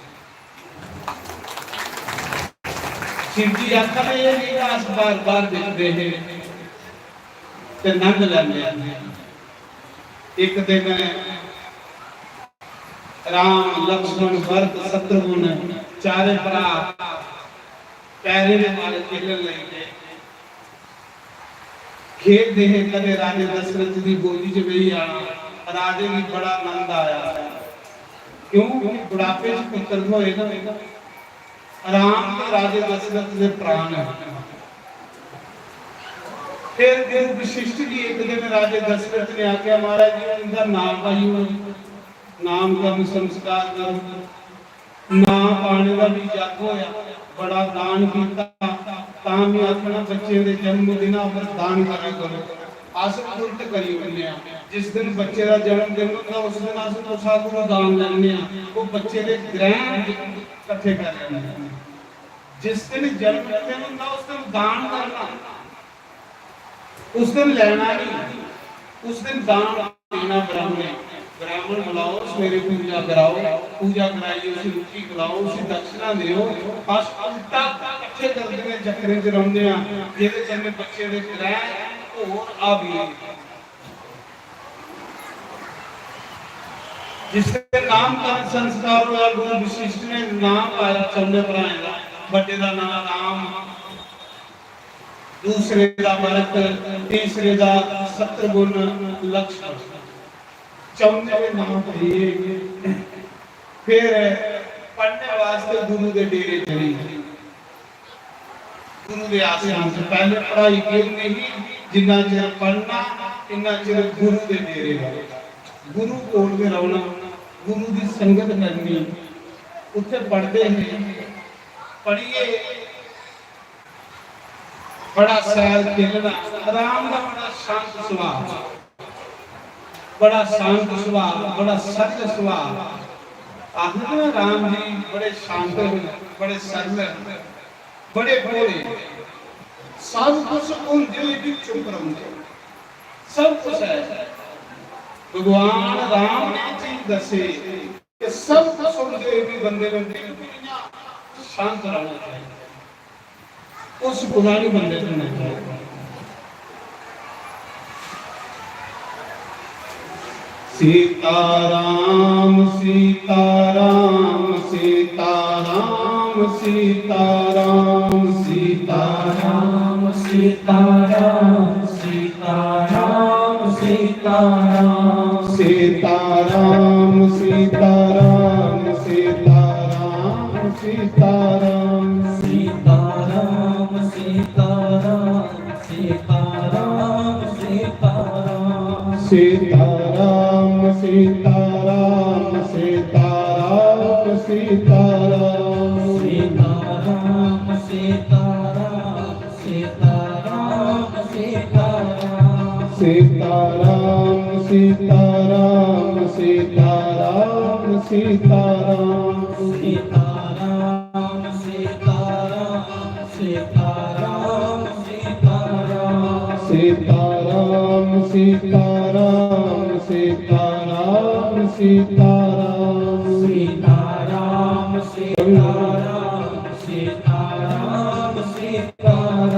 शिव जी आखा दे, "एह् लीला अस बार-बार दिखदे हे ते नंद लैंदे हे।" इक दिन राम, लक्ष्मण, भरत, शत्रुघ्न चारे भरा पैरें दे बल खेलन लगी पे। खेलदे हे, कदें राजे दशरथ दी गोदी च बेही जाना। राजे गी बड़ा आनंद आया। क्यों? क्योंकि बुढ़ापे च पुत्र थ्होए ना। राम ते राजे दशरथ दे प्राण न। फिर गुरु वशिष्ठ जी इक दिन राजे दशरथ ने आखेआ, "महाराज जी, इंदा नाम पाई ओड़ो, नामकरण संस्कार करो।" नां पाने दा बी जग होया, बड़ा दान कीता। तां में आखना, बच्चे दे जन्म दिना पर दान करा करो। अस उल्ट करी ओड़ने आं। जिस दिन बच्चे दा जन्म दिन होंदा, उस दिन अस कुसै कोला दान लैने आं, ओह् बच्चे दे ग्रैह् कट्ठे कर लैने आं। जिस दिन जन्म दिन होंदा, उस दिन दान करना, उस दिन लैना नहीं, उस दिन दान देना। ब्राह्मण, ब्राह्मण बुलाओ, सवेरे पूजा कराओ, पूजा कराइयै उसी रुट्टी खलाओ, उसी दक्षिणा देओ। अस उल्टा कट्ठे करदे ने, चक्करें च रौंह्दे आं, जेह्दे कन्नै बच्चे दे ग्रैह् होर हावी होई जंदे। जिस दिन नामकरण संस्कार होया, गुरु वशिष्ठ ने नाम पाया चौने भ्राएं दा। बड्डे दा नाम राम, दूसरे दा भरत, तीसरे दा शत्रुघ्न, लक्ष्मण। चौने दे नाम लिए। फिर पढ़ने वास्ते गुरु दे डेरे चली गए। गुरु दे आश्रम च पैह्ले पढ़ाई केह् होंदी ही, जिन्ना चिर पढ़ना, इन्ना चिर गुरु दे डेरे जाना। गुरु कोल गै रौह्ना, गुरु दी संगत करनी। उत्थै पढ़दे हे, पढ़ियै बड़ा सैल खेलना। राम दा बड़ा शांत सुभाऽ, बड़ा शांत सुभाऽ, बड़ा सरल सुभाऽ। आखदे ना, राम जी बड़े शांत हे, बड़े सरल हे, बड़े भोले। सब कुछ होंदे होई बी चुप रौंह्दे। सब कुछ ऐ। भगवान राम ने चीज दस्सी कि सब कुछ होंदे होई बी बंदे ने बिल्कुल इ'यां शांत रौह्ना चाहिदा। उस कोला निं बंदे कन्नै होंदा। सीताराम, सीताराम, सीताराम, सीताराम, सीताराम, सीताराम, सीताराम, सीताराम, सीताराम, सीताराम, सीताराम, सीताराम, सीताराम, सीताराम, सीताराम, सीताराम। सीताराम, सीताराम, सीताराम, सीताराम। सीताराम, सीताराम, सीताराम, सीताराम। सीताराम, सीताराम, सीताराम, सीताराम। सीताराम, सीताराम, सीताराम, सीताराम। सीताराम, सीताराम, सीताराम, सीताराम। सीताराम, सीताराम, सीताराम,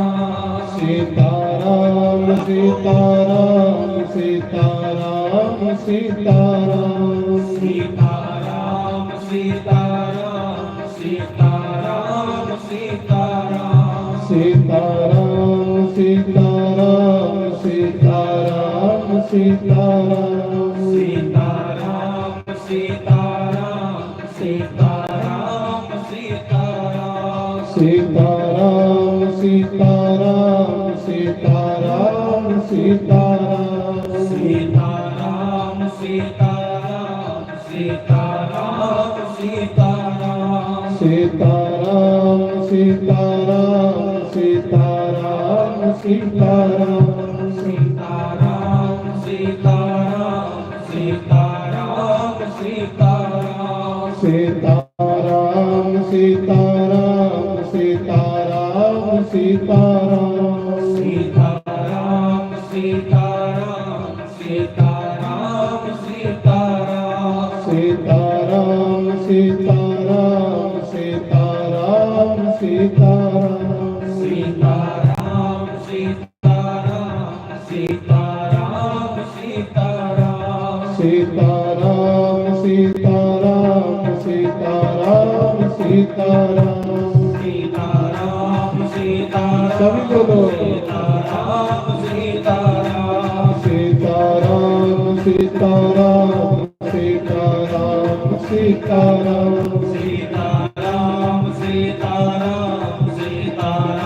सीताराम। सीताराम, सीताराम, सीताराम, सीताराम। सीताराम, सीताराम, सीताराम, सीताराम। सीताराम, सीताराम, सीताराम, सीताराम। सीताराम, सीताराम, सीताराम, सीताराम। सीताराम, सीताराम, सीताराम, सीताराम। सीताराम, सीताराम, सीताराम, सीताराम। सीताराम, सीताराम, सीताराम, सीताराम। सीताराम, सीताराम, सीताराम, सीताराम। सीताराम, सीताराम, सीताराम, सीताराम। सीताराम, सीताराम, सीताराम। सीताराम, सीताराम, सीताराम, सीताराम। सीताराम, सीताराम, सभी बोलो। सीताराम, सीताराम। सीताराम, सीताराम, सीताराम, सीताराम। सीताराम, सीताराम, सीताराम,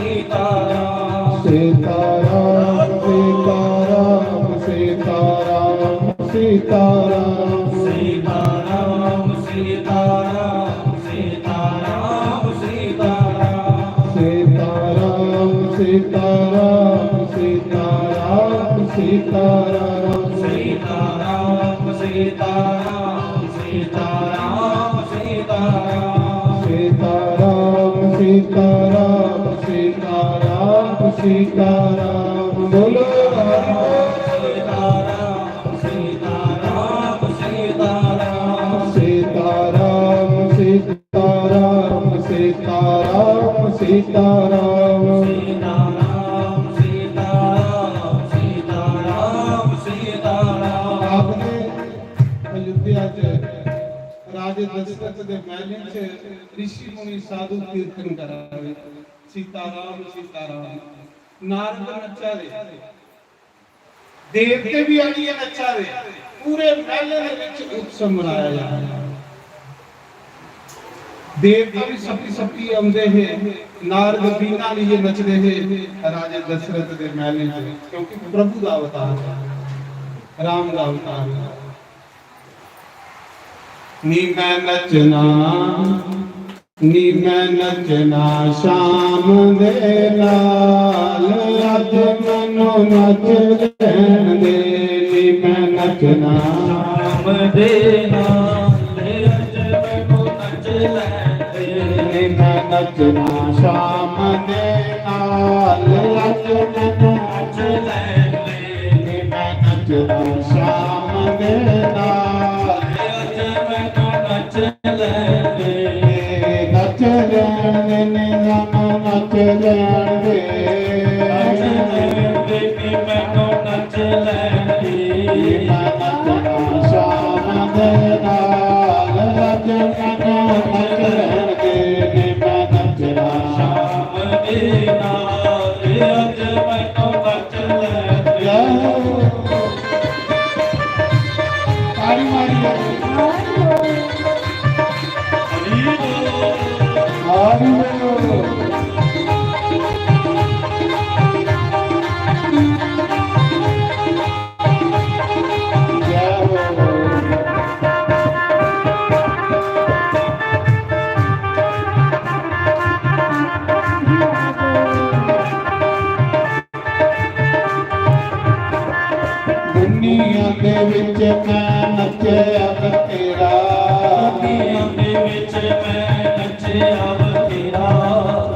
सीताराम। सीताराम, सीताराम, सीताराम, सीताराम। सीताराम, सीताराम, सीताराम, सीताराम। सीताराम, सीताराम, सीताराम, सीताराम। सीताराम, सीताराम, सीताराम, सीताराम। सीताराम, सीताराम, सीताराम, सीताराम। बोलो हरि बोल। सीताराम, सीताराम, सीताराम। सीताराम, सीताराम, सीताराम, सीताराम। सीताराम, सीताराम, सीताराम, सीताराम। आपने अयोध्या च राजे दशरथ दे महलें च ऋषि मुनि साधु कीर्तन करा रहे। सीताराम, सीताराम। नारद नच्चा दे, देवते भी आइयै नच्चा दे, पूरे महलें दे विच उत्सव मनाया जा रहा। देवता भी सप्पी सप्पी आंदे हे, नारद वीणा लेइयै नचदे हे राजे दशरथ दे महलें च, क्योंकि प्रभु दा अवतार है, राम दा अवतार है। नी मैं नचना, नी मैं नचना श्याम दे नाल, अज मैनू नच लैण दे। नी मैं नचना श्याम दे नाल, अज मैनू नच लैण दे। नी मैं नचना श्याम दे नाल, अज मैनू नच लैण दे। नी मैं नचना श्याम दे नाल, अज मैनू नच लैण दे। नच लैण दे, नी मैनू नच लैण दे। नच लैण दे, नी मैनू नच लैण दे। नी मैं नचना श्याम दे नाल, अज मैनू नच लैण दे। नी मैं नचना श्याम दे नाल, अज मैनू नच लैण दे। जय हो। ताड़ी मारिए। हरि बोल। हरि बोल। जय हो। दुनिया दे विच मैं नचेआ बथेरा। दुनिया दे विच मैं नचेआ बथेरा।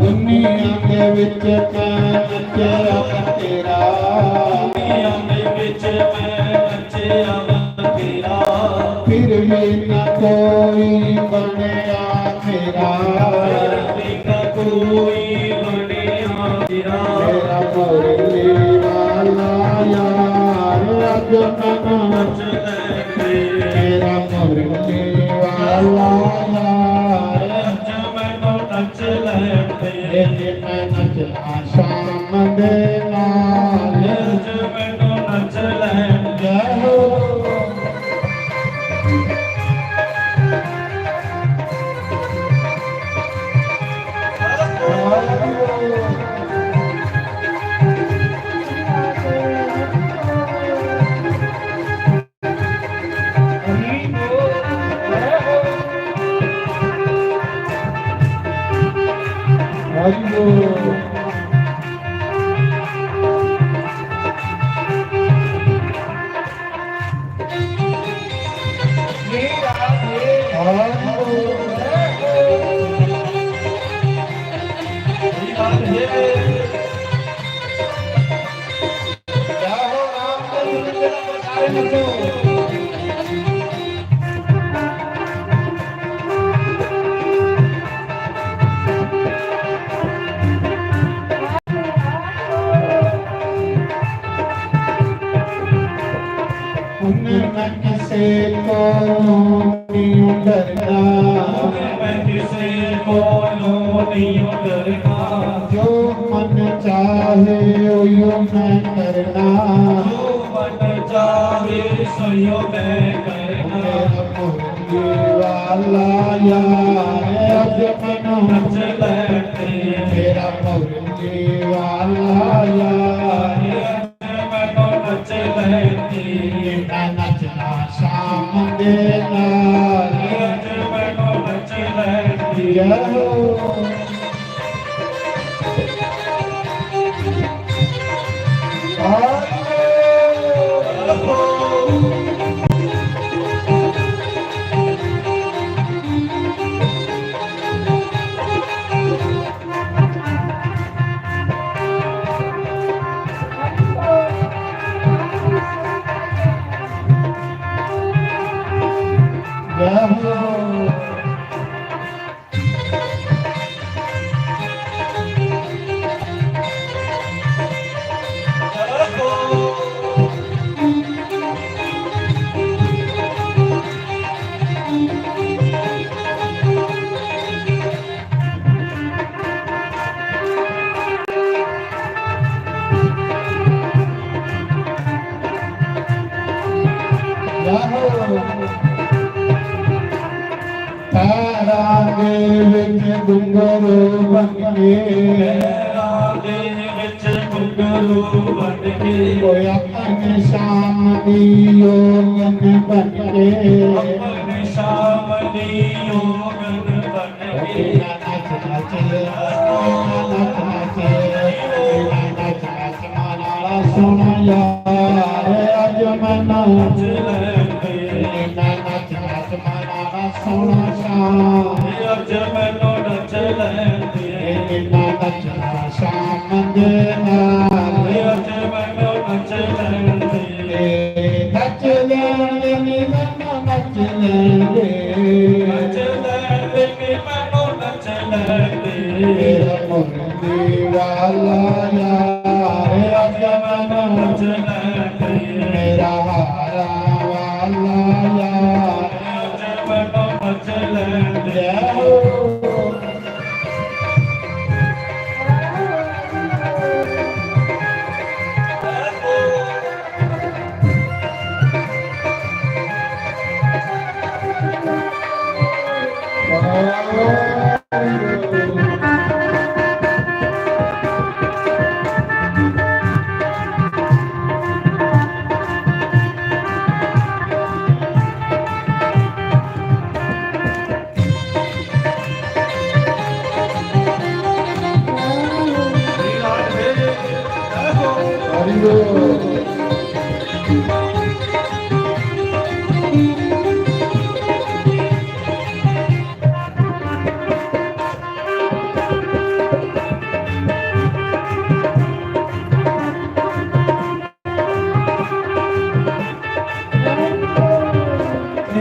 दुनिया दे विच मैं नचेआ बथेरा। दुनिया दे विच मैं नचेआ बथेरा। फिर भी ना कोई बनेआ मेरा। फिर भी ना कोई बनेआ मेरा। मेरा मुरली वाला यार, अज मैनू नच लैण दे। मेरा मुरली वाला यार, अज मैनू नच लैण दे। जे मैं नचना श्याम दे नाल, अज मैनू नच लैण दे। जय हो। उन मन से को नहीं डरना, मैं किसी कोलों नहीं डरना। जो मन चाहे उयो मैं करना, जो मन चाहे सोयो मैं करना। मेरा मुरली वाला यार, अज मैनू नच लैंदे। मेरा मुरली वाला यार, मैनू नच लैंदे। मैं नचना शाम दे नाल। अज मैनू नच लैंदे। जय हो। पैरां दे विच घुंघरू बन के, पैरां दे विच घुंघरू बन के, ओए अपन शाम दी ओगन बन के, अपन शाम दी ओगन बन के। नच नच, नच नच, नच नच। माना सोना यार, अज मैनू नच लैंदे। नच नच, माना सोना शाम, अज मैनू नच लैंदे। नचना शाम दे नाल, अज मैनू नच लैंदे। नच लैंदे नी, मैनू नच लैंदे। नच लैंदे नी, मैनू नच लैंदे। मेरा मुरली वाला यार, अज मैनू नच लैंदे। मेरा हारा वाला यार, अज मैनू नच लैंदे। जय हो।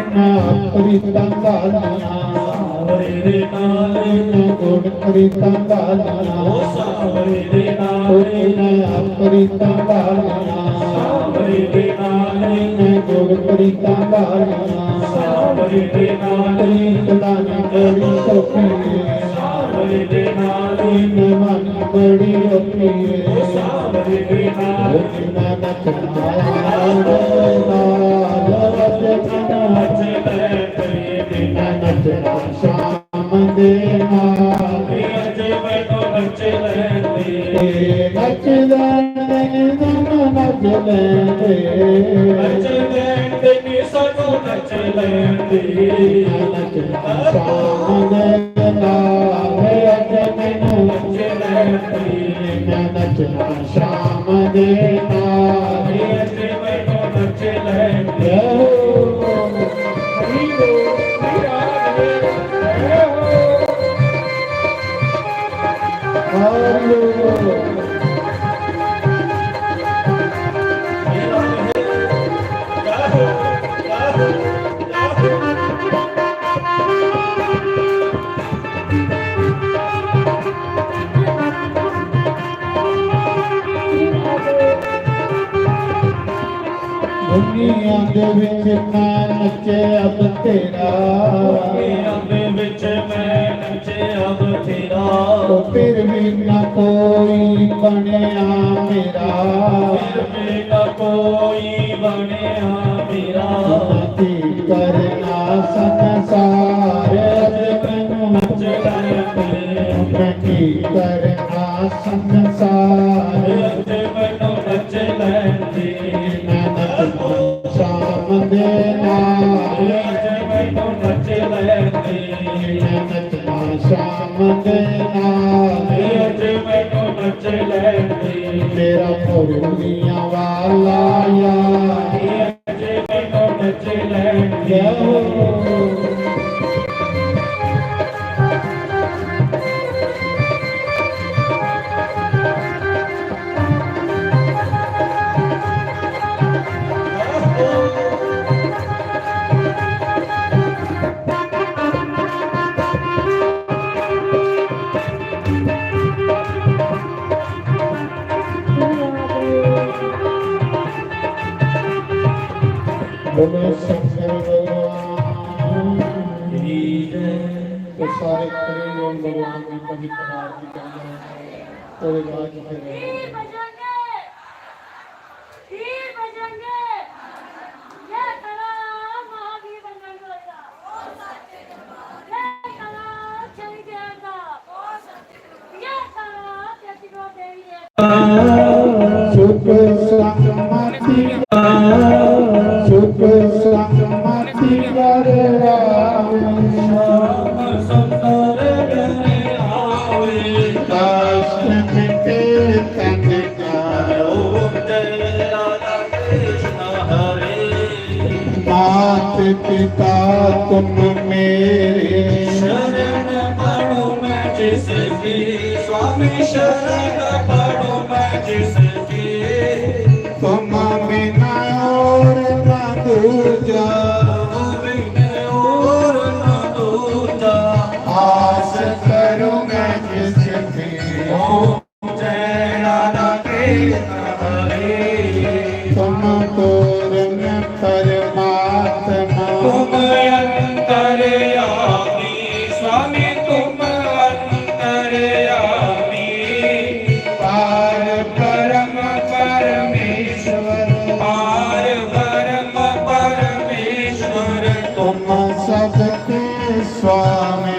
इन्ना प्रीतां बालियां, सावरे दे नाल। इन्ना गुण प्रीतां बालियां, ओ सावरे दे नाल। ओ इन्ना प्रीतां बालियां, सावरे दे नाल। इन्ना गुण प्रीतां बालियां, सावरे दे नाल। प्रीत दा नी कोई सौखी, सावरे दे नाल। इन्ना मन बड़ी औखी, ओ सावरे दे नाल। इन्ना नचना, नच लैंदे। इन्ना नचना शाम दे नाल। अज मैनू नच लैंदे। नच लैंदे, नच लैंदे। नच लैंदे नी, सानू नच लैंदे। नचना शाम दे नाल, अज मैनू नच लैंदे। मैं नचना शाम दे नाल, अज मैनू नच लैंदे। हरी बोल, हरी बोल। विच मैं नचे अब तेरा। अम्बे विच मैं नचे अब तेरा। ओ फिर भी ना कोई बनिया मेरा। फिर भी ना कोई बनिया मेरा। मैं की करना संसार, अज मैनू नच लैंदे। मैं की करना संसार, अज मैनू नच लैंदे। मैं नचना शाम दे नाल, अज मैनू नच लैंदे। मैं नचना शाम दे नाल, अज मैनू नच लैंदे। मेरा भोलिया वाला यार, अज मैनू नच लैंदे। बोलो शंकर भगवान की जय। तो सारे खड़े होन, भगवान की पवित्र आरती करना है। और राज फिर सुख संपत्ति, सुख संपत्ति कर राम। श्याम सुंदर घर आवे। कष्ट मिटे तन का। ओम जय राधा कृष्ण हरे। मात पिता तुम मेरे। शरण पड़ो मैं जिसकी, स्वामी शरण पड़ो मैं जिसकी। तुम बिना और न दूजा। तुम बिना और न दूजा। आस करूं मैं जिसकी। जय राधा कृष्ण हरे। तुम पूर्ण परमात्मा। तुम अंतर्यामी, स्वामी तुम अंतर्यामी। पार ब्रह्म परमेश्वर। पार ब्रह्म परमेश्वर। तुम सबके स्वामी।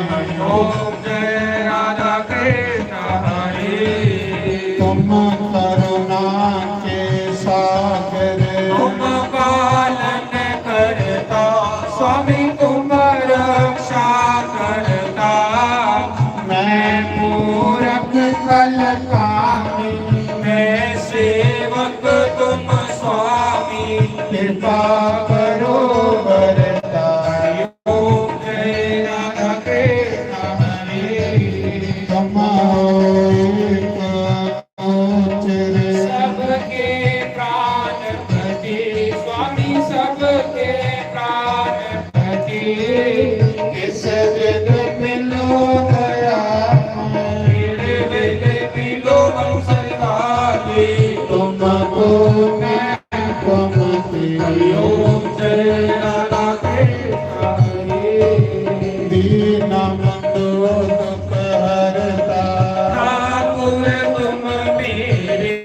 जय राधा कृष्ण हरे। तुम करुणा के सागर। तुम पालन करता, स्वामी तुम रक्षा करता। मैं मूरख कलकामी। मैं सेवक तुम स्वामी। कृपा करो वरदाई। ओम जय राधा कृष्ण हरे। तुम हो एक गोचर। सबके प्राणपति, स्वामी सबके प्राणपति। इस विध मिलो दया। विध मिलो वत्सलाली। तुमको मैं हरि ओम जय राधा कृष्ण हरे। दीन बंधु दुख हरता। ठाकुर तुम मेरे,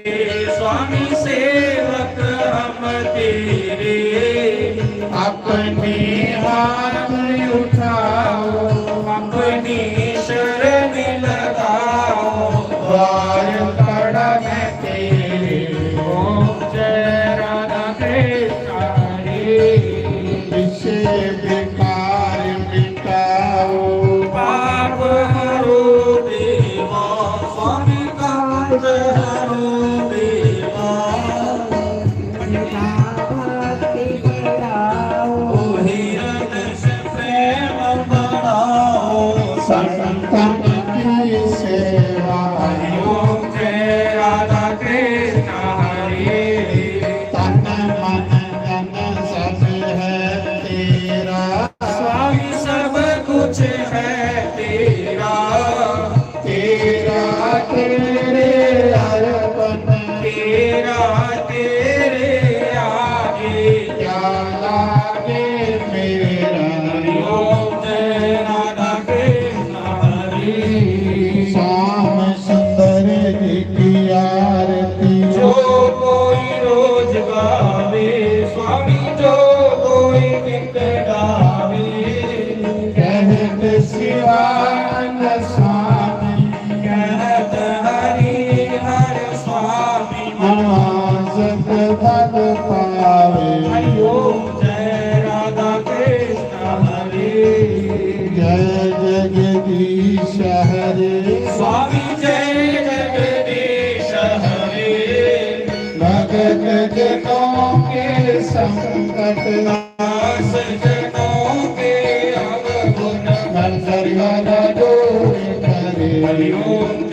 स्वामी सेवक हम तेरे। अपने हाथ उठाओ, अपनी शरण लगाओ, द्वार खड़ा मैं तेरे। ओम जय राधा कृष्ण हरे। विषय विकार मिटाओ। पाप हरो देवा, स्वामी कांत हरो देवा। मोहे आगे मेरे राम। ओम जय राधा कृष्ण हरे। श्याम सुंदर जी की आरती। जो कोई रोज गावे, स्वामी जो कोई नित गावे। कहत शिवानंद स्वामी। कहत हरि हर स्वामी। अनासत फल पावे। हरि ओम जय राधा कृष्ण हरे। जय जगदीश हरे। स्वामी जय जगदीश हरे। भगत जनों के संकट। दास जनों के अवगुण। गंधर्व दूर करे। हरि ओम